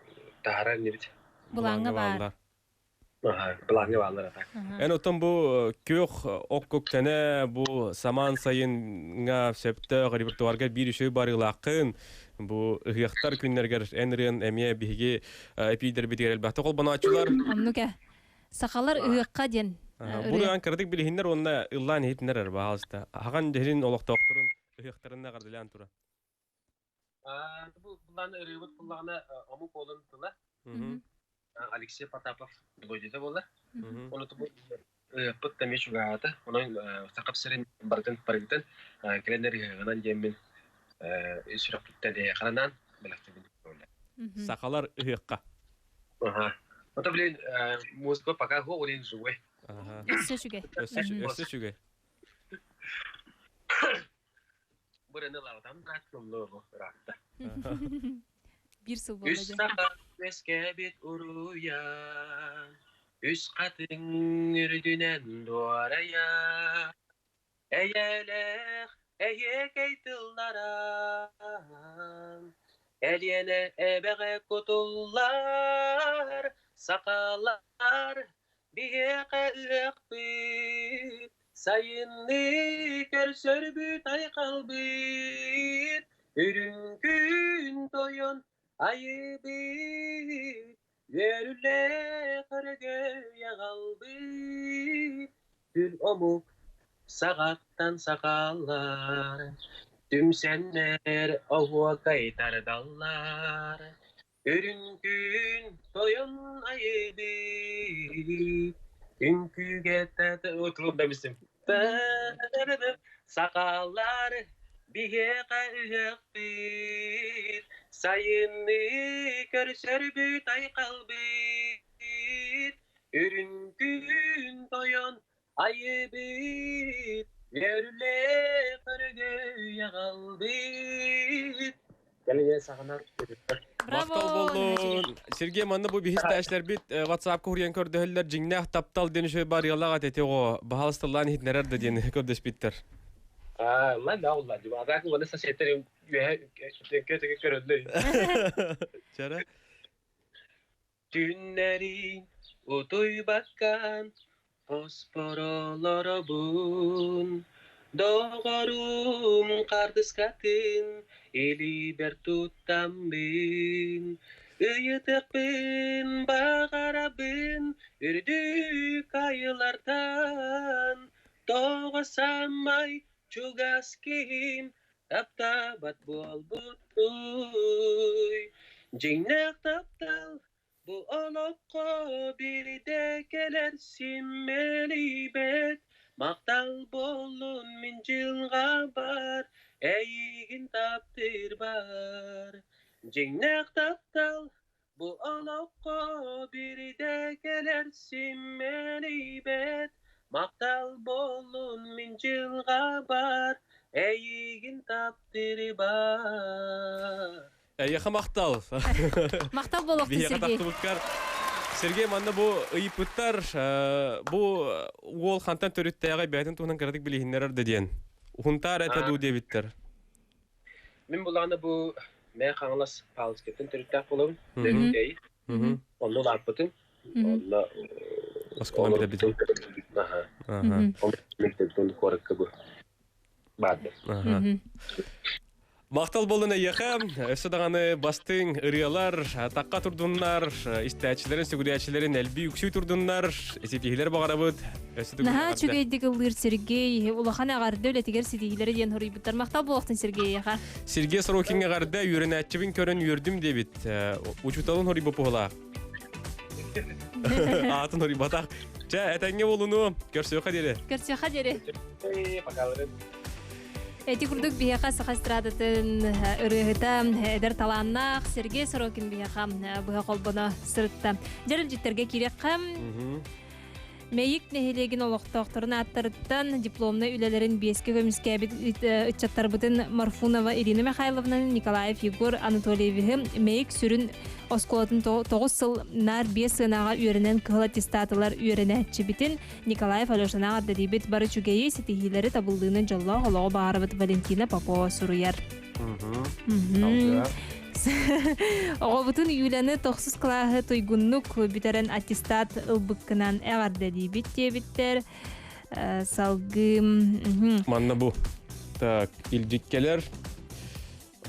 таһаарар инибит. Былааҥҥа баар. Былааҥҥа бааллар а так. Эн оттон бу күөх оккуктэнэ бу самаан сайыҥҥа сөптөөх репертуарга биир үчүгэй барыылааххын. Бу ыһыахтар күннэригэр эн ырыан эмиэ биһиги эпиидэрбитигэр элбэхтик холбонооччулар. Оннук ээ. Сахалар ыһыахха диэн Бу ырыан кыратык билиһиннэр уонна ыллаан иһитиннэр эр баһаалыста. Хаҕан дьиһин олохтоохторун ыһыахтарына эҕэрдэлээн тура. Бу былаан ырыабыт буллаҕына омук уолун тыла. Алексей Потапов мелодията буолар. Оны бу ыһыахпыт эмиэ чугаһаата. Онон сахап сирин барытын барыгытын кэлэннэр ыһыаҕынан диэммин сүрэхпиттэн эйиэхэ бэлэхтибин. Сахалар ыһыахха. Ага. Это, блин, музыка пока голень живой. Ага. Өссө үчүгэй. Өссө үчүгэй. Бырыны лаутам да ыраатта. Биир сыл буолла Үс дьэ. саха үөскээбит уруйа, үс хатыҥ үрдүнэн дуорайа, эйэлээх эһиэкэй тыллара, Элиэнэ эбэҕэ кутуллар, сахалар биһиэхэ ыһыахпыт, сайынныы көрсөрбүт айхалбыт, үрүҥ күн тойон айыбыт, үөрүүлээх өрөгөй аҕалбыт, күн омук саҕаттан сахалар, түмсэннэр оһуокай тардаллар, Үрүҥ күн тойон айыбыт, үҥкүүгэ утулдамсым. Сахалар биһиэхэ ыһыахпыт, сайынныы көрсөрбүт айхалбыт, үрүҥ күн тойон Айыбыт, үөрүүлээх өрөгөй аҕалбыт. Кэлиҥэ саҕанар Махтал боллун. Сергей манна бу биһис тәшләрбит WhatsApp-ка хуруйан көрдөһөллөр дьиҥнээх таптал диэн үчүгэй барыалаах эти оҕо баһалыстылаан иһитинэрэр да диэн көрдөспүттэр. Аа, ла да улла дьуба. Атак уонна соседтер үөһэ төҥкө көрөллөр. Чара. Түүннэри утуйбаккан хоспоролоробун, Доҕорум хаартыскатын илиибэр туттаммын, Ыйытыахпын баҕарабын үрдүк айылартан, Тоҕо саамай чугас киһим таптаабат буолбутуй? Дьиҥнээх таптал бу олоххо биирдэ кэлэр симэлийбэт, махтал буоллун мин дьылҕабар, эйигин таптыырбар. Дьиҥнээх таптал бу олоххо биирдэ кэлэр симэлийбэт, махтал буоллун мин дьылҕабар, эйигин таптыырбар. Эйиэхэ махтал. Махтал буолуохтун, Биһиэхэ Сергей. тахсыбыккар. Сергей, манна бу ыйыппыттар, бу уол хантан төрүттээҕи бэйэтин туһунан кыратык билиһиннэрэр да диэн. Хунтаар этэ дуу диэбиттэр. Мин булааны бу Мэ Хаҥалас Павловскайтан төрүттээх буолабын. Дөрүнтэй. Онно улааппытым. Онно Оскуолам билэбит. Аха. Онно куоракка бу баардыр. Махтал болун эйиэхэ, өссө даҕаны бастыҥ ырыалар, атахха турдуннар, истээччилэрин, сүгүрүйээччилэрин элбии үксүү турдуннар, ситиһиилэр баҕарабыт. Өссө төгүл Наһаа эҕэрдэ. үчүгэйдик ыллыыр Сергей, улахан эҕэрдэ үлэтигэр ситиһиилэри диэн хоруйбуттар. Махтал буолуохтун Сергейэхэ. Сергей Сорокиҥҥа эҕэрдэ, үөрэнээччибин көрөн үөрдүм диэбит. Учууталын хоруйбуппуһулаах. Аатын хоруйбатах. Чэ, этэҥҥэ буолуну, көрсүөххэ диэри. Көрсүөххэ диэри. Пока. Эти курдук биһиэхэ саха эстрадатын ырыаһыта эдэр талааннаах Сергей Сорокин биһиэхэ быһа холбоно сырытта. Дьэрэлдьиттэргэ киириэххэ. Мэйик нэһилиэгин олохтоохторун ааттарыттан дипломнай үлэлэрин биэскэ көмүскээбит ыччаттарбытын Марфунова Ирина Михайловнаны, Николаев Егор Анатольевиһы Мэйик сүрүн оскуолатын тоҕус сыл наар биэс сыанаҕа үөрэнэн кыһыл аттестатылар үөрэнээччибитин Николаев Алешанаҕа ардадиибит бары үчүгэйи, ситиһиилэри, табыллыыны, дьоллоох олоҕу баҕарабыт Валентина Попова суруйар. Оҕобутун Юляны тохсус кылааһы туйгуннук бүтэрэн аттестат ылбыккынан эҕэрдэлиибит диэбиттэр. Салгыы Манна бу. Так, илдьиккэлэр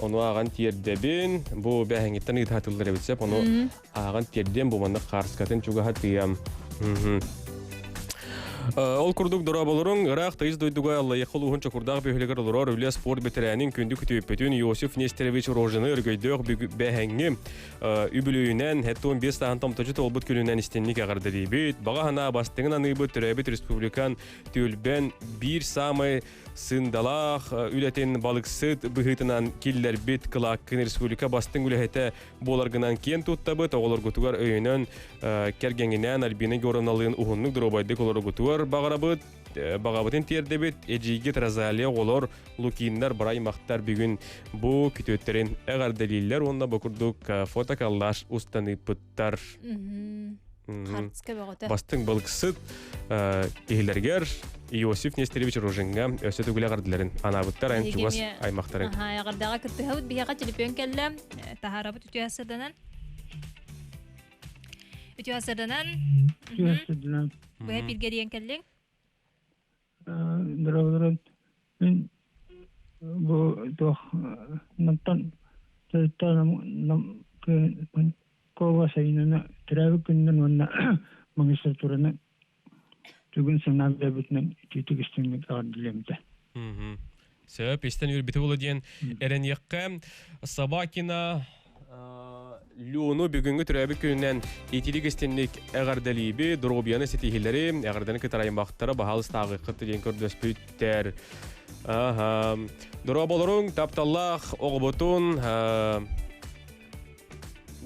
ону ааҕан тиэрдэбин. Бу бэһэҥиттэн ыытаатыллар эбит сөп. Ону ааҕан тиэрдиэм бу манна хаарскатын чугаһатыам. Ол курдук дорооболоруҥ ыраах тыйыс дойдуга Аллайыаха улууһун Чокурдаах бөһүөлэгэр олорор үлэ спорт бэтэрээнин күндү күтүөппүтүн Иосиф Нестерович Рожины өрөгөйдөөх бэһэҥҥи үбүлүөйүнэн 75 сааһын томточу туолбут күнүнэн истинник эҕэрдэлиибит. Баҕа санаа бастыҥын аныыбыт төрөөбүт республикан түөлбэн биир саамай сындалаах үлэтин балыксыт быһыытынан киллэрбит кылааккын республика бастыҥ үлэһитэ буоларгынан киэн туттабыт. Оҕолоргутугар өйөнөн кэргэҥинээн Альбина Егоровналыын уһуннук доруобайдык олороргутугар баҕарабыт. Баҕабытын тиэрдэбит. Эдьиийгит Розалия оҕолор Лукиннар бараймахтар бүгүн бу күтүөттэрин эҕэрдэлииллэр уонна бу курдук фотоколлаж устан ыыппыттар. Хартыска бөҕөтө. Бастыҥ балыксыт киһилэригэр Иосиф Нестерович Рожиҥҥа өссө төгүл эҕэрдэлэрин анаабыттар айан чугас аймахтарын. Эҕэрдэҕэ кыттыһабыт биһиэхэ телефон кэллэ. Таһаарабыт үтүө сырданан. Үтүө сырданан. Үтүө сырданан. Быһа пиргэрийэн кэллиҥ. Дорооболорун мин бу туох намтан Кова сайынына төрөөбүт күнүнэн уонна магистратураны түгүн санаан билбитинэн итиитик истиҥник эҕэрдэлиэм этэ. Сөп, истэн үөрбүтэ буолуо диэн эрэниэххэ. Собакина Люну бүгүҥҥү төрөөбүт күнүнэн итилик истинник эҕэрдэлииби, доруобуйаны ситиһилэри, эҕэрдэни кытары аймахтара баһаалыстааҕыххыт диэн көрдөспүттэр. Аха. Доруоболоруҥ, тапталлаах оҕобутун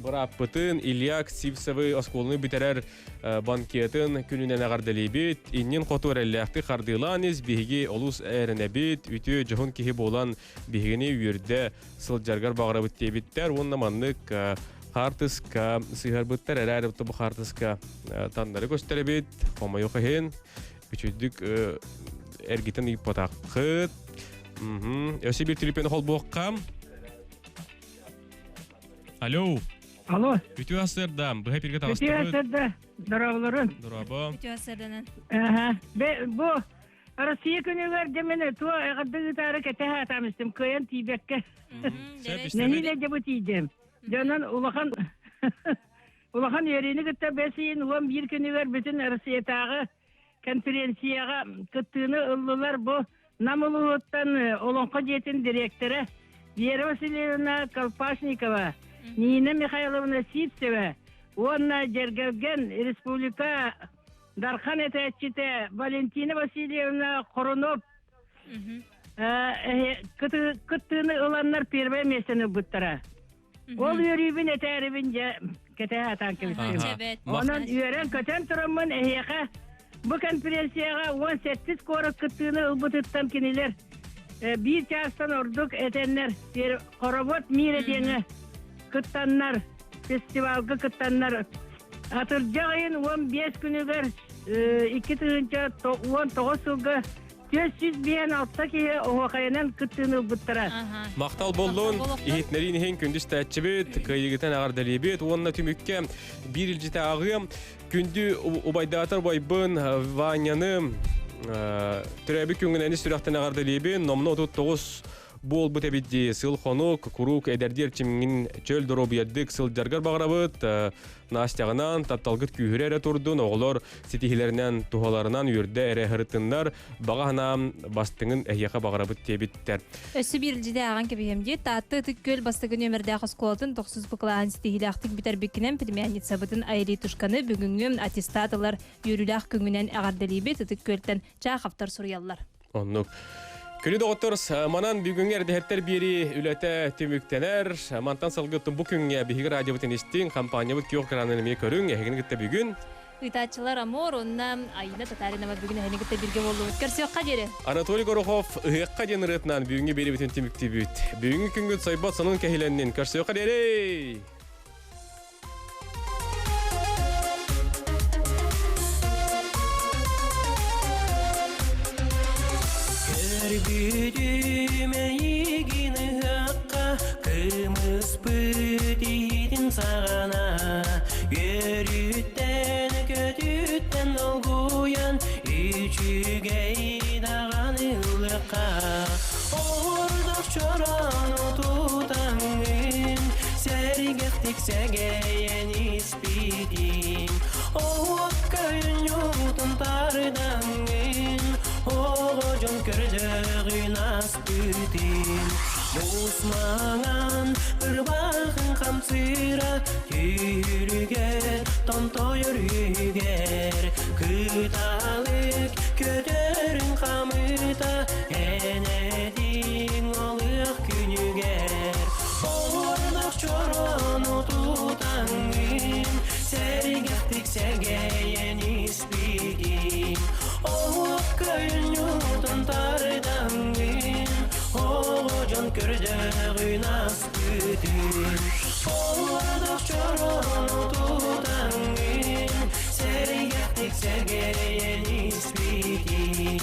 бырааппытын Илья Сивцевы оскуоланы бүтэрэр банкетын күнүнэн эҕэрдэлиибит. Иннин хоту эрэллээхтик хардыылаан ис, биһиги олус эрэнэбит, үтүө дьоһун киһи буолан биһигини үөрдэ сылдьаргар баҕарабыт диэбиттэр уонна маннык хаартыска сыһарбыттар эрээри бу хаартыска таннары көстөрөбүт хомойуох иһин үчүгдүк эргитэн ыйыппатаххыт өссө биир түлүпүөн холбуохха. Алло. Алло. Үтүө сырда, быһа эфирге таҕыстыбыт. Үтүө сырда, дорооболорун. Дорообо. Үтүө сырданан. Аха. Бу Россия күнүгэр дьэ туо эҕэрдэ ыытаары кэтэһэ атаамыстым кыайан тиийбэккэ. Нэһиилэ дьэ бу тиийдим. Дьонон улахан улахан үөрүүнү кытта бэс ыйын 11 күнүгэр бүтүн Россиятааҕы конференцияҕа кыттыыны ыллылар бу Нам улууһуттан Олоҥхо дьиэтин дириэктэрэ Вера Васильевна Колпашникова, Нина Михайловна Сивцева уонна Дьэргэлгэн республика Дархан этээччитэ Валентина Васильевна Хорунов кыттыыны ыланнар первое миэстэни ылбыттара. Ол үөрүүбүн этээрибин дьэ кэтэһэ атаан кэбистим. Онон үөрэн-көтөн тураммын эһиэхэ бу конференцияҕа 18 куорат кыттыыны ылбытыттан кинилэр биир чаастан ордук этэннэр хоровод мира диэҥэ кыттаннар фестивалга кыттаннар атырдьах ыйын 15 күнүгэр 2019 сылга 456 киһи оһуохайынан кыттыыны ылбыттара. Махтал боллун, иһитнэрин иһин күндү истээччибит, кыайыгытан эҕэрдэлиибит уонна түмүккэ биир илдьитэ ааҕыам. Күндү убайдаатар убайбын Ваняны төрөөбүт күҥҥүнэн ис сүрэхтэн эҕэрдэлиибин. Номнуо 39 буолбут эбит дии. Сыл-хонук, куруук эдэрдии эрчимҥин чөл доруобуйардык сылдьаргар баҕарабыт. Настяҕынан тапталгыт күүһүрэ эрэ турдун, оҕолор ситиһиилэринэн, туһаларынан үөрдэ эрэ сырыттыннар, баҕа санаам бастыҥын эһиэхэ баҕарабыт диэбиттэр. Өссө биир илдьити ааҕан кэбиһиэм дии. Таатта Ытык Күөл бастакы нүөмэрдээх оскуолатын тохсус бу кылааһын ситиһиилээхтик бүтэрбиккинэн племянницабытын Айритушканы бүгүҥҥү аттестат ылар үөрүүлээх күҥүнэн эҕэрдэлиибит. Ытык Күөлтэн Чааховтар суруйаллар. Оннук. Күнү доҕоттор, манан бүгүҥҥү эрдэһэттэр биэрии үлэтэ түмүктэнэр. Мантан салгыттын бу күҥҥэ биһиги радиобытын истиҥ, компаниябыт күөх экранын эмиэ көрүҥ, эһигини кытта бүгүн. Ыытааччылар Амор уонна Айна Татаринова бүгүн эһини кытта бииргэ буоллубут. Көрсүөххэ диэри. Анатолий Горохов ыһыахха диэн ырыатынан бүгүҥҥү биэриибитин түмүктүүбүт. Бүгүҥҥү күҥҥүт сойбот сонун кэһилэннин. Көрсүөххэ диэри! Көрбүтүм эйигин ыһыахха кымыспыт иһитин саҕана үөрүүттэн көтүттэн долгуйан үчүгэй даҕаны ылыахха Ордох чорону тутаҥҥын сэргэхтик сэгэйэн испитиҥ Оһуокка үнньуутун тардаҥҥын. аспытын Муус маҥан ырбаахын хамсыыра Түүрүгэр томтойор үһүгэр Кыталык көтөрүн хамыта Эн этиҥ олуох күнүгэр Оҕурдах чорону тутаҥҥын Сэргэхтик сэгэйэн испитиҥ Оһуох көйньутун тардаҥҥын Оҕо дьон көрдөҕүн аспытын Оҕурдах чорону тутаҥҥын Сэргэхтик сэгэйэн испитиҥ.